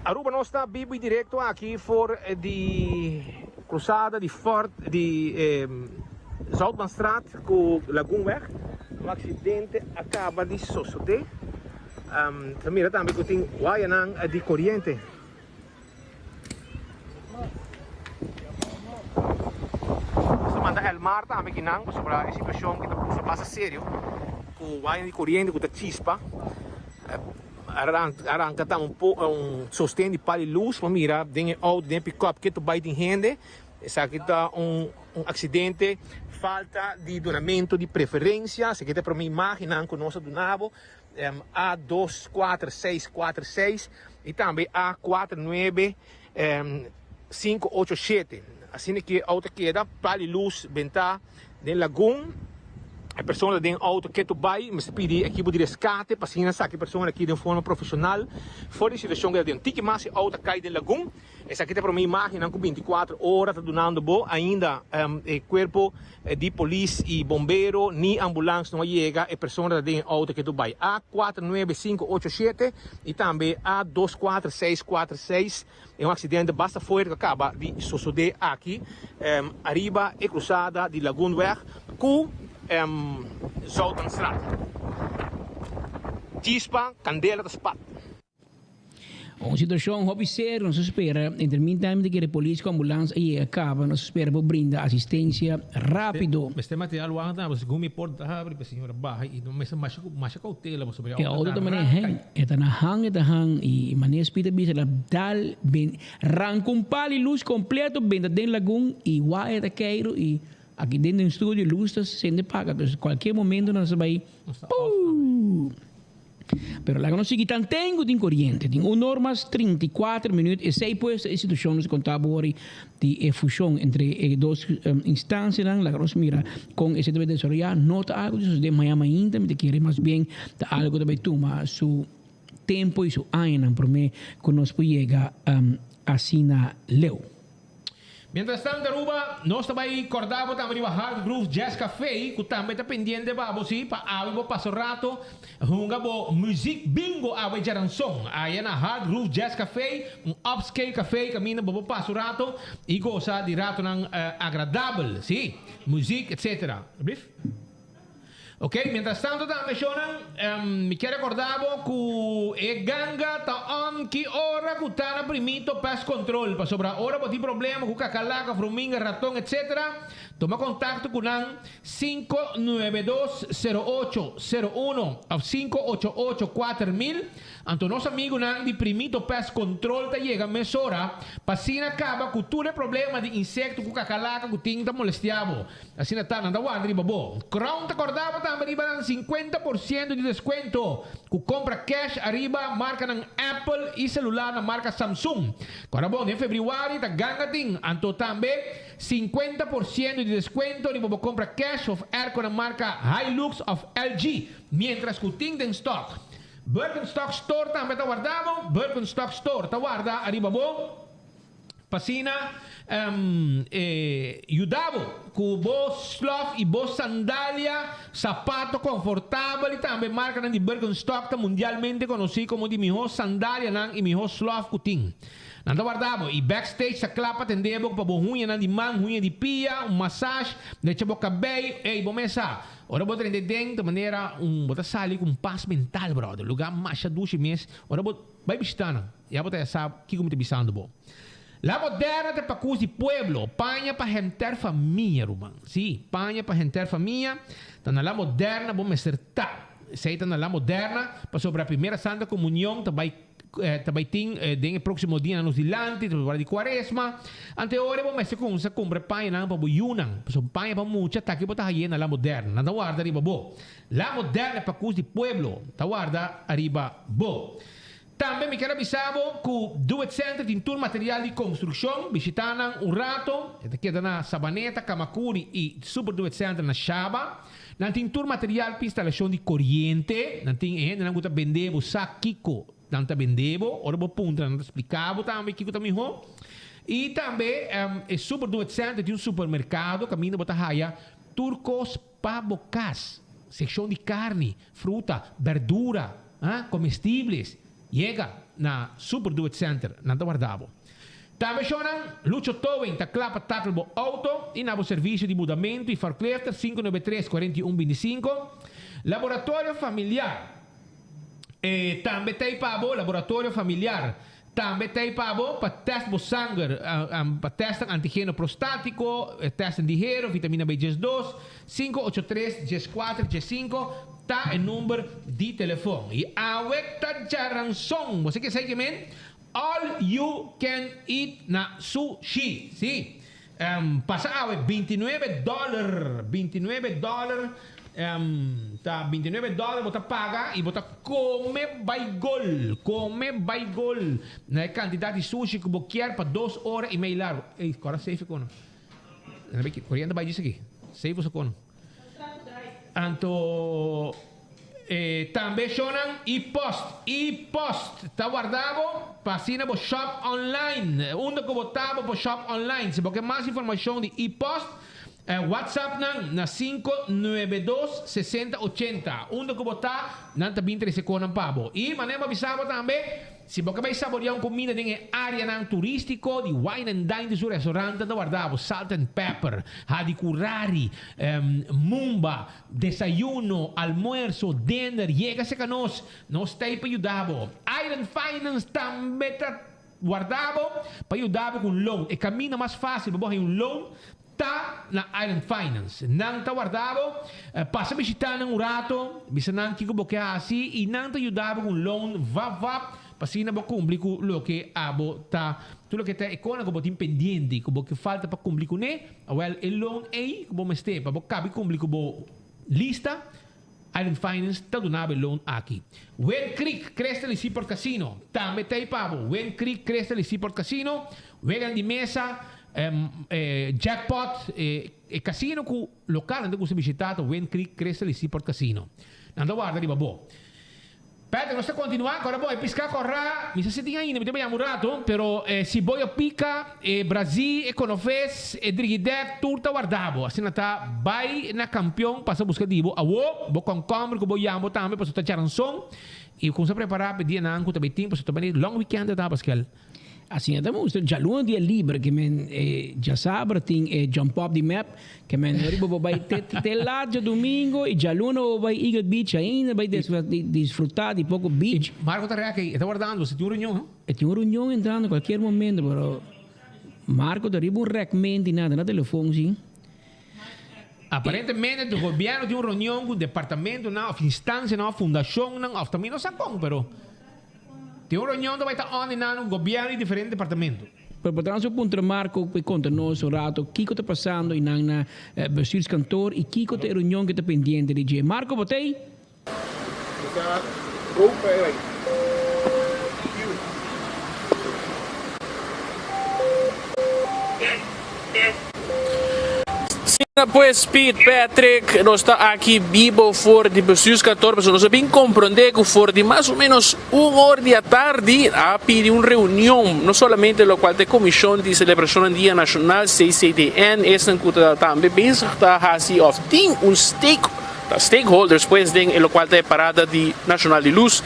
Aruba nos ta bibu y directo aki for di cruzada di Fort di Zoutmanstraat cu Lagoenweg. Un accidente a caba di sosode. Ta mira tambe cu tin wayanan di coriente. Nos ta manda Elmar tambe kinan pasobra e situacion ki ta puso basta serio cu waya di coriente cu ta chispa a ranca ta un un sosten di pal di luz pa mira den e auto den e pick-up ke ta bay tin hende esaki ta un un accidente falta di dunamento di preferencia esaki ta e prome imagennan cu nos a duna bo. A dos kuater seis kuater seis i tambe A kuater nuebe sinku ocho shete. Asina ki e outo keda pal di lus bentá den lagun. E persona den outo ketu bai mester pidi ekipo di reskate pa asina saka e persona aki den forma profeshonal for di situashon ku ta den. Tiki mas e outo a kai den lagun. Esaki ta prome imagennan ku bintikuater ora ta dunando bo. Ainda e kuerpo di polis i bombero ni ambulans no a yega. E persona ta den e outo ke Dubai. A kuater nuebe sinku ocho shete i tambe A dos kuater seis kuater seis. E un aksidente basta fuerte ku a kaba di sosode aki ariba e krusada di Lagoenweg ku Zoutanstraat. Chispa, kandela ta spat. Un situacion hopi serio, nos a spera entre meantime ta kere polis cu ambulans a yega caba, nos a spera por brinda asistencia rapido. Mester material wanta pasobra segun mi porta ta habri pa e señora baha y no mester masha masha cautela pasobra e auto ta manera hen e ta na han e ta han y manera speed a bisa la dal ben ranca un pal y luz completo benta den lagun y waya ta keiro y. Aki den den studio luz ta sende paga, dus cualkier momento nos ta bay puu. Pero laga nos sigui tanten cu tin coriente. Tin un or mas 34 minuut. Esey pues ta e situacion nos a conta bo ori di e fusion entre e dos instancianan. Laga nos mira con esey ta bay desaroya. No ta algo di sosode mañana mainta, mi ta kere mas bien ta algo cu ta bay tuma su tempo y su añanan prome cu nos por yega asina leu. Mientras tanto Aruba, nos ta bay corda bo tambe riba Hard Groove Jazz Café cu tambe ta pendiente pa bo si pa awe bo pasa rato hunga bo muziek bingo awe djaranson aya na Hard Groove Jazz Café, un upscale café caminda bo por pasa un rato y goza di ratonan agradabel, si, muziek etc. Alblief? Ok, mientras tanto tambe shownan, mi kier recorda bo cu e ganga ta on ki ora cu ta na primito pest control, pasobra ora bo tin problema cu cacalaca, fruminga, raton etc. Tuma contacto cu nan 592 08 01 of 588 4000. Anto nos amigunan di Primito Pest Control ta yega mesora pa asina caba cu tur e problema di insecto cu cacalaca cu tin ta molestia bo. Asina ta, nan ta warda riba bo. Crown ta corda bo tambe riba nan 50% di descuento cu compra cash ariba marcanan Apple y celular na marca Samsung. Corda bon, den februari ta ganga tin, anto tambe 50% di descuento riba bo compra cash of airco na marca Hilux of LG, mientras cu tin den stock. Birkenstock Store tambe ta warda bo. Birkenstock Store ta warda ariba bo pa asina yuda bo ku bo slof i bo sandalia, sapato konfortabel i tambe markanan di Birkenstock ta mundialmente konosí komo di mihó sandalianan i mihó slof ku tin. Nan ta warda bo i backstage ta kla pa tende bo pa bo huñanan di man, huña di pia, un massage, drecha bo kabei, ey bo mesa. Ora bo drenta den ta manera un bo ta sali ku un pas mental brother, luga masha dushi mes, ora bo bai bishita nan ya bo ta ya sa kiko mi ta bisando bo. La moderna ta pakus di pueblo, paña pa henter famia ruman, si, paña pa henter famia, ta na la moderna bo mester ta, esei ta na la moderna pasobra primera santa komunion ta bai Ta bai tin den e próksimo dianan nos dilanti, ta ora di kuaresma. Ante ora bo mester kumsa kumpra pañanan pa bo yunan. Pasobra paña pa mucha ta ki bo ta haye na La Moderna. Nan ta warda riba bo. La Moderna e pakus di pueblo ta warda ariba bo. Tambe mi kier a bisa bo ku Do It Center tin tur material di konstrukshon. Bishita nan un rato. E ta keda na Sabaneta, Kamakuri i Super Do It Center na Shaba. Nan tin tur material pa instalashon di koriente. Nan tin e hendenan ku ta bende bo sa kiko nan ta bende bo. Ora bo puntra nan ta splika bo tambe kiko ta mihó. I tambe e Super Do It Center tin un supermerkado kaminda bo ta haya tur kos pa bo kas. Sekshon di karni, fruta, berdura, komestibles. Yega na Super Do It Center, nan ta warda bo. Tambe shownan, Lucho Towing ta kla pa tackle bo auto y na bo servicio di mudamento y forklifter 593 41 25. Laboratorio Familiar e tambe ta ey pa bo, Laboratorio Familiar tambe ta ey pa bo pa test bo sanger, pa testan antigeno prostatico, testen di hero, vitamina B 12, 583 14 15 ta e number di telefon. Y awe ta djaranson, bo sa kiesey ke men? All you can eat na sushi. Si. Pasa awe 29 dollar, 29 dollar, ta 29 dollar bo ta paga y bo ta come bay gol, come bay gol na e cantidad di sushi cu bo kier pa dos ora y mey largo. Ey, cora safe cono. Coriente bay djis aki. Safe boso cono. Anto e tambe shownan e-post, e-post ta warda bo pa asina bo shop online. Unda ku bo ta bo por shop online. Si bo ke mas informashon di e-post, WhatsApp nan na 592 60 80. Unda ku bo ta, nan ta bin trese konan pa bo. I manera bo a bisa bo tambe, Si bo ke bai saborea un kumida den e areanan turístiko di Wine and Dine di su restaurantnan ta warda bo Salt and Pepper, Hadicurari, Mumba, desayuno, almuerso, dinner, yega serka nos, nos ta ei pa yuda bo. Island Finance tambe ta warda bo pa yuda bo ku un loan. E kaminda mas fásil pa bo haña un loan Ta na Island Finance. Nan ta warda bo, pasa bishita nan un rato, bisa nan kiko bo ke hasi i nan ta yuda bo ku un loan vap vap. pa asina bo cumpli cu loke abo ta, tur loke ta e cona cu bo tin pendiente, cu bo ke falta pa cumpli cune, awel e loan ey cu bo mester pa bo cabi cumpli cu bo lista, Island Finance ta duna bo e loan aki. Wind Creek Crystal y Seaport Casino tambe ta ey pa bo. Wind Creek Crystal y Seaport Casino, weganan di mesa, jackpot, e casino cu localnan ta gusta bishita ta Wind Creek Crystal y Seaport Casino. Nan ta warda riba bo. Patrick, nos ta continua, ora bo e pisca corra, mi sa si tin ainda, mi ta baña un rato, pero si bo yo pica, e Brazi, e Conofes, e Drigidek, tur ta warda bo. Asina ta, bay na Campeon, pasa busca di bo awo, bo concomber cu bo yambo tambe, pasobra ta djaranson, y cuminsa prepara pa e dianan cu ta bay tin, pasobra ta bini long weekend ta Pascal. Asina ta mustra djaluna dia liber ke men e djasabra tin e jump up di mep ke men no riba bo bai te te laat djadumingo y djaluna bo bai Eagle Beach ainda bai disfruta di poko beach. Marco ta rek ey, e ta wardando, si tin un reunion no? E tin un reunion entrando cualkier momento pero Marco ta riba un rekment y nada na telefon si. Aparentemente e gobierno tin un reunion cu departamentonan of instancianan of fundacionnan of ta mi no sa con pero. Tin un reunion ta bai ta on di nan un gobierno di diferente departamento. Pero por tanto puntra Marco p'e conta nos un rato kico ta pasando y nan na bestuurskantoor y kico ta e reunion cu ta pendiente di dje. Marco bo t'ey? Mi ta go pa e bai. Asina pues Piet Patrick, nos ta aki bibo for di bestuurskantoor pasobra nos a bin comprende cu for di mas o menos un or di atardi a pidi un reunion, no solamente locual ta e comision di celebracionnan Dia Nacional, CCDN, esnan cu ta tambe bezig ta haci of tin un stake, ta stakeholders pues den e locual ta e parada di Nacional di Luz.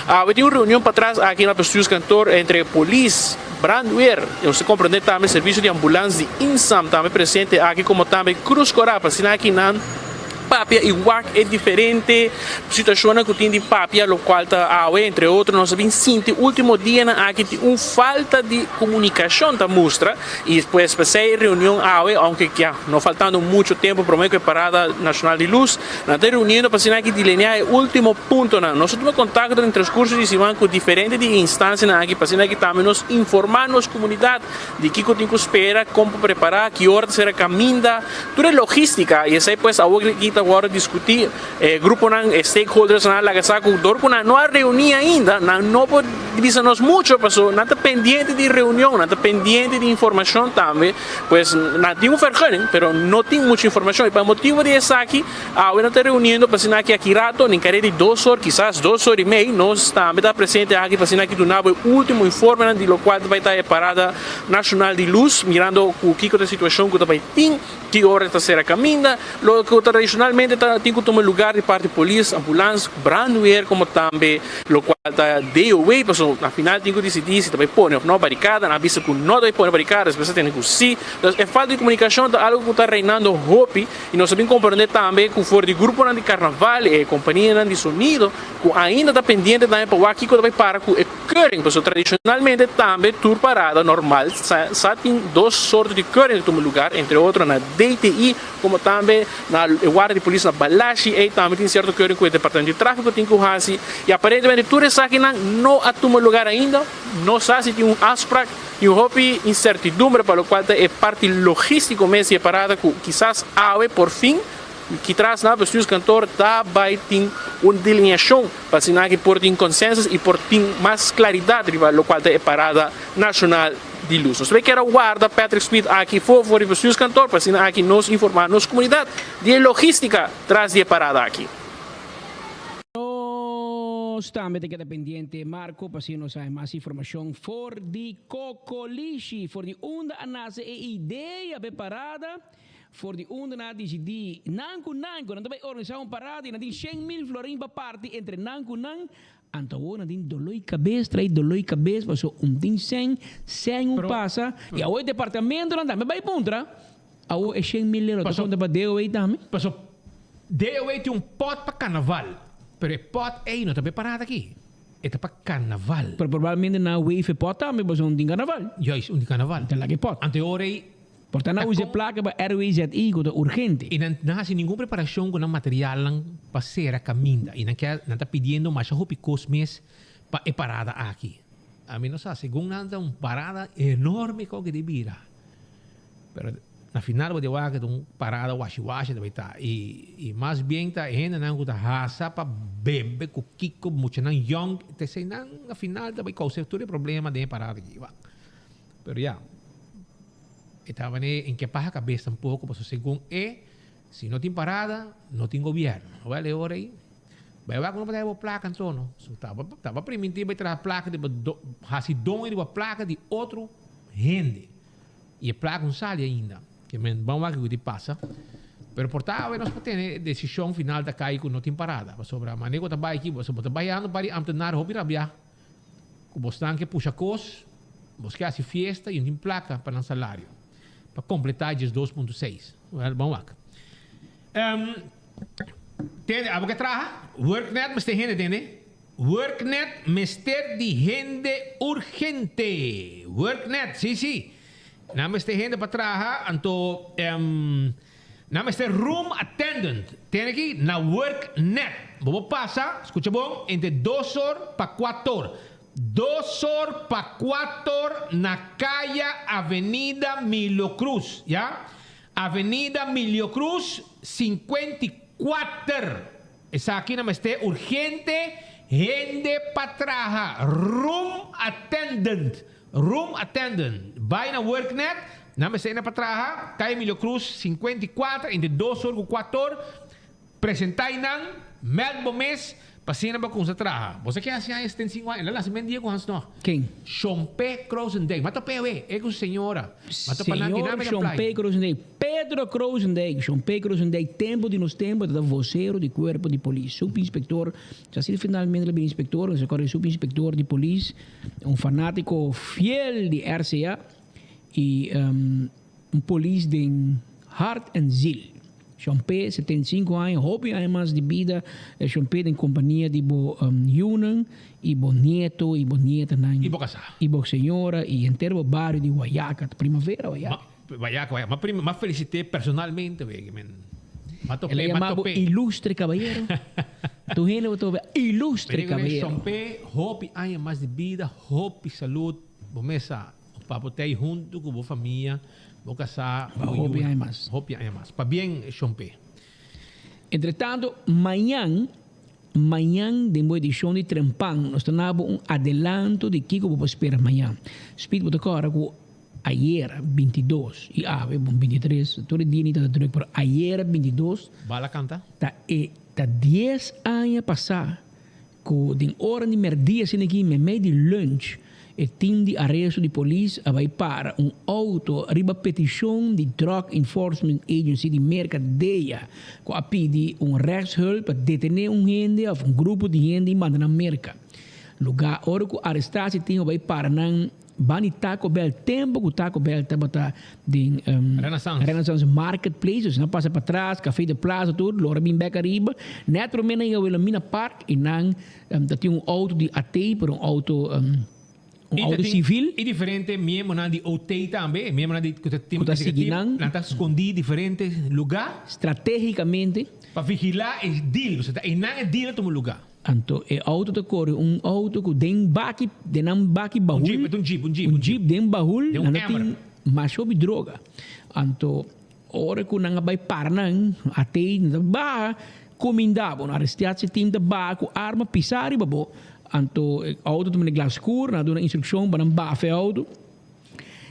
Awe tin un reunion patras aki na bestuurskantoor entre polis, Brandweer, nos ta comprende tambe servicio di ambulans di INSAM tambe presente aki como tambe Cruz Cora pa asina aki nan papia y wak e diferente situacionnan cu tin di papia locual ta awe entre otro nos a bin sinti ultimo dianan aki tin un falta di comunicacion ta mustra y pues p'esey reunion awe aunke ya no faltando mucho tempo prome cu e parada nacional di luz nan ta reuniendo pa asina aki delinea e ultimo Puntonan. Nos a tuma kontakto den transkurso di siman ku diferente di e instansianan aki pa asina ki tambe nos informá nos komunidat di kiko tin ku spera, kon pa prepará, ki ora ta sera kaminda, tur e logístika i esei pues awor aki ta wòrdu diskutí. E gruponan, e stakeholdersnan a laga sa ku dor ku nan no a reuní ainda nan no por bisa nos mucho pasobra nan ta pendiente di reunion, nan ta pendiente di informashon tambe, pues nan tin un vergunning pero no tin mucho informashon i pa motibu di esaki Awe nan ta reuniendo pa asina aki aki rato, den kare di dos or, kisas dos or i mei, nos tambe ta presente aki pa asina aki duna bo e ultimo informenan di lokual ta bai ta e parada nashonal di lus, mirando ku kiko ta e situashon ku ta bai tin, ki ora ta sera kaminda, lo ku tradishonalmente ta tin ku tuma lugar di parti polis, ambulans, brandweer komo tambe lokual ta DOW, pasobra na final tin ku disidí si ta bai pone òf no barikada, nan a bisa ku no ta bai pone barikada, despues a tende ku si, entonces e falta di komunikashon ta algu ku ta reinando hopi. I nos a bin komprendé tambe ku for di gruponan di karnaval i e kompanianan di sonido ku ainda ta pendiente tambe pa wak kiko ta bai para ku e keuring, pasobra tradishonalmente tambe tur parada normal sa sa tin dos sorto di keuring ta tuma lugar, entre otro na DTI komo tambe na e warda di polis na Balashi ei tambe tin sierto keuring ku e departamento di trafiko tin ku hasi i aparentemente tur esakinan no a tuma lugar ainda. No sa si tin un afsprak. Tin hopi incertidumbre pa locual ta e parti logistico mes di e parada cu kisas awe por fin kitras na bestuurskantoor ta bay tin un delineacion pa asina aki por tin consensus y por tin mas claridad riba locual ta e parada nacional di luz. Nos bay kier a warda Patrick Smith aki for for di bestuurskantoor pa asina aki nos informa nos comunidad di e logistica tras di e parada aki. Nos tambe ta keda pendiente Marco pa asina nos haña mas informashon for di Kokolishi, for di unda a nase e idea pa e parada, for di unda nan a disidí nan ku nan ku nan ta bai organisá un parada i nan tin 100,000 florin pa parti entre nan ku nan, anto awor nan tin doloi kabes trai doloi kabes pasobra un tin sèn, sèn un pasa i awor e departamentonan tambe bai puntra. Awor e 100,000 euro ta konta pa DOW tambe? Paso DOW tin un pot pa carnaval, pero e pot ey no ta pa e parada aki. E ta pa carnaval. Pero probabilmente nan a wave e pot tambe pasobra un tin carnaval. Juist, un tin carnaval. Ta laga e pot. Anto e ora ey Por ta nan usa e placa pa RWZI cu ta urgente. Y nan no haci ningun preparacion cu nan materialnan pa cera caminda. Y nan kier, nan ta pidiendo masha hopi cos mes pa e parada aki. Ami no sa, segun nan ta un parada enorme ku di bira. Pero na final bo di wak ta un parada washi washi ta bai ta. I i mas bien ta e hendenan ku ta hasa pa bebe ku kiko muchanan yong ta eseinan na final ta bai kousa tur e problema den e parada aki wak. Pero ya, e ta manera en ke paha kabes tampoko pasobra segun e si no tin parada no tin gobierno. Wèl e ora ei Bai wak no por bo plaka anto no. So taba taba primintí bai traha plaka di bo do hasi doño di bo plaka di otro hende. I e plaka no sali ainda. Ke men ban wak kiko di pasa. Pero por ta awe nos por tene e desishon final ta kai ku no tin parada. Pasobra manera ku ta bai aki bo ta bai ando un par di ambtenaar hopi rabiá ku bosnan ke pusha kos, bos ke hasi fiesta i no tin plaka pa nan salario pa kompletá 12.6. Wèl ban wak. Tende, abo ke traha? Worknet mester hende, tende? Worknet mester di hende urgente. Worknet, si, si. Nan mester hende pa traha, anto nan mester room attendant. Tende aki? Na Worknet. Bo por pasa, skucha bon, entre dos or pa kuator. Dos or pa kuator na Kaya Avenida Milo Cruz, ya? Avenida Milio Cruz 54. Esaki na mester urgente hende pa traha. Room attendant. Room attendant. Bai na Worknet, nan mester hende pa traha. Calle Emilio Cruz 54 entre dos or cu cuator. Presenta einan, meld bo mes pa asina bo cuminsa traha. Bo sa ken haci aña 75 aña? El a lansa men dia cu Hans nog. Ken? Shompe Krozendijk. Ma tope awe, e cu su señora. Ma topa nan Señor dina na Shompe playa. Krozendijk. Pedro Krozendijk. Shompe Krozendijk, tempo di nos tempo tabata vocero di cuerpo di polis. Subinspector, sa si finalmente el a bira inspector, nos recorda e subinspector di polis, un fanatico fiel di RCA y un polis den hart en ziel. Shon P, 75 aña, hopi aña mas di bida, Shon P den kompania di bo yunan i bo nieto i bo nietanan. I bo kasá. I bo señora i henter bo bario di Wayaca, ta Primavera Wayaca. Ma, Wayaca, Wayaca. Ma prima, m'a felicit'é personalmente wege, men. M'a El a top'é, m'a yama bo top'é. ilustre kabayero. Tur hende bo topa ilustre Mira, kabayero. Shon P, hopi aña mas di bida, hopi salud, bo mesa. Pa bo tei huntu ku bo famia, bo kasá, Pa bo hopi yunan. aña mas. Hopi aña mas. Pabien, Shon P. Entretanto, mañan, mañan den bo edishon di Trempan nos ta na bo un adelanto di kiko bo por spera mañan. Speed bo ta kòrda ku ayera bintidos i awe bon bintitres, tur e dia ni ta drùk, pero ayera bintidos Bala kanta. ta e ta dies aña pasá Ku den ora di merdia asina aki meimei di lunch e team di aresto di polis a bai para un auto riba petishon di Drug Enforcement Agency di Merka, DEA, ku a pidi un rechtshulp pa detené un hende òf un grupo di hende i manda nan Merka. Lugá ora ku arestá si tin a bai para nan. Ban di Taco Bell, tempo cu Taco Bell tabata den Renaissance. Renaissance Marketplace, dus nan pasa patras, Café de Plaza tur, lora bin bek ariba, net prome nan yega Wilhelmina Park y nan ta tin un auto di AT, pero un auto un Y ta auto tin civil. Y diferente miembronan di OT tambe, miembronan di cu ta team Cu ta sigui investigativo, nan. nan ta scondi diferente lugar. Strategicamente. Pa vigila e deal, pasobra ta eynan e deal a tuma lugar. Anto e auto ta kore un auto ku den baki, den nan baki bahul. Un jeep, e ta un jeep, un jeep. Un jeep den bahul, Den un nan ta tin Camry. masha hopi droga. Anto ora ku nan a bai para nan, atei nan ta baha, kuminda bo. Nan arestiá si tin ta baha ku arma pisá riba bo. Anto e auto ta manda glas skur, nan a duna instrukshon pa nan bafa e auto.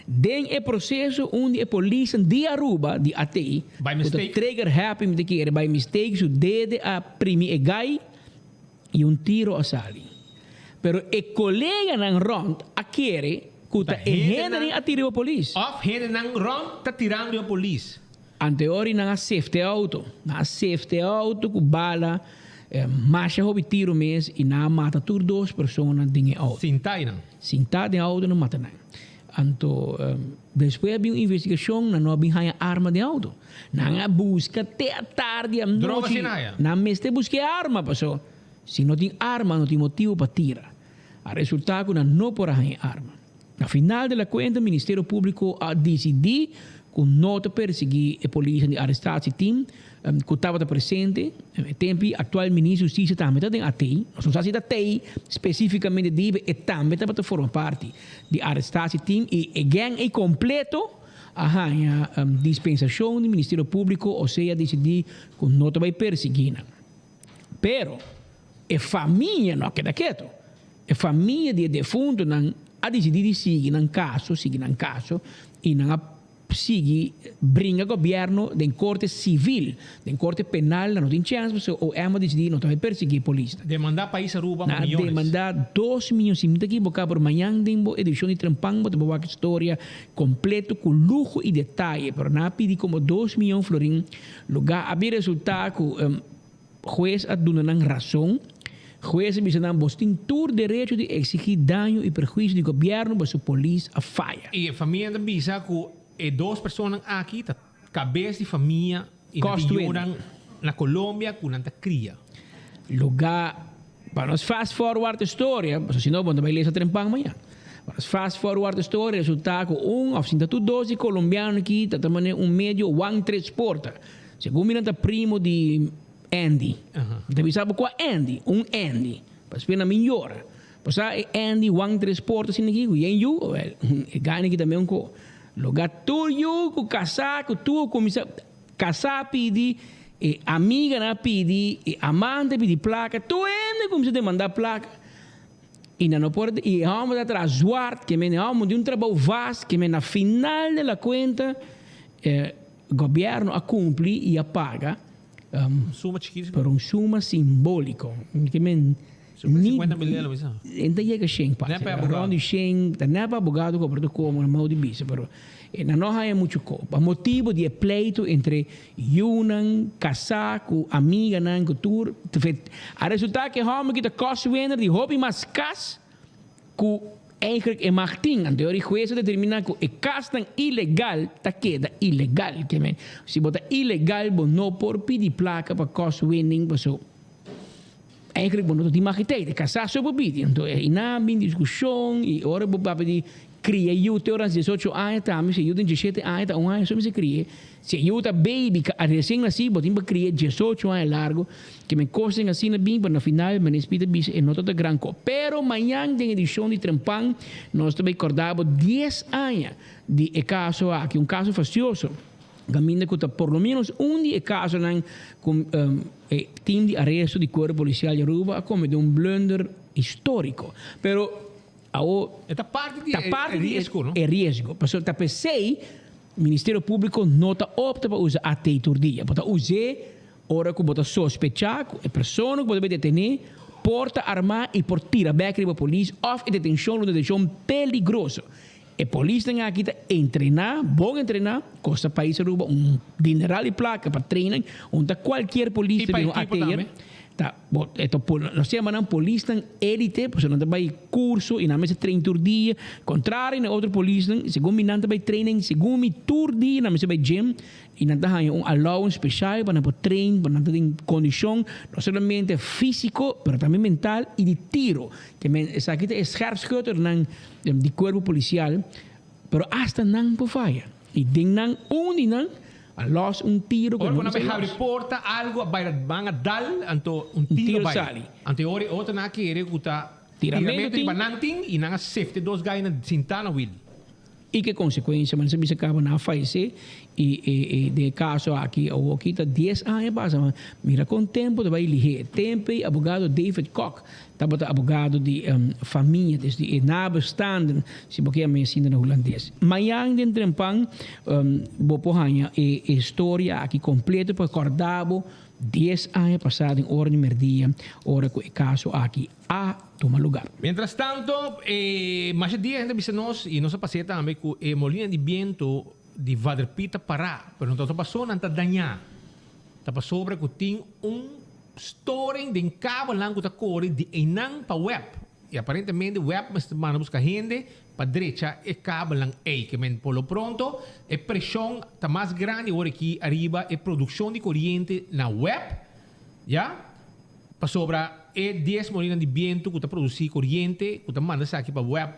Den e proseso un di e polisnan di Aruba, di AT, By ku ta mistake. trigger happy mi ta kere, by mistake su dede a primi e gai i un tiro a sali. Pero e koleganan rònt a kere ku ta Ta e hendenan hendenan a tira riba polis. Òf hendenan rònt ta tirando riba polis. Anteori nan a sefte e auto. Nan a sefte e auto ku bala, masha hopi tiro mes i nan a mata tur dos persona den e auto. Sintá einan. Sintá den auto nan mata nan. Anto despues a bin un investigashon nan no a bin haña arma den auto. Nan a buska te a tardi anochi. Droga sin haña. Nan mester buska e arma paso si no tin arma no tin motibu pa tira. A resultá ku nan no por a haña e arma. Na final de la kuenta Ministerio Públiko a disidí. ku no ta persiguí e polisnan di arrestatieteam ku tabata presente. E tempi aktual Minister di Hustisia tambe ta den AT. Nos no sa si ta tei spesífikamente dibe e tambe tabata forma parti di arrestatieteam i e gang ei kompleto a haña dispensashon di Ministerio Públiko osea disidí ku no ta bai persiguí nan. Pero e famia no a keda ketu. E famia di e defuntonan a disidí di sigui nan kaso, sigui nan kaso i nan a sigui bringa gobièrnu den korte sivil. Den korte penal nan no tin chèns pasobra OM a disidí no ta bai persiguí polisnan. Demandá pais Aruba Nan a miyones. demandá dos miyon, si mi ta ekiboká, pero mañan den bo edishon di Trempan bo ta por wak e storia kompleto ku luho i detaye, pero nan a pidi komo dos miyon florin. Lugá a bin resultá ku Hues a duna nan rason. Hues a bisa nan, Bos tin tur derecho di exigí daño i perhuisio di gobièrnu, boso polis a faya. I e famia ta bisa ku e dos personanan aki ta kabes di famia i nan tin yunan na Colombia ku nan ta kria. Lugá pa nos fast forward e storia, pasobra si no bo no ta bai lesa trempan mañan. Pa nos fast forward e storia, resultá ku un òf sinta tur dos di kolombiano aki ta ta manera un medio wan tres porta. Segun mi nan ta primo di Andy. Mi ta bisa bo kua Andy, un Andy. Pasobra na mi yora. Bo sa e Andy wan tres porta asina aki ku yen yu? Wel, e gana aki tambe un ko. Loga tur yu ku kasá ku tur kuminsá kasá pidi, e amiganan a pidi, e amante a pidi plaka, tur hende kuminsá demandá plaka. I nan no por, i e hòmber ta traha zwart, ke men e hòmber di un trabou vast, ke men na final de la kuenta e Gobierno a cumpli y a paga Un suma chikito. Pero un suma simbolico. Ke men ni 50 mil lo bisa. E ta yega shen pa. Net pa e abogado. Rond di shen, ta net pa abogado cobra ta como na mou di bisa, pero nan no haya mucho co. Pa motibo di e pleito entre yunan, casá cu amiganan cu tur, a resulta cu e homber ki ta kostwinner di hopi mas cas ku eigenlijk e mag tin. Anto e hues a determiná ku e kasnan ilegal ta keda ilegal. Ke men, si bo ta ilegal bo no por pidi plaka pa kostwinning paso eigenlijk bo no ta tin mag tijd. E kasá so por pidi. Anto einan bin diskushon i ora bo papia di kria yu te ora diesocho aña tambe si e yu tin diesshete aña ta un aña so mester kria. Si e yu ta baby ka resien nasí bo tin pa kria diesocho aña largo. Ke men kosnan asina bin pa na final meneer Speed a bisa e no ta ta gran ko. Pero mañan den edishon di Trempan nos ta bay korda bo dies aña di e kaso aki, un kaso fastioso kaminda ku ta por lo menos un di e kasonan ku e team di aresto di Kuerpo Polisial di Aruba a komete un blunder historiko. Pero awo E ta parti di ta e parti di riesgo, no? e riesgo. Pasobra ta p'esei Ministerio Públiko no ta opta pa usa AT tur dia. Bo ta us'é Ora ku bo ta sospechá ku e persona ku bo ta bai detené por ta armá i por tira bèk riba polis òf e detenshon lo un detenshon peligroso. E polisnan aki ta entrená, bon entrená, kosta pais Aruba un dineral di plaka pa trenan, un ta kualkier polis I ta pa bin un ekipo AT'er. tambe. Ta bo e ta pone nos yama nan polisnan elite pasobra nan ta bai curso y nan mester train tur dia contrario na otro polisnan segun mi nan ta bai training segun mi tur dia nan mester bai gym y nan ta haya un allowance special pa nan por train pa nan ta den condicion no solamente fisico pero tambe mental y di tiro ke men esaki ta e scherpschutternan di cuerpo policial pero hasta nan por faya y den nan un di nan a los un tiro Ora cu nan bay habri porta algo a bay ban a dal anto un tiro bay anto e ora e otro nan a kere cu ta tiramento riba nan tin y nan a sefte dos guy na sinta na wiel. Y ke consecuencia? Manera sa bisa caba nan a fayece y e den e caso aki awoki ta dies aña pasa ma mira con tempo ta bay lihe. Tempo ey abogado David Kok tabata abogado di famia des di e nabestaanden si bo ke yama asina na Hulandes. Mayan den trempan bo por haña e historia aki completo pa corda bo dies aña pasa den ora di merdia ora cu e caso aki a tuma lugar. Mientras tanto, e masha dia hende a bisa nos, y nos a pas'é tambe, cu e molina di biento di Vader Piet ta pará, pero no ta paso nan ta dañá. Ta pasobra cu tin un storing den kabelnan cu ta core di einan pa web. Y aparentemente web mester manda busca hende pa drecha e kabelnan ey. Ke men por lo pronto e presion ta mas grandi ora aki ariba e produccion di coriente na web, ya. Pasobra e dies molinan di bientu ku ta produsí koriente ku ta manda esaki pa web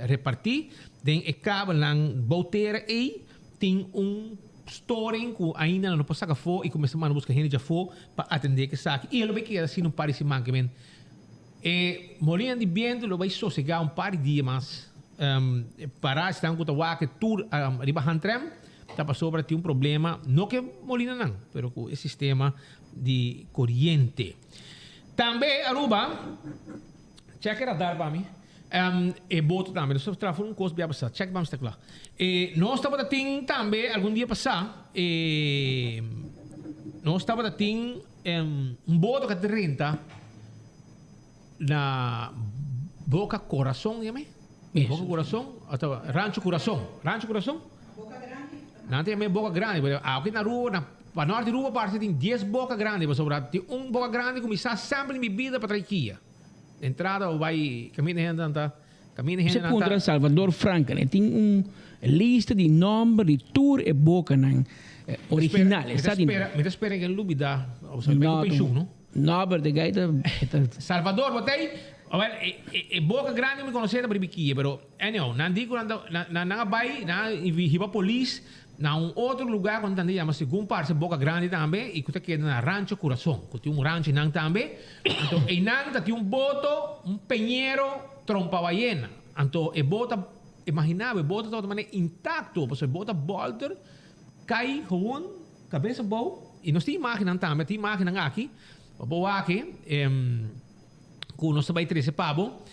repartí den e kabelnan bou tera ei. tin un storing ku ainda nan no por saka afó i ku mester manda buska hende djafó pa atendé ku esaki. I e lo bai keda asina un par di siman ke men e molinan di bientu lo bai sosegá un par di dia mas. Para esnan ku ta wak tur riba handrem ta pasobra tin un problema no ku e molinanan pero ku e sistema di koriente. Tambe Aruba, check e radar pa mi. E boto tambe, nos ta traha un kos bia pasá, check pa mi sta kla. E nos tabata tin tambe algun dia pasá, e nos tabata tin un boto ku a drenta na Boca Corazon, yam'é? Boca Corazon, Rancho Corazon, Rancho Corazon? Boca Grandi. Nan ta yam'é Boca Grandi, pero aki na Aruba, na pa nort di Aruba parse tin dies Boca Grandi, pasobra tin un Boca Grandi ku mi sa semper di mi bida pa trae kia. Entrada bo bai caminda hende nan ta caminda hende Se nan ta. puntra Salvador Franken e tin un lista di nomber di tur e bocanan original e sa di nan. Mi ta spera ke lubida o sa bai ku penshun no. No pero de guy ta ta. Salvador bo ta ei awel e boca grandi mi conoce ta Bribiquia pero anyhow nan di ku nan ta nan a bai nan a hiba polis Na un otro lugar cu nan ta yama segun parce Boca Grande tambe y cu ta keda na Rancho Curazon, cu tin un rancho eynan tambe. Anto eynan ta tin un boto, un peñero trompa bayena. Anto e boto a, imagina bo, e boto tabata manera intacto, pasobra e boto a bolter, cay gewoon cabes abou. Y nos tin imagennan tambe, tin imagennan aki, pa bo wak e. Ku nos ta bai trese pa bo,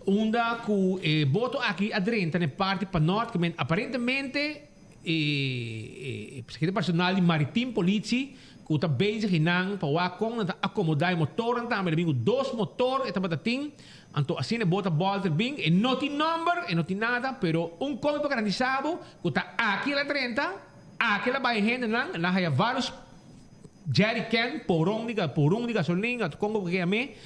unda ku e boto aki a drenta na e parti panort, ku men aparentemente e e personal di Maritim Politie ku ta bezig einan pa wak kon nan ta akomodá e motornan tambe. Ta bin ku dos motor e tabata tin, anto asina e boto a bòlter bin. E no tin nòmber, e no tin nada, pero un kon mi por garantisa bo ku ta aki el a drenta, aki el a bai e hendenan, el a haya vários. Jerrycan, poron di poron di gasolin, ot kon ku yam'é,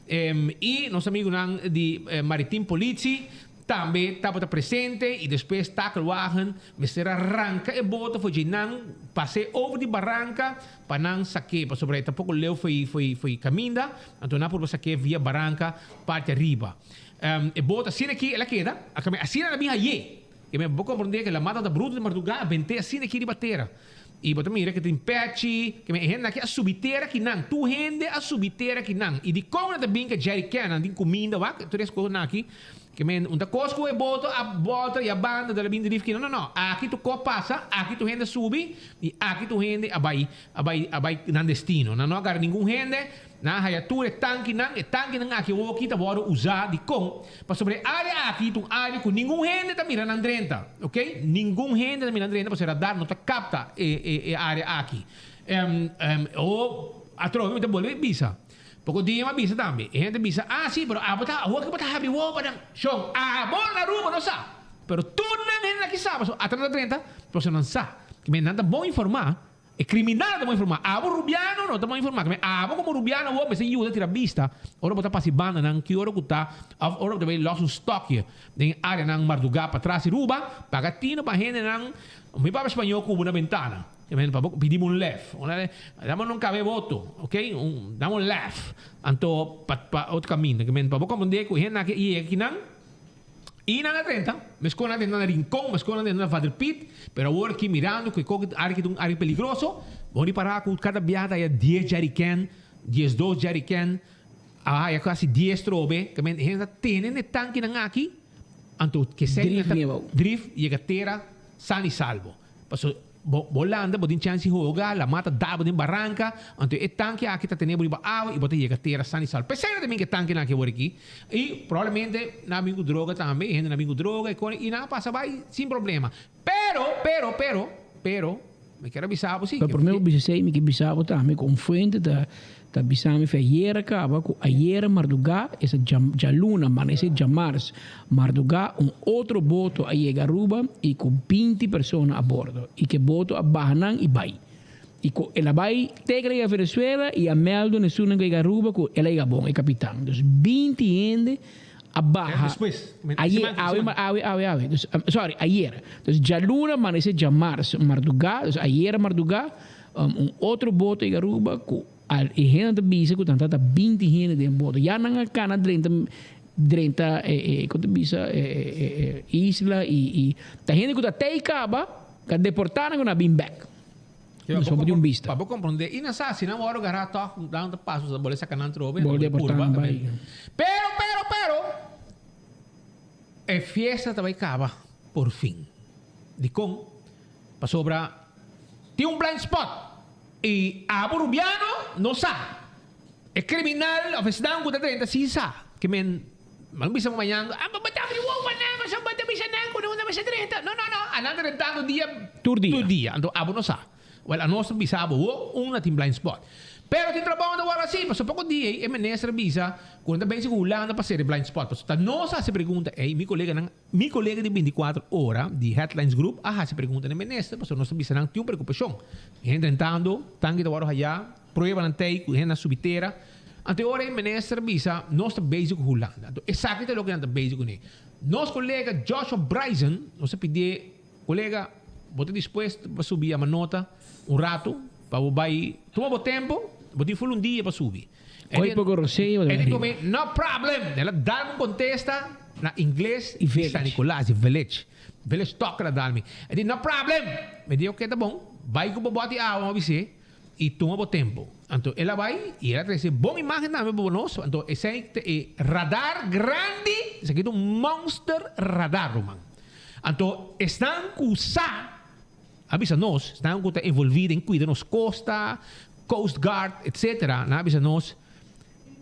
i nos amigunan di Maritim Politie tambe tabata presente i despues takelwagen mester a ranka e boto for dje nan pas'é over di baranka pa nan sak'é pasobra e ta poko leu fo'i fo'i fo'i kaminda anto nan a purba sak'é via baranka parti ariba. E boto asina aki el a keda, asina el a bin hay'é. E mi bo komprendé ku la mata ta brutu di mardugá a bent'é asina aki riba tera. I bo ta mira ku tin pechi, ku e hende aki a subi tera kinan. Tur hende a subi tera kinan. I dikon nan ta bin ku jerrycan, nan tin kuminda, wak, tur es kosnan aki. Ke men un ta kos ku e boto a bòlta i a banda dor a bin drif kinan. No, no. Aki tur kos pasa, aki tur hende a subi i aki tur hende a bai, a bai, a bai nan destino. Nan no a gara ningun hende. Nan a haya tur e tankinan. E tankinan aki awoki ta wòrdu usá. Dikon? Pasobra e área aki ta un área ku ningun hende ta mira nan drenta. Oke? Ningun hende ta mira nan drenta pasobra e radar no ta kapta e e área aki. O atrobe mi ta bolbe bisa. Poko dia mi a bisa tambe. E hende ta bisa, Ah, si, pero abo ta awoki bo ta habri wowo pa nan. Shon, abo na Aruba no sa. Pero tur nan hende aki sa pasobra ata nan ta drenta pasobra nan sa. Nan ta bon informá. E kriminal ta bon informá. Abo rubiano no ta bon informá. Keme abo komo rubiano awor mester yuda tira bista ora bo ta pasa e bandanan ki ora ku ta òf ora bo ta bai lòs un stòkje den e áreanan mardugá patras di Ruba, paga tino pa hendenan mi papia spañó ku bo na bentana. Keme pa bo pidi bo un lèf. Dame un kabe boto, oke, un dame un lèf. Anto pa pa otro kaminda. Keme pa bo komprendé ku e hendenan aki a yega kinan. I nan a drenta, meskos nan a drenta na Rincon, meskos nan a drenta na Vader Piet, pero awor aki mirando ku e koki área aki ta un área peligroso, bo ripará ku kada biaha ta haya dies jerrycan, diesdos jerrycan, a haya kasi dies trobe, ta men hende ta tene na e tankinan aki, anto kesei nan ta drif yega tera san i salbo. Paso bo bo landa bo tin chance di hoga, lama ta dal bo den baranka, anto e tanki aki ta tene bo riba awa i bo ta yega tera san i salvo. P'esei nan ta bin ku e tankinan aki awor aki. I probablemente nan a bin ku droga tambe, e hendenan a bin ku droga i kos, i nan a pasa bai sin problema. Pero, pero, pero, pero, mi kier a bisa bo si. Pero prome bo bisa esei, mi ke bisa bo tambe ku un fuente ta ta bisa mi fe ayera kaba ku ayera mardugá, esa djaluna, manesé djamars mardugá, un otro boto a yega Aruba i ku binti persona a bordo i ku e boto a baha nan i bai. I ku el a bai te yega Venezuela i a mèldu na esunnan ku a yega Aruba ku el a yega bon, e kapitan. Dus binti hende a baha ayer, awe, awe, awe, awe, dus, sorry, ayer. Dus djaluna manesé djamars mardugá, dus ayera mardugá, un otro boto yega Aruba ku al e hende ta bisa ku nan tabata binti hende den e boto. Ya nan a kana drenta drenta e e kon ta bisa e e isla i i ta hende ku ta tei kaba. Ka deportá nan ku nan a bin bèk. Nos por tin un bista. Pa bo komprondé, i nan sa si nan wòrdu gará tòg nan ta pasa sa bole saka nan trobe. Bole deportá nan bai. Pero, pero, pero, e fiesta ta bai kaba por fin. Dikon? Pasobra tin un blind spot i abo Rubiano no sa. E kriminal of esnan ku ta drenta si sa. Ke men nan bisa mañan, ah bo ta abri wowo nan pasobra bo ta bisa nan ku nan mester drenta. No, no, no, anan ta drentando dia Tur dia. tur dia. Anto abo no sa. Wèl anos ta bisa abo wo un na tin blind spot. Pero tin trabou nan ta wòrdu hasi pasobra poko dia ei e minister a bisa ku nan ta bezig ku Hulanda pa sera e blind spot. Pasobra ta nos a hasi pregunta ei, mi koleganan, mi kolega di bintikuater ora di Headlines Group a hasi pregunta na e minister pasobra nos ta bisa nan tin un preokupashon. Hende drentando, tanki ta wòrdu hayá. Pruebanan t'ei ku hende a subi tera. Anto e ora e minister a bisa, Nos ta bezig ku Hulanda. Anto esaki ta loke nan ta bezig kuné. Nos kolega Joshua Bryson, nos a pidié, Kolega, bo ta dispuesto pa subi Yamanota un ratu pa bo bai tuma bo tempu? Bo tin ful un dia pa subi. Koi poko roseo E di ku mi, No problem! El a dal mi un kontesta na ingles di San Nicolas, di Village. Village Talk el a dal mi. E di, No problem! Mi di, Oke, ta bon. Bai ku bo bòt di awa, mi a bis'é. I tuma bo tempu. Anto el a bai i el a trese bon imagen tambe pa bo nos. Anto esei ta e radar grandi. Esaki ta un monster radar, ruman. Anto esnan ku sa a bisa nos, esnan ku ta envolví den kuida nos kosta, Coast Guard, etcetera, nan a bisa nos,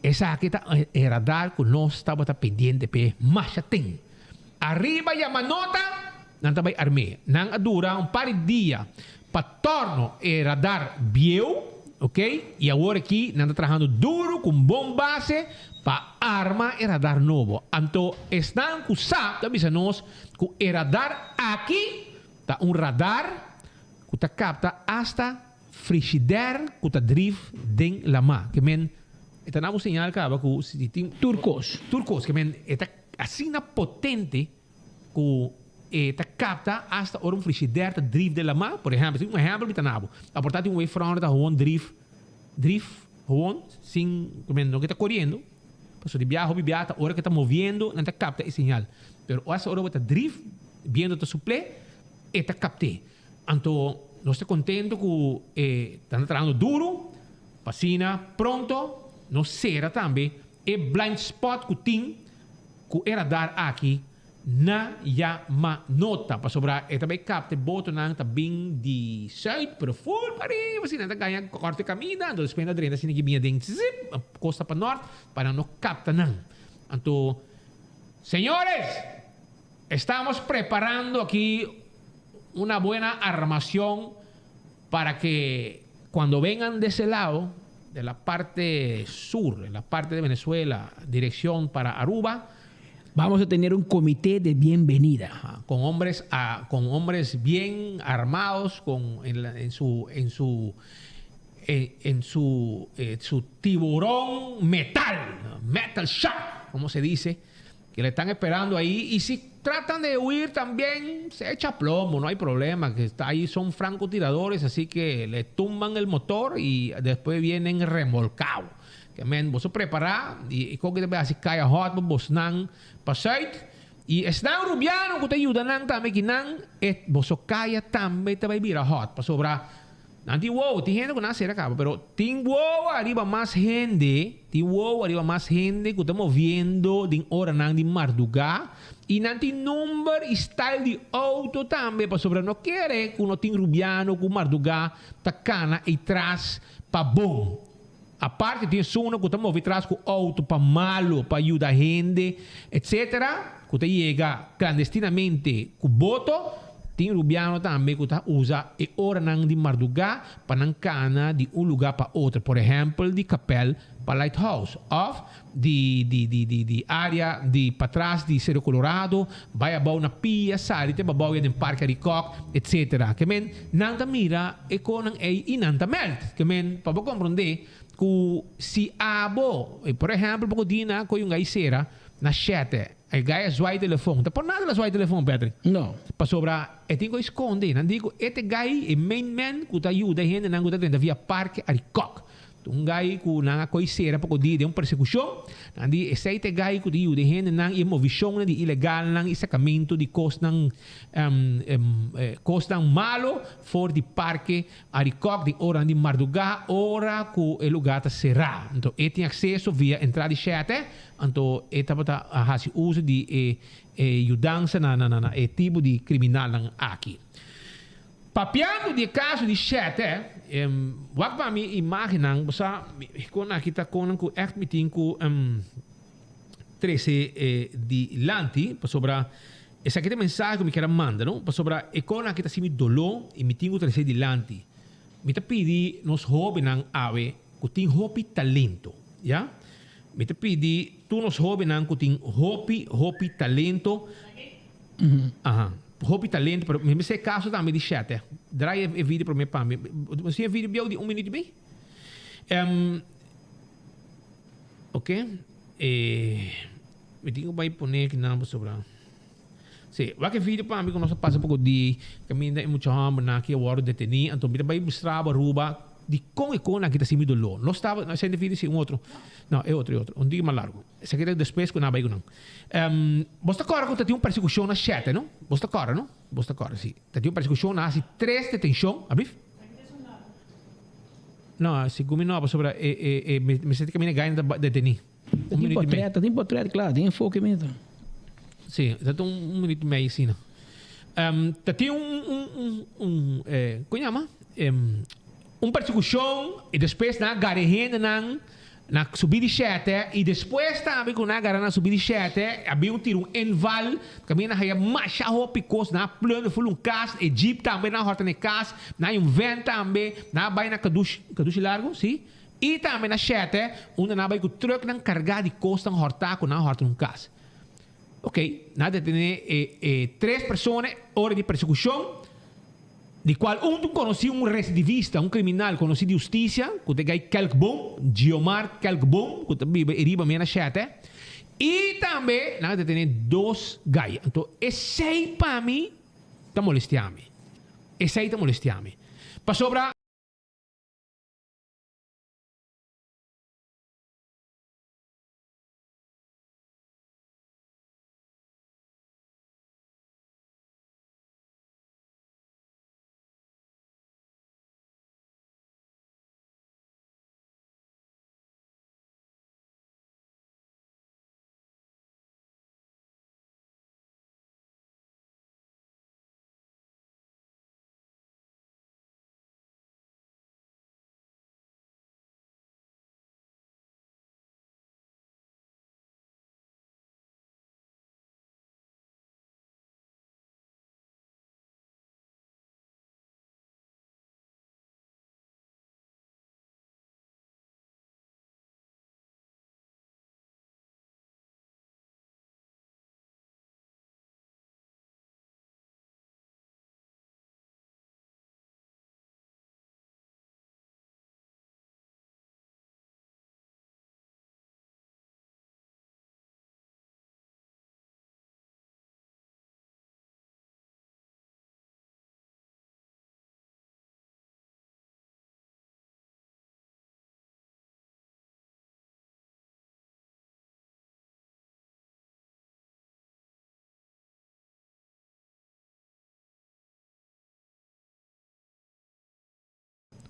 esaki ta e radar ku nos tabata pendiente p'e masha ten. Ariba Yamanota, nan ta bai arm'é. Nan a dura un par di dia pa torno e radar bieu, ok, i awor aki nan ta trahando duru ku un bon base pa arma e radar nobo. Anto esnan ku sa ta bisa nos ku e radar aki ta un radar ku ta kapta asta frishider ku ta drif den lamá. Ke men e ta na bo señal kaba ku si tin. Tur kos. Tur kos. Ke men e ta. Asina potente ku e ta kapta asta ora un frishider ta drif den lamá. Por ehèmpel, si un ehèmpel mi ta na bo, aportá tin un wave runner ta howon drif, drif howon sin ku men no ke ta koriendo, pasobra di biaha hopi biaha ta ora ke ta moviendo nan ta kapta e señal. Pero asta ora bo ta drif, biento ta supl'é, e ta kapt'é. Anto nos ta kontento ku e ta trahando duru pa asina pronto nos sera tambe E blind spot ku tin ku e radar aki na Yamanota pasobra e ta bai kapta e botonan ta bin di zuid pero ful pa riba asina nan ta gaña kòrta e kaminda anto despues nan ta drenta asina ki biña den zip kosta pa nort pa nan no kapta nan anto señores estamos preparando aki una buena armacion para que cuando vengan de ese lado, de la parte sur, en la parte de Venezuela, dirección para Aruba, Vamos a tener un comité de bienvenida. Ajá, con hombres, a, con hombres bien armados, con, en, la, en su, en su, en, en su, eh, su tiburón metal, metal shark, como se dice, que le están esperando ahí. Y si tratan de huir también, se echa plomo, no hay problema, que está ahí son francotiradores, así que le tumban el motor y después vienen remolcados. Que men, vos prepará y, y con que te así caya hot, vos nan pa zuid. Y esnan rubiano que te ayuda nan tambe que nan, et vos caya tambe te va bira hot. Pasobra Nan tin wowo, tin hende ku nan a sera kaba, pero tin wowo ariba mas hende, tin wowo ariba mas hende ku ta moviendo den oranan di mardugá, i nan tin number i style di outo tambe, pasobra no kere ku no tin rubiano ku mardugá ta kana ei tras pa bon. Aparte tin esunnan ku ta move tras ku outo pa malu, pa yuda hende, etcetera, ku ta yega klandestinamente ku boto. Tin rubiano tambe ku ta usa e oranan di mardugá pa nan kana di un lugá pa otro, por ehèmpel di Kapèl pa Lighthouse òf di di di di di área di patras di Cerro Colorado bai abou na pia sali te babou ya den Parke Arikok etsetera. Ke men nan ta mira e konan ei i nan ta mèld. Ke men pa bo komprondé ku si abo, por ehèmpel bo ku Dina koy un gai sera na shètè. E gai a zwaai telefon. Ta por nada el a zwaai telefon, Patrick. No. Pasobra e tin ku skonde. Nan di ku e ta e gai, e main man ku ta yuda e hendenan ku ta drenta via Parke Arikok. Un gai ku nan a koi sera poko dia den un persekushon. Nan di esei ta e gai ku ta yuda e hendenan i e movishonnan di ilegalnan i sakamentu di kosnan kosnan malo for di parke Arikok den oranan di mardugá ora ku e lugá ta será. Anto e tin akseso via entrada di shète, anto e tabata hasi uso di e yudansa na na e tipo di kriminalnan aki. Papiando di e kaso di shète, wak pa mi imágennan, bo sa kon aki ta konnan ku ègt mi tin ku trese dilanti, pasobra esaki ta e mensahe ku mi kier a manda, no? Pasobra e kon aki ta hasi mi doló i mi tin ku trese dilanti. Mi ta pidi nos hóbennan awe ku tin hopi talento, ya. Mi ta pidi tur nos hóbennan ku tin hopi, hopi talento, Aha. Hopi talento, pero mi mester e caso tambe di Shete. Draai e video prome pa mi. Bo si e video bieu di un minuut y mei? Um, ok. Eh, mi tin ku bai pone aki nan pasobra. Sí, wak e video pa mi ku nos a pasa poko di kaminda e mucha hòmbernan aki a wòrdu detení. Anto mi ta bai mustra bo Aruba di kon e kon aki ta hasi mi doló. Nos tabata, no, esei video si un otro. No, e otro, e otro. Un tiki mas largu. Esaki ta despues ku nan a bai ku nan. Bos ta kòrda ku ta tin un persekushon na shete, no? Bos ta kòrda, no? Bos ta kòrda, si. Ta tin un persekushon, nan hasi tres detenshon. Ablief? No, segun mi no, pasobra e, e, e, mester ta kaminda gai nan ta detení. Ta tin potret, ta tin potret, kla, tin enfoke mi ta. Si, ta tin un minuut i mei asina. Ta tin un, un, un, un, kon yama? Un persekushon i despues nan a gara e hendenan na subi di shete i despues tambe ku nan a gara nan subi di shete a bin un tira un inval kaminda nan haya masha hopi kos nan a plunder ful un kas e jeep tambe nan a hòrta na e kas nan haya un vèn tambe nan a bai na kadushi kadushi largu si i tambe na shete unda nan a bai ku trùknan kargá di kosnan hòrtá ku nan a hòrta na un kas ok nan a detené e e tres persona ora di persekushon. Di cual un ta un conoci un recidivista, un criminal conoci di husticia, cu ta e gai Kelkboom, Giomar Kelkboom, cu ta biba e riba mena shete. Y tambe nan a detene dos gai. Anto esey pa mi ta molestia mi. Esey ta molestia mi. Pasobra.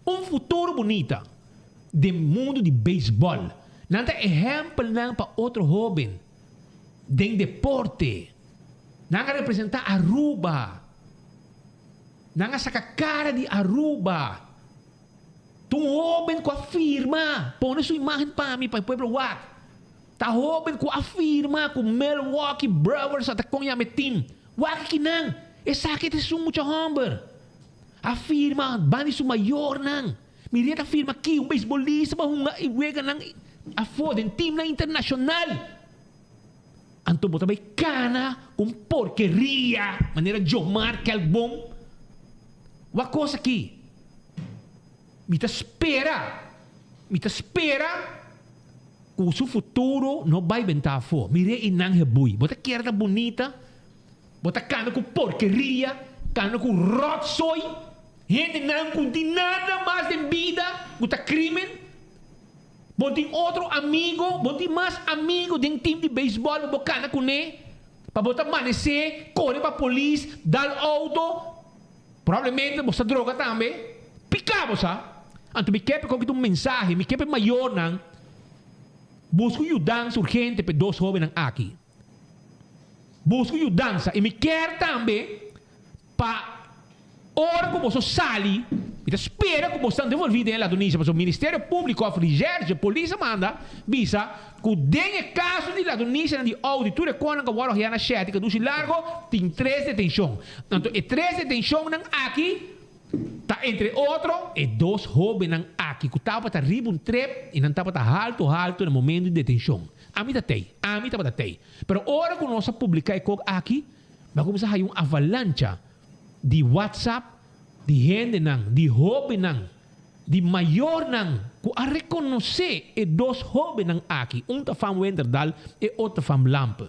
Un futuro bunita den mundu di beisbòl. Nan ta ehèmpelnan pa otro hóben den deporte. Nan a representá Aruba. Nan a saka kara di Aruba. Ta un hóben ku a firma, pone su imágen pa mi pa e pueblo wak. Ta hóben ku a firma ku Milwaukee Brewers a ta kon yama e tim. Wak akinan, esaki ta esun mucha hòmber. A firma ban di su mayornan. Miria ta firma ki un beisbolista pa hunga e weganan afó den timnan internashonal. Anto bo ta bai kana ku un porkeria manera Jomar Kelkboom. Wak kos aki. Mi ta spera, mi ta spera ku su futuro no bai benta afó. Miria i nan hebui. Bo ta kier ta bunita? Bo ta kana ku porkeria, kana ku rotzooi, hendenan ku tin nada mas den bida ku ta krimen. Bo tin otro amigo, bo tin mas amigo den team di baseball pa bo cana cune, pa bo ta manece, core pa polis, dal auto, probablemente bo sa droga tambe, pica bo sa. Anto mi ke pa koki ta un mensahe, mi ke pa e mayornan busca un yudansa urgente pa e dos hobennan aki. Busca un yudansa y mi kier tambe Pa ora ku boso sali, mi ta spera ku boso ta devolví den e ladronisia, pasobra Ministerio Públiko òf Recherche, polis a manda bisa ku den e kaso di ladronisianan di outo i tur e konan ku a wòrdu hañá na Shèti Kadushi Largo tin tres detenshon. Anto e tres detenshonnan aki ta entre otro e dos hóbennan aki ku tabata riba un trep i nan tabata haltu haltu na momento di detenshon. Ami ta tei, ami tabata tei. Pero ora ku nos a publiká e kok aki, Bo a kuminsá haña un avalancha di WhatsApp di hendenan, di hóbennan, di mayornan ku a rekonosé e dos hóbennan aki, un ta fam Wenderdal, e otro ta fam Lampe.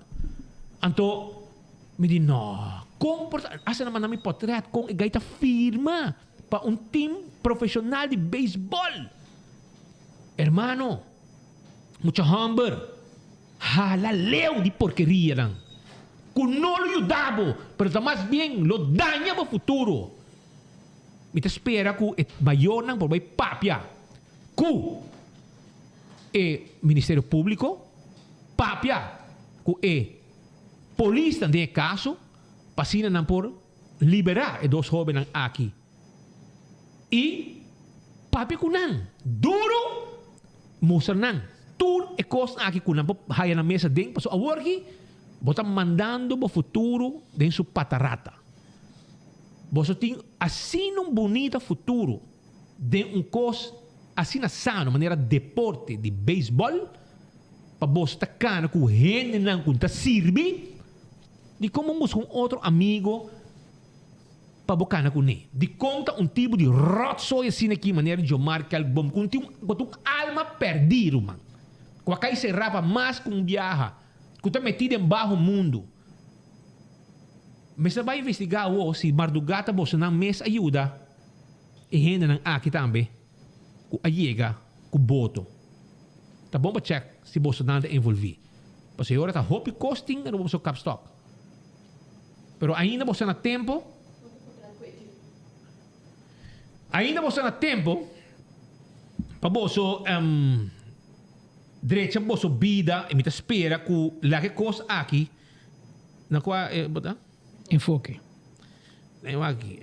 Anto mi di, no, kon por ta? Hasta nan manda mi pòtrèt kon e gai ta firma pa un tim profeshonal di beisbòl. Hermano, mucha hòmber. Hala leu di porkerianan ku no lo yuda bo, pero ta mas bien lo daña bo futuro. Mi ta spera ku e mayornan por bai papia ku e Ministerio Públiko, papia ku e polisnan den e kaso, pa asina nan por liberá e dos hóbennan aki i papia ku nan duru, mustra nan tur e kosnan aki ku nan por haya nan mes aden, pasobra awor aki bo ta mandando bo futuro den su patarata. Boso tin asina un bunita futuro den un kos asina sano manera deporte di beisbòl, pa boso ta kana ku hendenan ku ta sirbi, dikon bo buska un otro amigo pa bo kana kuné. Dikon ta un tipo di rotzooi asina aki manera di Jomar Kelkboom ku tin ku ta un alma pèrdí ruman, ku a kai será pa mas ku un biaha, ku ta metí den baho mundu. Mester bai investigá awor si mardugá ta bosonan mes a yuda e hendenan aki tambe ku a yega ku boto. Ta bon pa chèk si bosonan ta envolví, pasobra e ora ta hopi kos tin riba boso kapstok. Pero ainda bo sta na tempo. Ainda bo sta na tempo pa boso drecha boso bida y mi ta spera cu laga e cos aki na cua e bo ta? Enfoke. Na aki.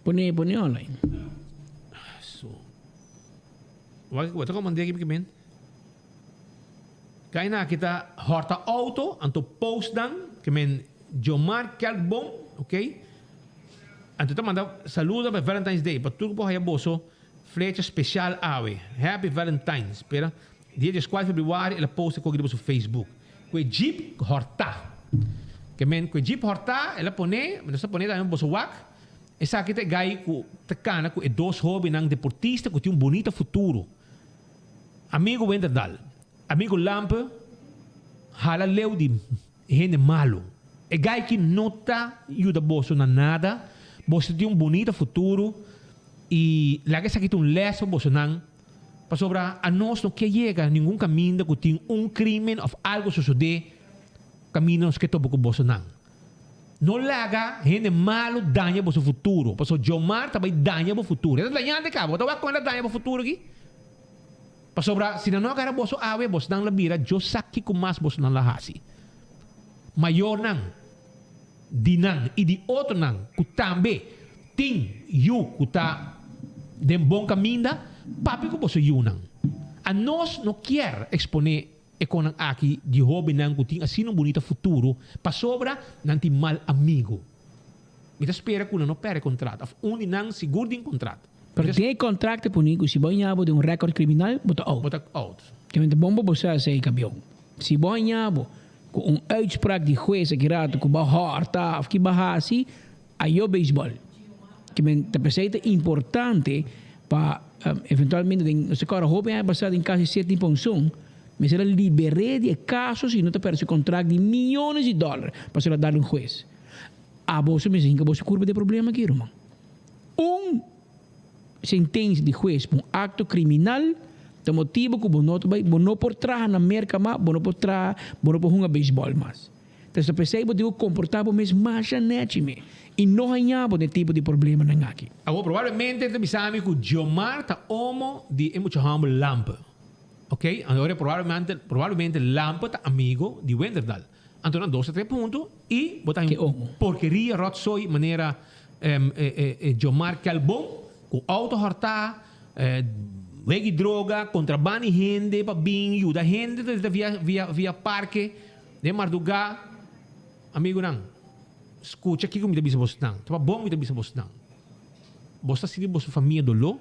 Pone pone online. So. Wak bo ta comand'e aki men. Kaina aki ta horta auto anto post nan ke men Jomar Kelkboom ok anto ta manda saludo pa Valentine's Day pa tur ku por haya boso flecha special awe Happy Valentine's spera dia dieskuater februari el a post e koki riba su Facebook ku e jeep horta ke men ku e jeep horta el a pone nos ta pone tambe boso wak esaki ta e gai ku ta kana ku e dos hobennan deportista ku tin un bunita futuro. Amigo Winterdal, amigo Lampe hala leu di hende malu. E gai ki no ta yuda boso na nada, boso tin un bunita futuro y laga esaki ta un les pa bosonan, pasobra anos no ke yega ningun kaminda ku tin un crimen of algo sosode kaminda nos ke topa ku bosonan. No laga hende malu daña boso futuro, pasobra Jomar ta bai daña bo futuro. E ta dañando e kaba. Bo ta wak kon el a daña bo futuro aki? Pasobra si nan no a gara boso awe, bosnan lo bira Dios sa kiko mas bosnan lo hasi. Mayornan di nan i di otronan ku tambe tin yu ku ta den bon kaminda, papia ku boso yunan. Anos no kier eksponé E konan aki di hóbennan ku tin asina un bunita futuro pasobra nan tin mal amigu. Mi ta spera ku nan no pèrdè kontrat òf un di nan sigur tin kontrat. Pero den e kontrakt ta poni ku si bo haña bo den un rèkòrt kriminal, bo ta out. Bo ta out. Kende ta bon pa bo sa esei, kabion. Si bo haña bo ku un uitspraak di hues aki rato ku bo a hòrta òf ki bo a hasi, Ayo beisbol. Ke men ta pesey ta importante pa eventualmente den nos ta kòrda hopi aña pasá den kasi Sidney Ponson mester a liber'é di e kaso si no ta pèrdè su kontrakt di miyones di dòler pasobra a dal un hues. Aboso mester hinka boso kurpa den problema aki ruman. Un sentensia di hues pa un akto kriminal. Ta motibu ku bo no ta bai, bo no por traha na Merka mas, bo no por traha, bo no por hunga beisbòl mas. Ta esta p'esei bo tin ku komportá bo mes masha nèchi me i no haña bo den tipo di problemanan aki. Awor probablemente ta bisa mi ku Giomar ta omo di e mucha hòmber Lampe. Ok, anto probablemente probablemente Lampe ta amigo di Wenderdal. Anto nan dos ta trep hunto i bo ta haña un porkeria ròtsooi manera e Giomar Kelbon ku outo hòrtá, wegi droga, kontrabanda di hende pa bin yuda hende ta via via via parke. Den mardugá, amigunan, skucha kiko mi ta bisa bosnan. Ta pa bon mi ta bisa bosnan. Bos ta sinti boso famia doló,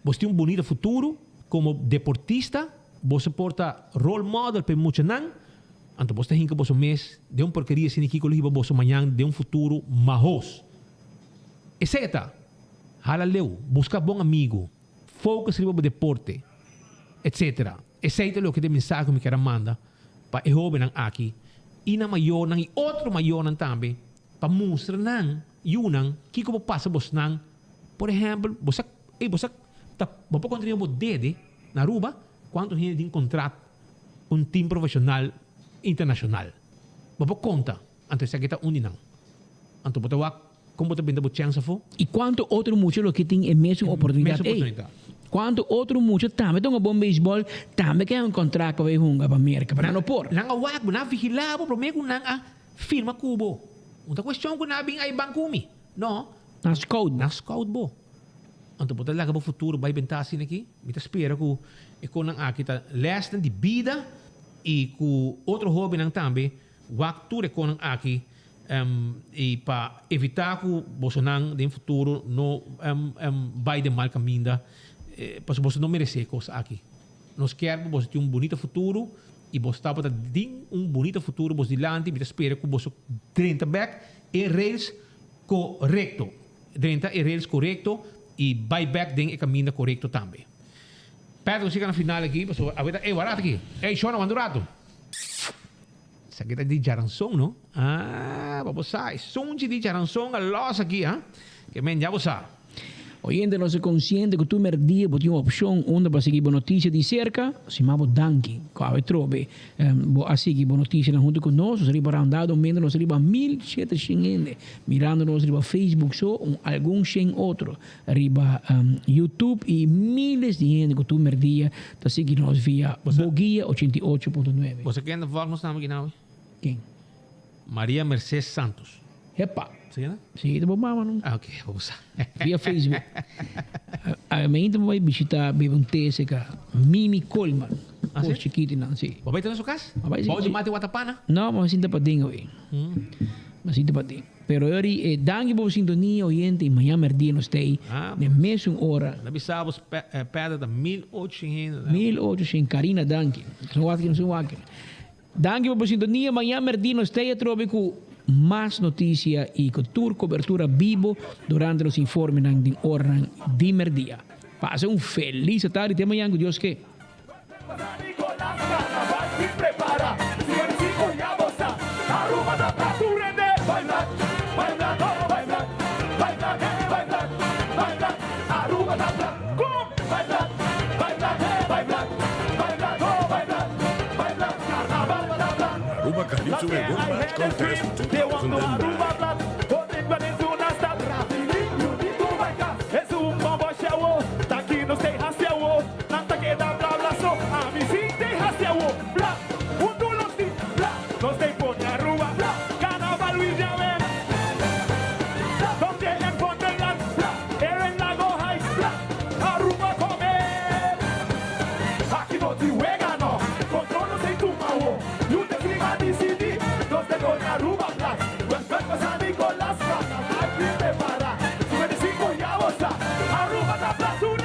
bos tin un bunita futuro komo deportista, boso por ta role model pa e muchanan, anto bos ta hinka boso mes den un porkeria asina kiko lo hiba boso mañan den un futuro mahos. Esei a ta, hala leu, buska bon amigu, focus riba bo deporte, etcetera. Esei ta loke ta e mensahe ku mi kier a manda pa e hóbennan aki i nan mayornan i otro mayornan tambe pa mustra nan yunan kiko por pasa bosnan. Por ehèmpel, bo sa, ey, bo sa ta bo por konta riba bo dede na Aruba kuantu hende tin kontrat ku un tim profeshonal internashonal. Bo por konta, anto esaki ta un di nan. Anto bo ta wak Kon bo ta benta bo chèns afó? I kuantu otro mucha lo ke tin e mesun oportunidat ei? Kuantu otro mucha tambe ta hunga bon beisbòl, tambe ke haña un kontrakt pa bai hunga pa Merka, pero nan no por. Nan a wak bo, nan a vigilá bo promé ku nan a firma ku bo. No ta kuestion ku nan a bin ai ban ku mi. No. Nan a scout bo. Nan a scout bo. Anto bo ta laga bo futuro bai bentá asina aki? Mi ta spera ku e konan aki ta lèsnan di bida i ku otro hóbennan tambe Wak tur e konan aki i pa evitá ku bosonan den futuro no bai den mal kaminda, pasobra boso no meresé e kos aki. Nos kier pa boso tin un bunita futuro i boso tabata den un bunita futuro bos dilanti. Mi ta spera ku boso drenta bèk e rails korekto, drenta e rails korekto i bai bèk den e kaminda korekto tambe. Pedro siga na final aki pasobra awe ta, ey wak aki, ey shona wak un ratu. Esaki ta di djaranson no? Ah, pa bo sa, e sunchi di djaranson a los aki, ha? Ke men ya bo sa. Oyente nos ta konsiente ku tur merdia bo tin un opshon unda pa sigui bo notisia di serka, sima bo danki ku awe trobe bo a sigui bo notisianan huntu ku nos. Nos riba roundado mendo nos riba 1700 hende mirando nos riba Facebook so, un algun shen otro riba YouTube y miles di hende cu tur merdia ta sigui nos via Boguia 88.9. Bo sa ken ta volg nos naam aki nawe? Ken? Maria Merced Santos. Hepa! Sa ken ta? Si, ta bo mama no. Ah, ok, bo sa. Via Facebook. A mi ta bai bishita bebe un te cerca Mimi Coleman. Ah, si? Cos chikitinan, si. Bo bai ta na su cas? A bai si. Bou di mati watapana? No, bo sinta paden awe. Bo sinta paden. Pero yori e danki pa bo sintonia oyente y mañan merdia nos ta ey den mesun ora. Na bisa bo pèrdè ta 1800 hende. 1800 Karina danki. Nos wak nos wak. Danki pa bo sintonia mañan merdia nos ta ey atrobe ku mas noticia y ku tur cobertura bibo durante nos informenan den oranan di merdia. Pasa un feliz atardi te mañan ku Dios ke. Aruba Calypso Award Match Contest 2009.